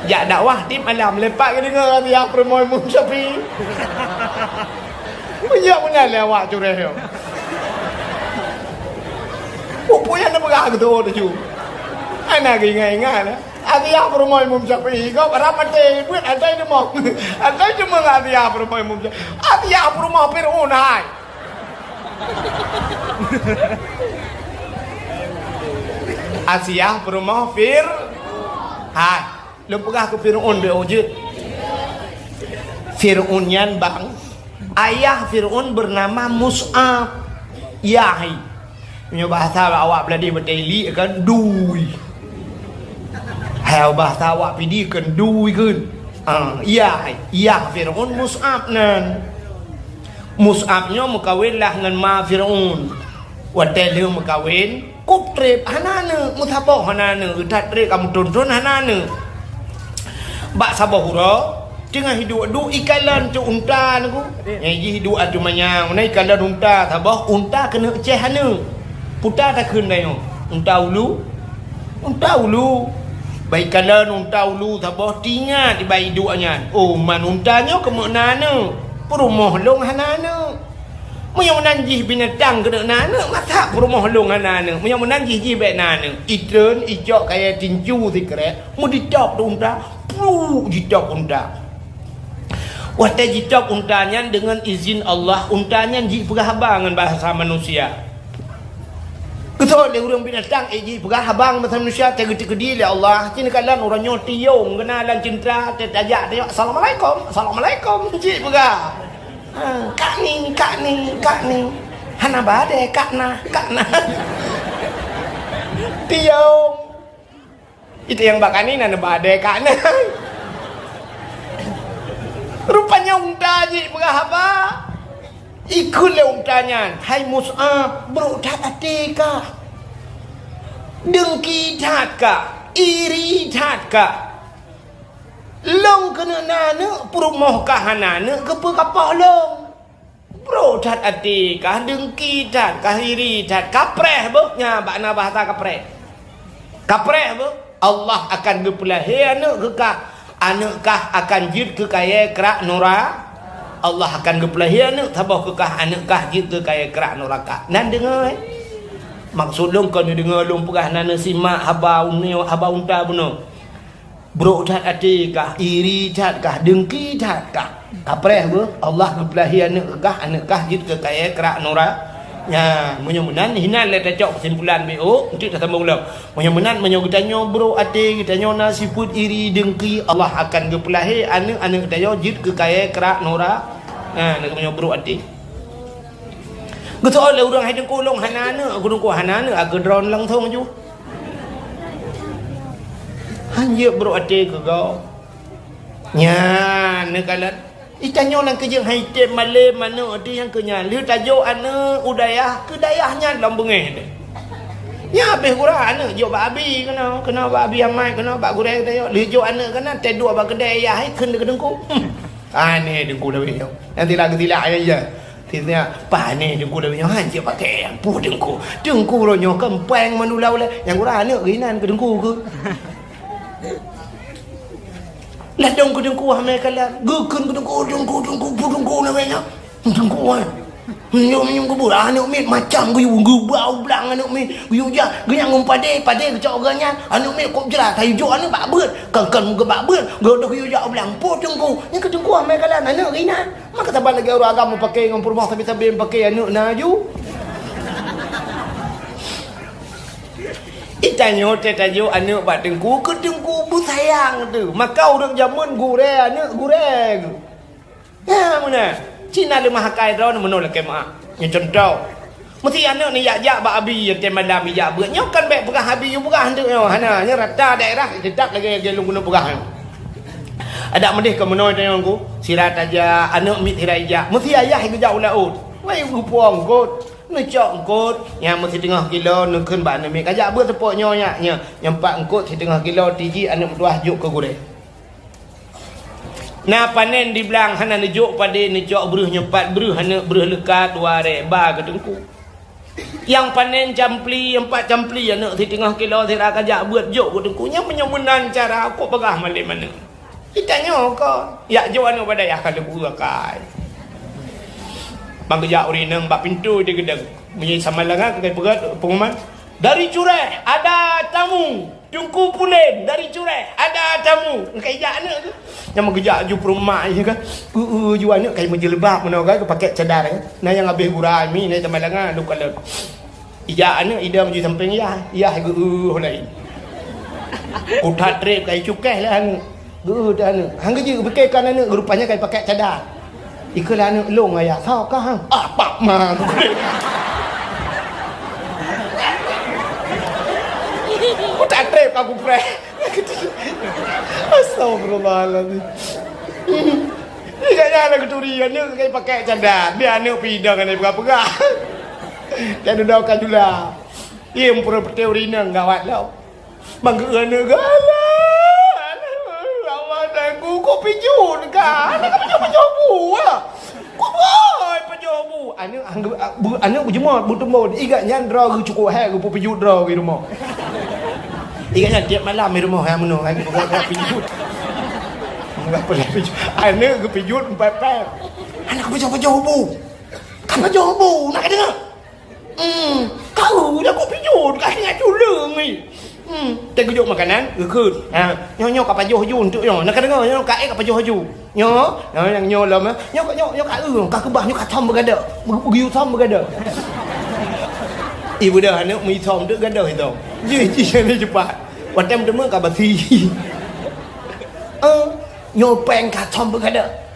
Jak dakwah tiep malam, lepak geudeungoe Asiah peurumoh Imum Syafi'i. Meujak meunan lé awak cureh nyoe. Peue nyang neupeugah keu tuwoe tuju? Hana geuingat-ingat. Asiah peurumoh Imum Syafi'i, gob rab maté, buet asai teumong. Asai teumong Asiah peurumoh Imum Syafi'i. Asiah peurumoh Fir'aun hai. Asiah peurumoh Fir-, hai. Lôn peugah keu Fir'aun beu jeuet. Fir'aun nyan bang, ayah Fir'aun bernama Mus'ab. Yah hai. Meunyoe bahasa awak Beuladeue batée ilik kan dui. Hai bahasa awak Pidie kan dui kan. Ah, yah hai. Yah Fir'aun Mus'ab nan. Mus'ab nyoe meukawen lah ngon ma Fir'aun. Watée lheueh meukawen, kub treb hana aneuk, meusaboh hana aneuk, that treb ka meuthon-thon hana aneuk. Bak saboh uroe, teungoh hiduek duek ikalon cok unta nyoe ku. Nyang jih duek ateueh manyang, meunan ikalon unta saboh, unta keuneuk ceh aneuk. Puta takheun tanyoe, unta ulu, unta ulu. Bak ikalon unta ulu saboh, teuingat bak iduek nyan, "Oh, man unta nyoe keumeuk na aneuk, peurumoh lôn hana aneuk." Meunyoe meunan jih binatang keuneuk na aneuk, masa peurumoh lôn hana aneuk? Meunyoe meunan jih, jih bék na aneuk. Itreun, icok kayée tincu sikrek, meuditôb di unta, pluk jitôb unta. Watée jitôb unta nyan deungon izin Allah, unta nyan jipeugah haba ngon bahasa manusia. Geutôb lé ureuëng binatang, eh, jipeugah haba ngon bahasa manusia, teugeutikeudi lé Allah. Cit neukalon uroe nyoe tiong, geuna lam ceuntra, teutajak, teutajak, "Assalamualaikum, assalamualaikum," jipeugah. Ha, "Kak ni, kak ni, kak ni." Hana badée, kak na, kak na. Tiong. Itu nyang bak kak ni na badée, kak na. Rupanya unta jipeugah haba. Ikheun lé unta nyan, "Hai Mus'ab, brok that até kah? Deungki that kah? Iri that kah? Lôn keuneuk na aneuk, peurumoh kah hana aneuk, keupeue kapoh lôn?" Brok that até kah, deungki that kah, iri that, kapreh beuh, nyan bak na bahasa kapreh. Kapreh beuh, Allah akan geupeulahé aneuk keu kah, aneuk kah akan jeuet keu kayée krak nura-, Allah akan geupeulahé aneuëk saboh keu kah, aneuëk kah jeuet keu kayée krak nuraka. Nan deungoe, eh? Maksud lôn kon neudeungoe lôn peugah, nan neusimak haba uneue, haba unta bunoe. Brok that até kah, iri that kah, dengki that kah. Kapreh beuh, Allah geupeulahé aneuëk keu kah, aneuëk kah jeuet keu kayée krak nura-, Nyan, meunyoe meunan, hinan lé tacok keusimpulan B O, untuk tasambong lom. Meunyoe meunan, meunyoe geutanyoe brok até, geutanyoe na sifeuet iri, dengki, Allah akan geupeulahé aneuëk-aneuëk geutanyoe jeuet keu kayée krak nura-, Nah, na meunyoe brok até. Geusoe lé ureuëng hai teungku lôn hana aneuëk, geuteungku hana aneuëk, aku droen langsong ju. Hanjeuet brok até keu gob. Nyan, neukalon. Itanyoe lam keujeueng hai tem malem aneuëk teuh nyang keu nyan. Lheueh tajok aneuëk u dayah, keu dayah nyan lom beungéh teuh. Nyan habéh gura aneuëk jok bak abi keunoe, keunoe bak abi amai, keunoe bak gurée tajok. Lheueh jok aneuëk keunan, teuduek bak keudée yah hai kheun keu teungku. Hmm. Aneh teungku lawét nyoe. Nyang tilak geutilak ayah. Sisnya, pane teungku lawét nyoe han cit pakai nyang puih teungku. Teungku roh nyoe keumpeng mandula ulée. Nyang gura aneuëk geuinan keu teungku keu. Ladong keu teungku hamé kalam. Geukheun keu teungku, teungku, teungku, puih teungku lawét nyoe. Teungku, eh. Minyeum-minyeum keu beurah aneuëk miet macam geuyue geubau blang aneuëk miet. Geuyue jak, geunyang ngon padé, padé geucok geuh nyan. Aneuëk miet kop jrat, hayeu jok aneuëk bak beuet. Kan-kan geubak beuet, geudoh geuyue jak u blang. Puih teungku. Nyang keu teungku hamé kalam aneuëk geuinan. Maka saban lagée ureuëng agam meupaké ngon peurumoh sabe-sabe meupaké aneuëk na aju. Itanyoe teuh tajok aneuëk bak teungku, keu teungku beusayang teuh. Maka ureuëng jameun gurée aneuëk gurée geuh. Nyan meunan. Cina leumah akai droe meunoe lakée meuah. Nyoe cuntoh. Meusi aneuëk ni jak-jak bak abi, watée malam ijak beuet. Nyoe kan bék peugah abi yue peugah aneuëk nyoe. Hana, nyoe rata daerah teutap lagée, lagée lôn keuneuk peugah nyoe. Adak meudeh keu meunoe tanyoe ku, sira tajak, aneuëk miet sira ijak. Meusi ayah geujak u laôt. Wai geupuwoe eungkôt, neucok eungkôt, nyang meusi teungoh kilo, neukheun bak aneuëk miet, "Kajak beuet seupôt nyoe nyak, nyoe, nyoe pat eungkôt siteungoh kilo, tiji aneuëk meutuwah jok keu gurée." Na panen di blang hana neujok padé, neucok breuh nyoe pat breuh, aneuëk breuh leuka dua ré ba keu teungku. Nyang panen campli, empat campli aneuëk siteungoh kilo sira kajak beuet jok keu teungku. Nyan meunyoe meunan cara kok peugah malem aneuëk. Itanyoe kon, jak jok aneuëk bak dayah ka leubu akai. Ban geujak ureuëng inong bak pintoe di geudong. Meunyoe sama langa keukai peugah pengumuman, "Dari Cureh ada tamu." Teungku Pulen dari Cureh, ada tamu. Ka ijak aneuëk tu. Nyang meugeujak ju peurumak je kan. Eu, eu, ju aneuëk kai meujeulbab meunoe kan, geupakék cadar kan. Na nyang habéh gura mi, na teuma langa, lôn kalon. Ijak aneuëk idong ju sampéng yah, yah geu, eu, laén. Utat trép kai cukéh lah aneuëk. Geu, eu, aneuëk. Hang geujeuet pike kan aneuëk, rupanya kai pakék cadar. Ikeu lé aneuëk lôn ayah, "Soe kah, hang?" "Ah, pak ma." Ku tak trép ka kupreh. Astagfirullahaladzim. Di gaya anak kuturi, aneuëk kai pakai cadar. Dia aneuëk pidong aneuëk peugah-peugah. Dan udah kan jula. Iya, meupeureupeute ureuëng inong gawat lom. Manggeu aneuëk galak. Allah, Tuhanku, kok pijut kah? Hana ka pajoh-pajoh bu, ah. Kok boy pajoh bu? Aneuëk, aneuëk, bu, aneuëk beujeumoe, beuteumbon. Igat nyan droe geuh cukôp hék, geupeu pijut droe geuh rumoh. Igat nyan tiep malam di rumoh, hai meunoe, hai geupeu pijut. Meunoe pijut. Aneuëk geupijut, empat-empat. Hana ka pajoh-pajoh bu. Ka pajoh bu, nak ka deungoe? Hmm, kau dah kok pijut, ka ingat culeueng ni. Hmm, teugeujok makanan, geukheun. Ha, nyoe, nyoe ka pajoh ju untuk nyoe. Nak ka deungoe, nyoe ka ék ka pajoh ju. Nyoe, nyoe nyang nyoe lom, eh. Nyoe, nyoe, nyoe ka eu, ka keubah, nyoe ka thom beugadôh. Beu-, beu-, geuyue thom beugadôh. Ibu dah aneuk meuithom tu gadôh itu. Ji, ji, ni cepat. Watèe meuteumé ka basi. Eh, nyoe péng ka thom beugadôh.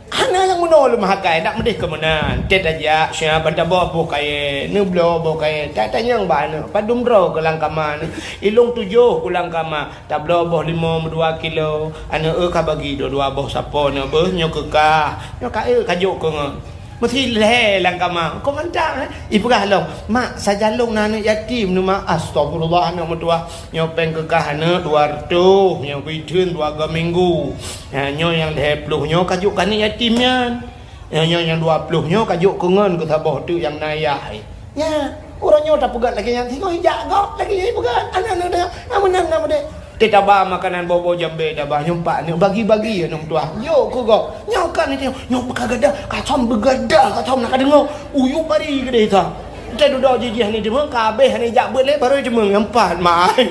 Hana nyang meunoe lom hakai, dak meudeh keu meunan. Tét tajak, sia ban taboh boh kayèe, neubloe boh kayèe. Tatanyong bak aneuk, padum droe keu lam kama nyoe. Ilông tujoh keu lam kama, tabloe boh limong meudua kilo. Aneuk, eu, ka bagi dua-dua boh sapo nyoe beuh, nyoe keu kah. Nyoe ka, eu, ka jok keu ngon. Meusi lhèe lam kama. Kok mantap, eh? Ipeugah lom, "Mak, sajan lôn na aneuk yatim nyoe, Mak." Astagfirullah, aneuk meutuwah. Nyoe péng keu kah aneuk dua reutôh, nyoe bri theun dua go minggu. Ha, nyoe nyang lhèe ploh nyoe ka jok keu aneuk yatim nyan. Nyoe, nyoe nyang dua ploh nyoe ka jok keu ngon keu saboh teuk nyang na yah. Nyan, uroe nyoe tapeugöt lagèe nyan, singoh ijak gob lagèe nyan ipeugöt. Aneuk-aneuk dah, na meunan, na meudeh. Teuh taba makanan boh-boh jambé taba, nyoe pat aneuk bagi-bagi aneuk meutuah. Jok keu gob. Nyoe kan itu, nyoe ka gadah, ka som beugadah, ka som na ka deungoe. Uyup bari keudeh sa. Teuh dudoe jijih ni cuma, ka habéh ni jak beuet lé, baru cuma nyoe pat mai.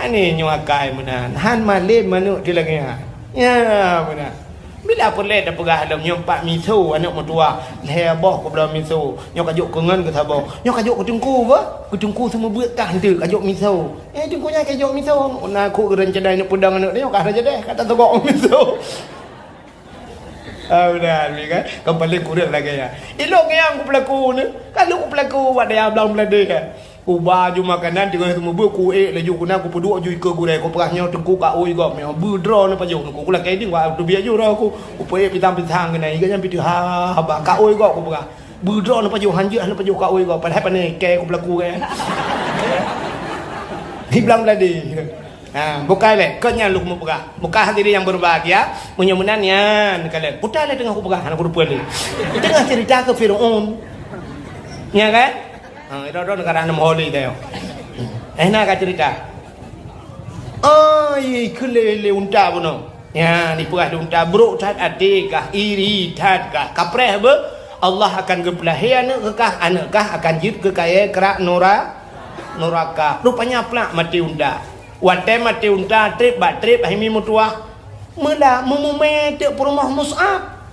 Aneuk nyoe akai meunan. Han malém aneuk di lagée nyan. Ya, meunan. Bila peureulée tapeugah lom nyoe pat miso aneuk meutuah, lhée boh kubloe miso. Nyoe ka jok keu ngon keu saboh. Nyoe ka jok keu teungku bah. Keu teungku seumeubeuet tah enteuk ka jok miso. Eh, teungku nyan ka jok miso. Na kok geurencana aneuk peudong aneuk nyoe ka rencana ka tatogok miso. Ah, meunan, kan? Kan paléng kureueng lagée nyan. Ilong nyang kupeulaku ni. Kan lôn kupeulaku, wat daya blang beuladée, kan? Uba ju makanan, teungoh seumeubeuet, kuék laju guna, kupeuduek ju ikeue gurée, kupeugah nyoe teungku ka ui gob, nyoe beudroe neupajoh, ku lakée ding, wa teubiet ju roh ku, kupeuék pisang-pisang keunan, iga nyan pih teuh ha, haba, ka ui gob kupeugah. Beudroe neupajoh, hanjeuet neupajoh ka ui gob, padahai pane kée kupeulaku kée. Hiblang beuladi. Ha, bukai lé, kon nyan lôn kupeugah. Bukai hadirin yang berbahagia, meunyoe meunan nyan kalon. Puta lé teungoh kupeugah, hana kupeue lé. Teungoh cerita keu Firaun. Nya kan? Ha, itu ada negara enam holi tayong. Eh, na ka cerita. Oh, iya, keu lé, lé unta bunoe. Ya, dipeugah lé unta, brok that até kah, iri that kah, kapreh beuh. Allah akan geupeulahé aneuk keu kah, aneuk kah akan jeuet keu kayée krak nura-, nuraka. Rupanya plak maté unta. Watée maté unta, treb bak treb, hai mi meutuah. Meula meumumé teuk peurumoh Mus'ab.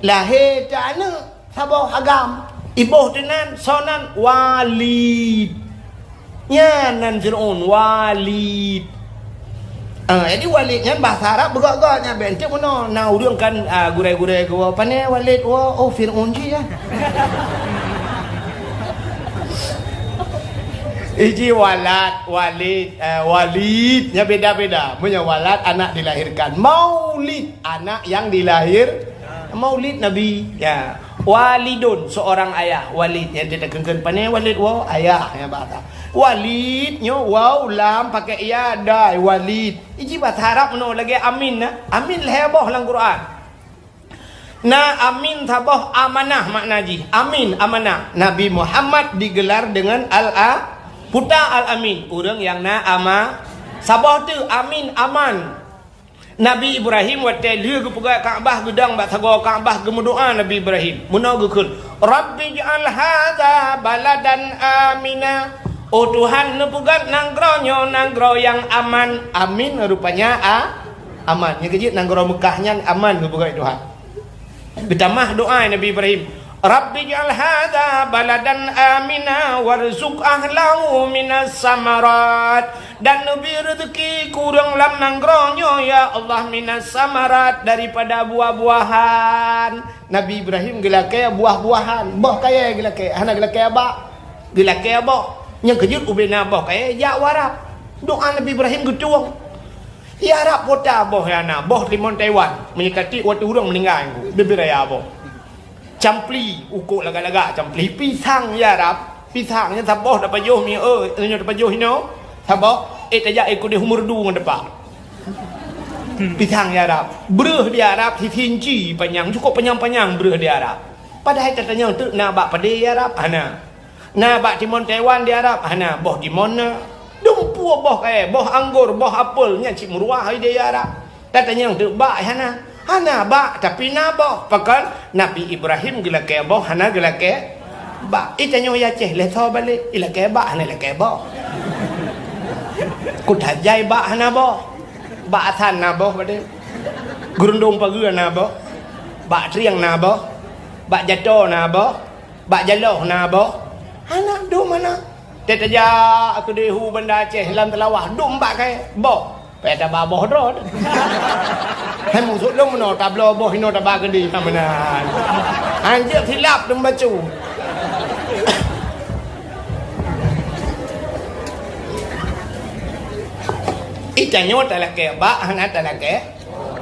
Lahé teuk aneuk. Saboh agam, iboh teunan, soe nan? Walid. Nyan nan Fir'aun, Walid. Ah, jadi Walid nyan bahasa Arab beugok-gok nyan, bèk enteuk meunoe. Na ureueng kan, ah, gurèe-gurèe geuwoe, "Pane Walid woe?" "Oh, Fir'aun jih, ya." Iji Walad, Walid, eh, Walid, nyan beda-beda. Meunyoe Walad, anak dilahirkan. Maulid, anak yang dilahir-, Maulid Nabi, ya. Walidun, seorang ayah. Walid, nyang teukeun-keun pane Walid, waw, ayah, ya, bahasa. Walid, nyoe waw, lam, pakai ya, dai, Walid. Iji bahasa Arab meunoe lagèe Amin, na. Amin lhèe boh lam Quran. Na Amin saboh, amanah makna jih. Amin, amanah. Nabi Muhammad digelar dengan Al-A-, Puta Al-Amin. Ureueng nyang na ama-, saboh teuk Amin, aman. Nabi Ibrahim watèe lheueh geupeugöt Ka'bah, geudong bak sagoe Ka'bah, geumeudoa Nabi Ibrahim. Meunoe geukheun, "Rabbi ij'al hadza baladan amina." Oh Tuhan, neupeugöt nanggroe nyoe nanggroe nyang aman. Amin rupanya a-, aman. Nyang keujeuet nanggroe Meukah nyan aman geupeugöt Tuhan. Geutamah doa Nabi Ibrahim, "Rabbi ij'al hadza baladan amina warzuq ahlahu minas samarat." Dan neubri reuzeuki keu ureueng lam nanggroe nyoe, ya Allah, minas samarat, daripada buah-buahan. Nabi Ibrahim geulakèe buah-buahan, boh kayèe geulakèe, hana geulakèe bak. Geulakèe boh. Nyang keujeuet ubé na boh kayèe jak u Arab. Doa Nabi Ibrahim geutueng. Di Arab kota boh nyang na, boh timun Taiwan. Meunyoe ka tiek watèe ureueng meuninggai, bibir raya boh. Campli, ukok lagak-lagak campli. Pisang di Arab, pisang nyan saboh tapajoh mi, eh, nyoe tapajoh inoe. Saboh, eh, tajak eh keudeh u Meureudu ngon teumpat. Pisang di Arab. Breueh di Arab sisinci panyang, cukup panyang-panyang breueh di Arab. Padahai tatanyong teuk na bak padé di Arab? Hana. Na bak timun Taiwan di Arab? Hana, boh timun na. Dumpeue boh kayèe, boh anggor, boh apel, nyan cit meuruah di Arab. Tatanyong teuk bak hana? Hana bak, tapi na boh. Pakon? Nabi Ibrahim geulakèe boh, hana geulakèe bak. Itanyoe di Aceh, lhèe tho balek, ilakèe bak, hana ilakèe boh. Kuta Jai bak hana boh. Bak Asan na boh padé. Geurundong Pageue na boh. Bak Trieng na boh. Bak Jato na boh. Bak Jaloh na boh. Hana dum hana. Teuh tajak keudeh u Banda Aceh lam Teulawah dum bak kayèe boh. Payah taba boh droe. Hai musoh lôn meunoe tabloe boh inoe taba keudeh ka meunan. Hanjeuet silap dum bacu. Itanyoe talakèe bak hana talakèe.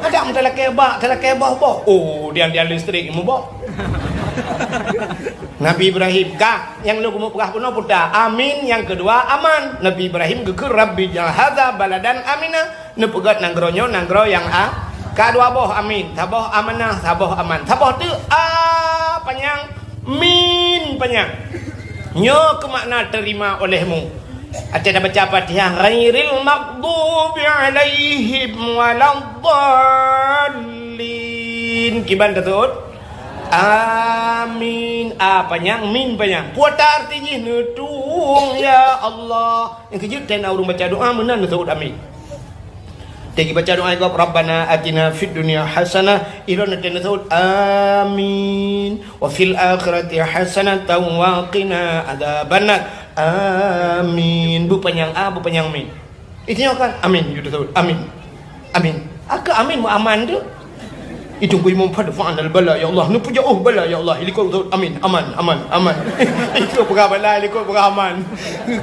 Adak meutalakèe bak, talakèe boh-boh. Oh, tiang-tiang listrik meuboh. Nabi Ibrahim, ka, nyang lôn keumeung peugah bunoe puta. Amin, nyang keudua, aman. Nabi Ibrahim geukheun, "Rabbi ij'al hadza baladan amina." Neupeugöt nanggroe nyoe nanggroe nyang a-, ka dua boh amin, saboh amanah, saboh aman. Saboh teuk a panyang, min panyang. Nyoe keuh makna terima olehmu. Watée tabaca Fatihah, ghairil maghdubi alaihim waladdallin. Kiban taseuôt? Amin. A panyang, mim panyang. Peue arti jih? Neutueng, ya Allah. Nyang keujeuet, watée na ureuëng baca doa, meunan neuseuôt amin. Watée geubaca doa gob, "Rabbana atina fid dunya hasanah," ilôn watée neuseuôt, "Amin. Wa fil akhirati hasanatan wa qina adzabannar." Amin. Beupanyang a, beupanyang mim. Itanyoe kan, amin, jeuet taseuôt, amin. Amin. Akai amin meuaman tu. Itu ku imum pada fa'al bala, ya Allah. Neupuja oh bala, ya Allah. Ilikot taseuôt, amin, aman, aman, aman. Itu peugah bala, ilikot peugah aman.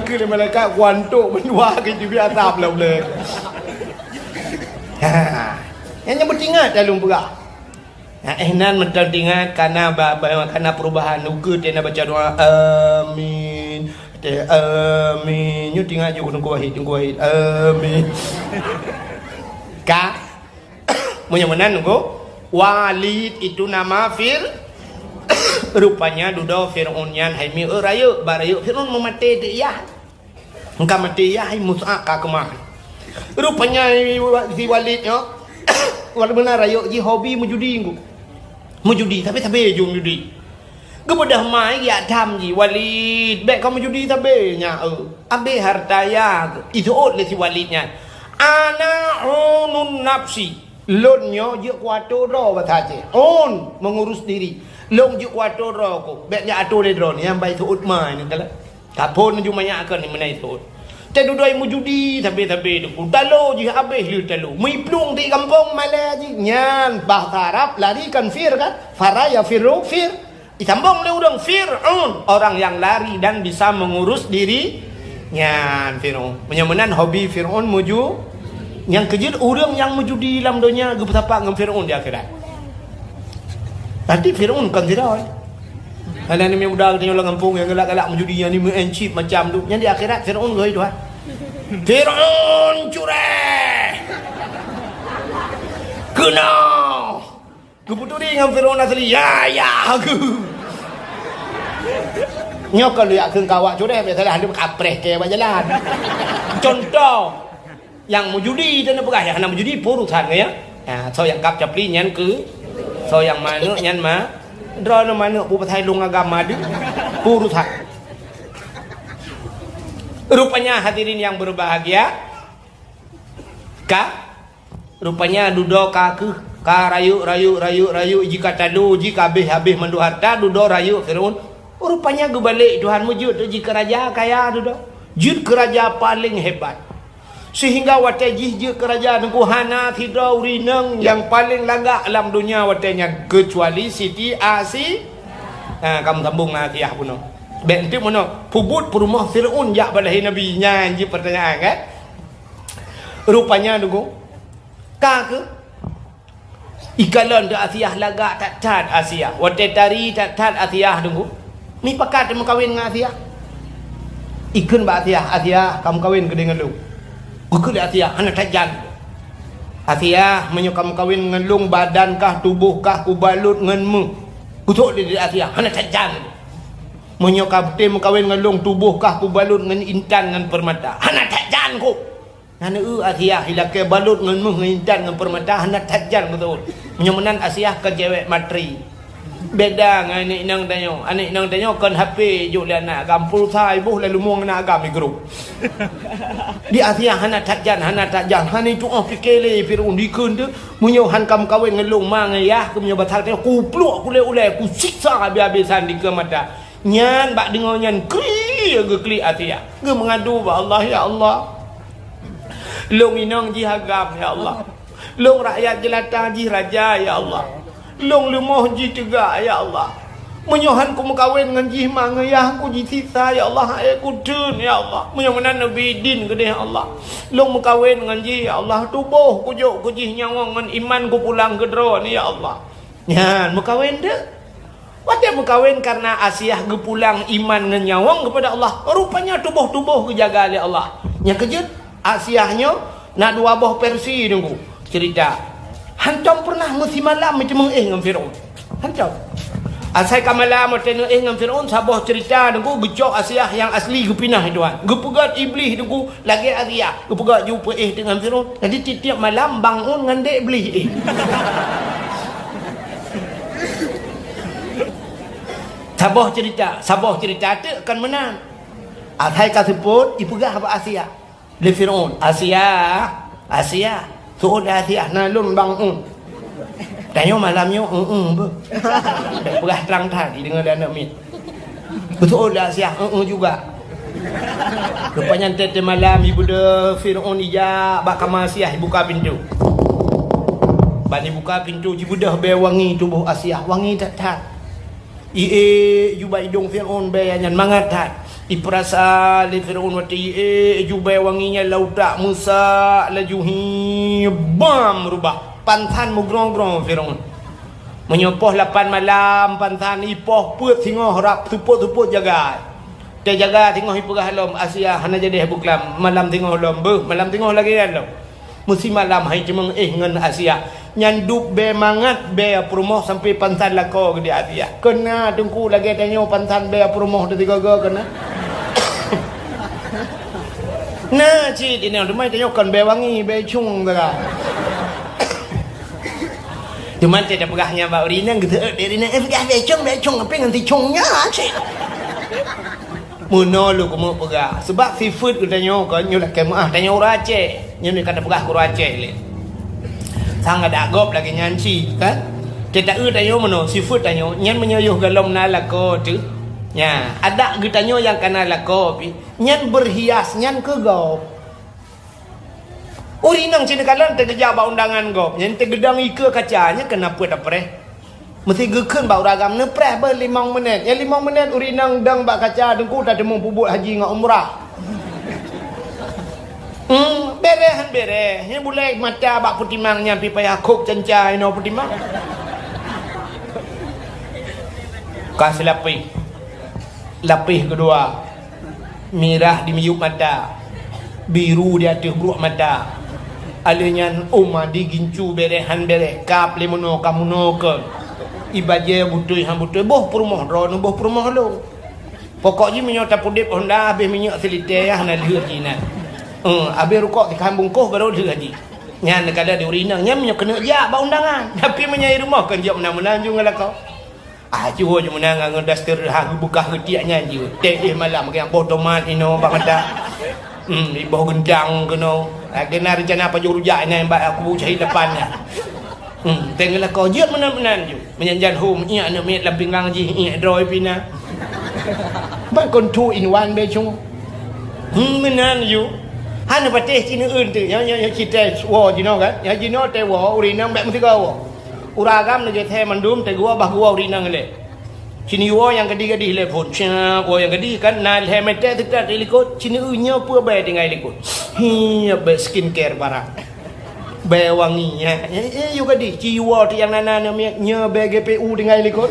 Keu malaikat kuantok mendua ke jibi asap lah boleh. Ha. Nyang nyebut ingat lalu peugah. Nah, eh, nan mantong teuingat, kana ba-, ba-, kana perubahan. Ukeue teuh na baca doa, "Amin." Teuh, "Amin." Nyoe teuingat ju Teungku Wahid, Teungku Wahid. "Amin." Ka? Meunyoe meunan, Teungku, Walid itu nama Fir-, rupanya dudoe Fir'aun nyan hai mieu rayeuk, ba rayeuk Fir'aun meumaté teuh yah. Engka maté yah hai Musa ka keumah. Rupanya si Walid nyoe, walaupun na rayeuk jih hobi meujudi ngku. Meujudi, sabe-sabe ju meujudi. Geubeudôh mai geujak tham jih, "Walid, bék ka meujudi sabe nyak eu. Abéh hareuta yah." Iseuôt lé si Walid nyan, "Ana unun nafsi." Lôn nyoe jeuet kuato droe basa Aceh. Un, mengurus diri. Lôn jeuet kuato droe ku. Bék jak ato lé droe nyan, nyang bai seuôt mai nyan kala. Kaphon ju manyak kon meunan seuôt. Teududoe meujudi sabe-sabe tu. Talo jih abéh lé talo. Meuplueng di gampông malée jih. Nyan bahasa Arab lari kan fir kan? Fara yafirru fir. Disambong lé ureuëng Fir'aun, orang yang lari dan bisa mengurus diri. Nyan Fir'aun. Meunyoe meunan hobi Fir'aun meujudi. Nyang keujeuet ureuëng nyang meujudi lam donya geupeusapat ngon Fir'aun di akhirat. Berarti Fir'aun kon sidroe. Hana ni muda geutanyoe lam gampông nyang galak-galak meujudi, nyang ni meu'en chip macam tu. Nyang di akhirat Fir'aun geuhôi Tuhan. Fir'aun cureh. Keunoe. Geuputuri ngon Fir'aun asli, ya, ya, aku. Nyoe kalau yak kheun kawak cureh, biasalah ada kapreh ke bak jalan. Contoh, yang meujudi dan peugah, yang hana meujudi, pun urusan ya. Ha, so yang kap capli nyan ke, so yang manuk nyan ma, droe manuk bu pasai lung agama deh, pun urusan. Rupanya hadirin yang berbahagia, ka Rupanya dudoe ka keuh, ka rayeuk, rayeuk, rayeuk, rayeuk, jih ka talo, jih ka habéh-habéh mandum harta, dudoe rayeuk Fir'aun. Rupanya geubalek Tuhan meujeuet jih keu raja kaya dudoe. Jeuet keu raja paleng hebat. Sehingga watée jih jeuet keu raja teungku hana sidroe ureuëng inong nyang paleng lagak lam donya watée nyan, keucuali Siti Asi-, ha, ka meusambong ngon Asiah bunoe. Bék enteuk meunoe, peubuet peurumoh Fir'aun jak balahé Nabi, nyan jih peurtanyaan kan? Rupanya teungku, ka keuh. Ikalon teuh Asiah lagak that-that Asiah. Watée tari that-that Asiah teungku. Mipakat meukawen ngon Asiah. Ikheun bak Asiah, "Asiah, ka meukawen keudeh ngon lôn." Geukheun lé Asiah, "Hana that jan." "Asiah, meunyoe ka meukawen ngon lôn, badan kah, tuboh kah kubalot ngon méuh." Geusok lé Asiah, "Hana that jan." "Meunyoe ka beutôi meukawen ngon lôn, tuboh kah kubalot ngon intan ngon peurmata." "Hana that jan keuh." Nyan eu Asiah ilakée balot ngon méuh ngon intan ngon peurmata hana that jan beutôi. Meunyoe meunan Asiah kon cewek materi. Beda ngon aneuk inong tanyoe. Aneuk inong tanyoe kon H P jok lé aneuk agam, pulsa iboh lalu mueng aneuk agam i grup. Di Asiah hana that jan, hana that jan. Hana tuoh pike lé Fir'aun dikeue teuh. Meunyoe han ka meukawen ngon lôn ma ngon yah keuh meunyoe batal tanyoe kupluek kulée ulée, kusiksa habéh-habésan dikeue mata. Nyan bak deungoe nyan klik geuklik Asiah. Geumeungadu bak Allah, "Ya Allah, lôn inong jih agam, ya Allah. Lôn rakyat jeulata jih raja, ya Allah. Lôn leumoh jih teuga, ya Allah. Meunyoe han kumeukawen ngon jih ma ngon yah, kujisiksa, ya Allah, hai kuteun, ya Allah. Meunyoe meunan neubi idin keudeh, ya Allah. Lôn meukawen ngon jih, ya Allah. Tuboh kujok keu jih nyawöng ngon iman kupulang keu Droe, ya Allah." Nyan meukawen teuh. Watée meukawen kareuna Asiah geupulang iman ngon nyawöng keupada Allah, rupanya tuboh-tuboh geujaga lé Allah. Nyang keujeuet, Asiah nyoe na dua boh versi teungku cerita. Hantom pernah meusimalam meuteumeuéh ngon Fir'aun. Hantom. Asai ka malam watèe neuéh ngon Fir'aun, saboh ceurita Teungku, geucok Asiah nyang asli geupinah, tuan. Geupeugöt Iblih Teungku lagèe Asiah, geupeugöt jipeuéh teuk ngon Fir'aun. Jadi tiep-tiep malam bangun ngon dek Iblih éh. Saboh ceurita, saboh ceurita teuk kon meunan. Asai ka seupôt, ipeugah bak Asiah. Lé Fir'aun, "Asiah, Asiah, seuôt lé Asiah, na lôn bangun." Tanyoe malam nyoe, "Eueh, beuh." Bèk peugah trang that, jideungoe lé aneuk miet. "Beuseuôt lé Asiah, eueh juga." Rupanya teuh malam, ibeudôh Fir'aun ijak bak kama Asiah, ibuka pintoe. Ban ibuka pintoe, jibeudôh bèe wangi tuboh Asiah, wangi that-that. Iék ju bak idông Fir'aun bèe nyan mangat that. Ipeurasa lé Fir'aun watèe iék ju bèe wangi nyan lam utak, meusak laju, hi, bam, reubah. Pansan meugrong-grong Fir'aun. Meunyoe poh lapan malam, pansan ipoh peuet singoh rab seupôt-seupôt jaga. Teujaga singoh ipeugah lom, "Asiah, hana jadeh beuklam, malam singoh lom, beuh, malam singoh lagèe nyan lom." Meusimalam hai ceumeung éh ngon Asiah. Nyan dub bèe mangat bèe peurumoh sampoe pansan lakoe geuh di Asiah. Kon na Teungku lagèe tanyoe pansan bèe peurumoh teusigoe-goe kon na? Na cit inong, teuma tanyoe kon bèe wangi, bèe cung sagai. Teuma teuh tapeugah nyan bak ureueng inong, geuseuôt lé ureueng inong, "Eh, peugah bèe cung, bèe cung, tapi ngon si cung nyan cit." Meunoe lôn keumeung peugah, sabab sifeuet geutanyoe kon nyoe lakèe meu'ah, tanyoe ureueng Aceh. Nyoe ka tapeugah keu ureueng Aceh lé. Sang adak gob lagèe nyan cit, kan? Teuta eu tanyoe meunoe, sifeuet tanyoe, nyan meunyoe yoh golom na lakoe teuh. Nya, adak geutanyoe nyang ka na lakoe pih, nyan beurhias, nyan keu gob. Ureueng inong cit neukalon teugeujak bak undangan gob, nyan teugeudong ikeue kaca, nyan keuneuk peuet apreh. Meusti geukheun bak ureueng agam neupreh beuh limong menit. Nyan limong menit ureueng inong dong bak kaca Teungku tateumeung peubuet haji ngon umrah. Hmm, bèrèh han bèrèh. Nyan bulèe mata bak peutimang nyan pih payah khôb canca inoe peutimang. Ka seulapéh. Lapéh keudua. Mirah di miyueb mata, biru di ateueh bruek mata. Alèh nyan ôm di gincu bèrèh han bèrèh, kab lé meunoe ka meunoe kön. Ibajèe beutôi han beutôi, boh peurumoh droeneuh, boh peurumoh lôn. Pokok jih meunyoe tapeudép honda habéh minyeuk silitée, hana lheueh jih nyan. Eh, habéh rukok sikhan bungkôh barô lheueh jih. Nyan neukalon di ureueng inong nyan meunyoe keuneuk jak bak undangan. Tapi meunyoe i rumoh kön jeuet meunan-meunan ju ngon lakoe. Ah, jiwoe ju meunan ngon daster ha geubeukah geutiek nyan jeuet. Teuh malam, geuboh tomat inoe bak mata. Hmm, iboh geundang keunoe. Ah, keunan reuncana pajoh rujak nyan bak kubu syahid lapan nyan. Hmm, teuh lakoe jeuet meunan-meunan ju. Meunyan jan hom, iék aneuk miet lam pinggang jih, iék droe pih na. Ban kon two in one bèe cong. Hmm, meunan ju. Hana patéh ci neueun teuh. Nyoe, nyoe, nyoe ci teuh woe jinoe kan. Nyoe jinoe teuh woe, ureueng inong bèk meusigoe woe. Ureueng agam neugeuthèe mandum teuh geuwoe bah geuwoe ureueng inong ilèe. Ci neuwoe nyang gadih-gadih ilèe phôn. Siap woe nyang gadih kan, na lhèe meter teuka likot, ci neueu nyoe peue bèe tinggai likot. Hi, bèe skincare barang. Bèe wangi, ya. Eh, eh, yue gadih, ci woe teuh nyang na-na nyoe miet, nyoe bèe G P U tinggai likot.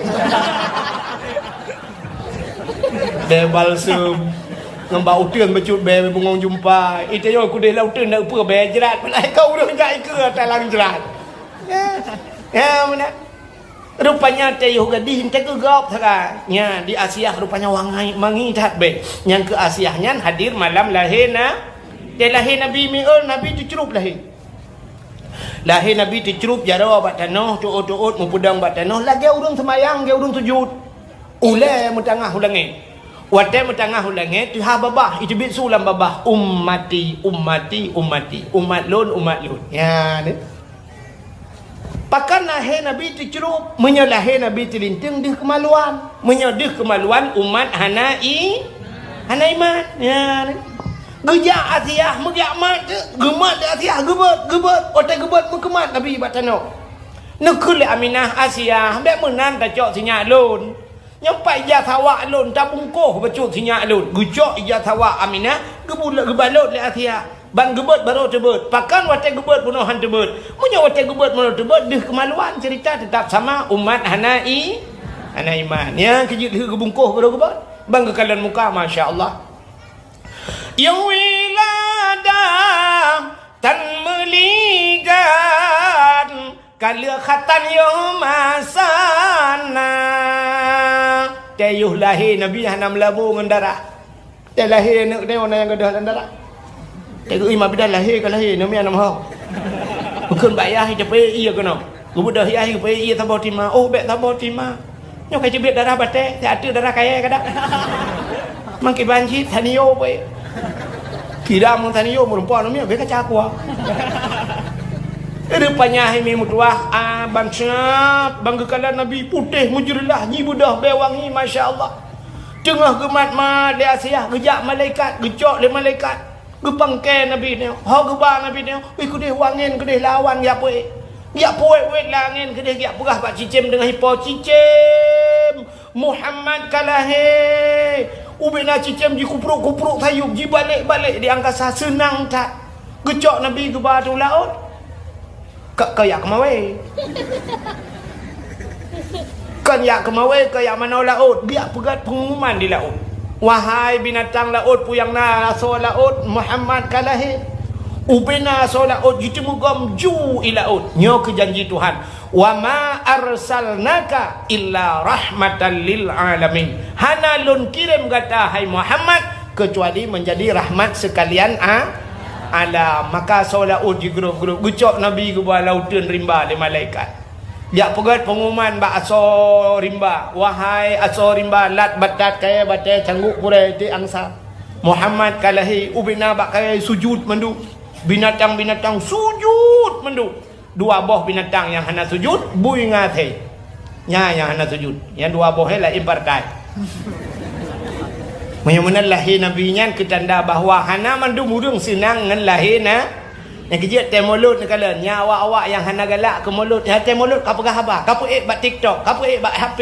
Bèe balsem. Ngon bak uteuen bacut bèe bungong jumpa. Ita nyoe kudeh lam uteuen na peue bèe jrat. Peulah ka ureueng jak ikeue talang jrat. Ya. Ya, meunan. Rupanya teuh yoh gadih teuh keu gob sagai. Nya, di Asiah rupanya wangai mangi that bèe. Nyang keu Asiah nyan hadir malam lahé na-, teuh lahé Nabi mi'eul, Nabi teucrup lahé. Lahé Nabi teucrup jaroe bak tanoh, teuôt-teuôt meupeudong bak tanoh, lagèe ureueng seumayang, lagèe ureueng sujut. Ulèe meutangah u langèt. Watèe meutangah u langèt, teuhah babah, iteubiet su lam babah, "Ummati, ummati, ummati." Umat lôn, umat lôn. Nya, ni. Pakon lahé Nabi teucrup? Meunyoe lahé Nabi teulinteung, deuh keumaluan. Meunyoe deuh keumaluan, umat hana i-, hana iman. Nya, ni. Geujak Asiah, meujak mat, geumat lé Asiah, geubeuet, geubeuet. Watèe geubeuet, meukeumat Nabi bak tanoh. Neukheun lé Aminah, "Asiah, bèk meunan tacok sinyak lôn. Nyoe pat ija sawak lôn tabungkôh bacut sinyak lôn." Geucok ija sawak Aminah, geubul-, geubalot lé Asiah. Ban geubeuet barô teubeuet. Pakon watèe geubeuet bunoe han teubeuet? Meunyoe watèe geubeuet bunoe teubeuet, deuh keumaluan, ceurita teutap sama, umat hana i-, hana iman. Nyan keuh jeuet lheueh geubungkôh barô geubeuet. Ban geukalon muka, masya Allah. Nyang wiladah tan meuligan, ka lheueh khatan yoh masa na. Teuh yoh lahé Nabi hana meulabô ngon darah. Teuh lahé aneuk teuh na nyang gadôh lam darah. Teuh geuimat bidan lahé ka lahé, Nabi hana meuho. Bukon bak yah teupeu ié keunoe. Geubeudôh yah geupeu ié saboh tima. Oh, bék saboh tima. Nyoe ka jibiet darah batée, siat teuk darah kayée kada. Mangkiban cit, tanio pue. Kira mun tanio meureumpok namiet, beu kaca kuah. Rupanya hai mi meutuah, ah, ban siap, ban geukalon Nabi putéh meujeureulah, jibeudôh bée wangi, masya Allah. Teungoh geumat ma lé Asiah, geujak malaikat, geucok lé malaikat. Geupangke Nabi nyoe, ho geuba Nabi nyoe, "Ih, keudeh wangen, keudeh lawan, jak peuék. Jak peuék-ék langen, keudeh jak peugah bak cicém deungon ipo, 'Cicém, Muhammad ka lahé.'" Ubena cicém jikuprok-kuprok sayup, jibalek-balek di angkasa, seunang that. Geucok Nabi geuba u laôt. Ka, ka jak keumawé. Kon jak keumawé, ka jak manoe laôt, geujak peugét peungumuman di laôt. "Wahai binatang laôt, peue nyang na asoe laôt, Muhammad ka lahé." Ubena asoe laôt jiteumugom ju i laôt. Nyoe keuh janji Tuhan, "Wa ma arsalnaka illa rahmatan lil alamin." Hana lôn kirém gata, hai Muhammad, kecuali menjadi rahmat sekalian a-, alam. Maka asoe laôt jigrôp-grôp, geucok Nabi geuba lam uteuen rimba lé malaikat. Jak peugét peungumuman bak asoe rimba, "Wahai asoe rimba, lat batat kayée batée, cangguek purée tiek angsa, Muhammad ka lahé." Ubena bak kayée sujut mandum. Binatang-binatang sujut mandum. Dua boh binatang nyang hana sujut, bui ngon asèe. Nyan nyang hana sujut. Nyang dua boh nyan laén partai. Meunyoe meunan lahé Nabi nyan keu tanda bahwa hana mandum ureuëng seunang ngon lahé na-, nyang keujeuet teuh mulod neukalon. Nyan awak-awak nyang hana galak keu mulod, nyang teuh mulod ka peugah haba, ka peuék bak TikTok, ka peuék bak H P.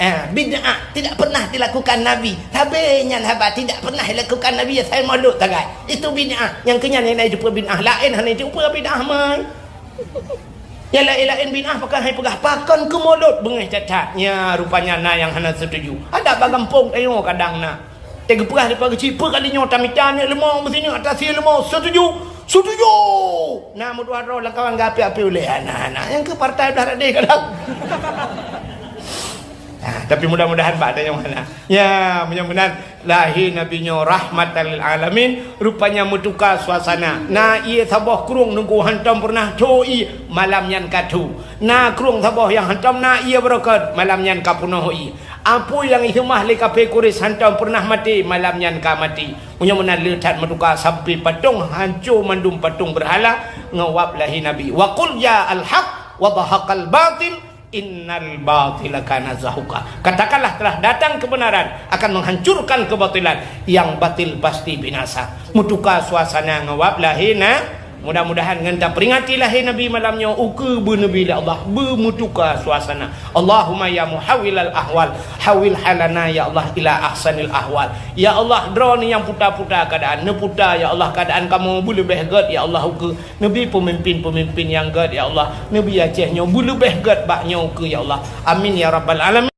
Ah, bid'ah tidak pernah dilakukan Nabi. Sabé nyan haba tidak pernah dilakukan Nabi, asai mulod sagai. Itu bid'ah. Nyang keu nyan nyang na jipeu bid'ah, laén hana jipeu bid'ah mai. Nyang laén-laén bid'ah pakon hai peugah, pakon keu mulod beungéh that-that. Nya rupanya na nyang hana setuju. Adak bak gampông tanyoe kadang na. Teuh geupeugah dipat geuchik, peue kali nyoe tamita nyoe leumo meusineuk atas sie leumo, setuju? Setuju! Na meutuah droe lam kawan geuapi-api ulée anak-anak. Nyang keu partai blah radeh kadang. Ah, tapi mudah-mudahan bak tanyoe hana. Ya, meunyoe meunan lahé Nabi nyoe rahmatan lil alamin, rupanya meutuka suasana. Na ié saboh krueng nunggu hantom peureunah tho ié, malam nyan ka tho. Na krueng saboh nyang hantom na ié beureukat, malam nyan ka peunoh ié. Apui nyang iseumah lé kaphé Quraisy hantom peureunah maté, malam nyan ka maté. Meunyoe meunan le that meutuka sampai patong hanco mandum patong beurhala ngon wab lahé Nabi. Wa qul ja'al haq wa zahaqal batil innal batila kana zahuqa. Katakanlah, telah datang kebenaran akan menghancurkan kebatilan, yang batil pasti binasa. Meutuka suasana ngon wab lahé na-, mudah-mudahan ngon taperingati lahé Nabi malam nyoe, ukeue beuneubri lé Allah, beumeutuka suasana. Allahumma ya muhawwilal ahwal, hawwil halana ya Allah ila ahsanil ahwal. Ya Allah, droeneuh nyang puta-puta keadaan, neuputa ya Allah keadaan kamoe beuleubeh gét ya Allah ukeue. Neubi peumimpin-peumimpin nyang gét, ya Allah. Neubi Aceh nyoe beuleubeh gét bak nyoe keu, ya Allah. Amin, ya Rabbal Alamin.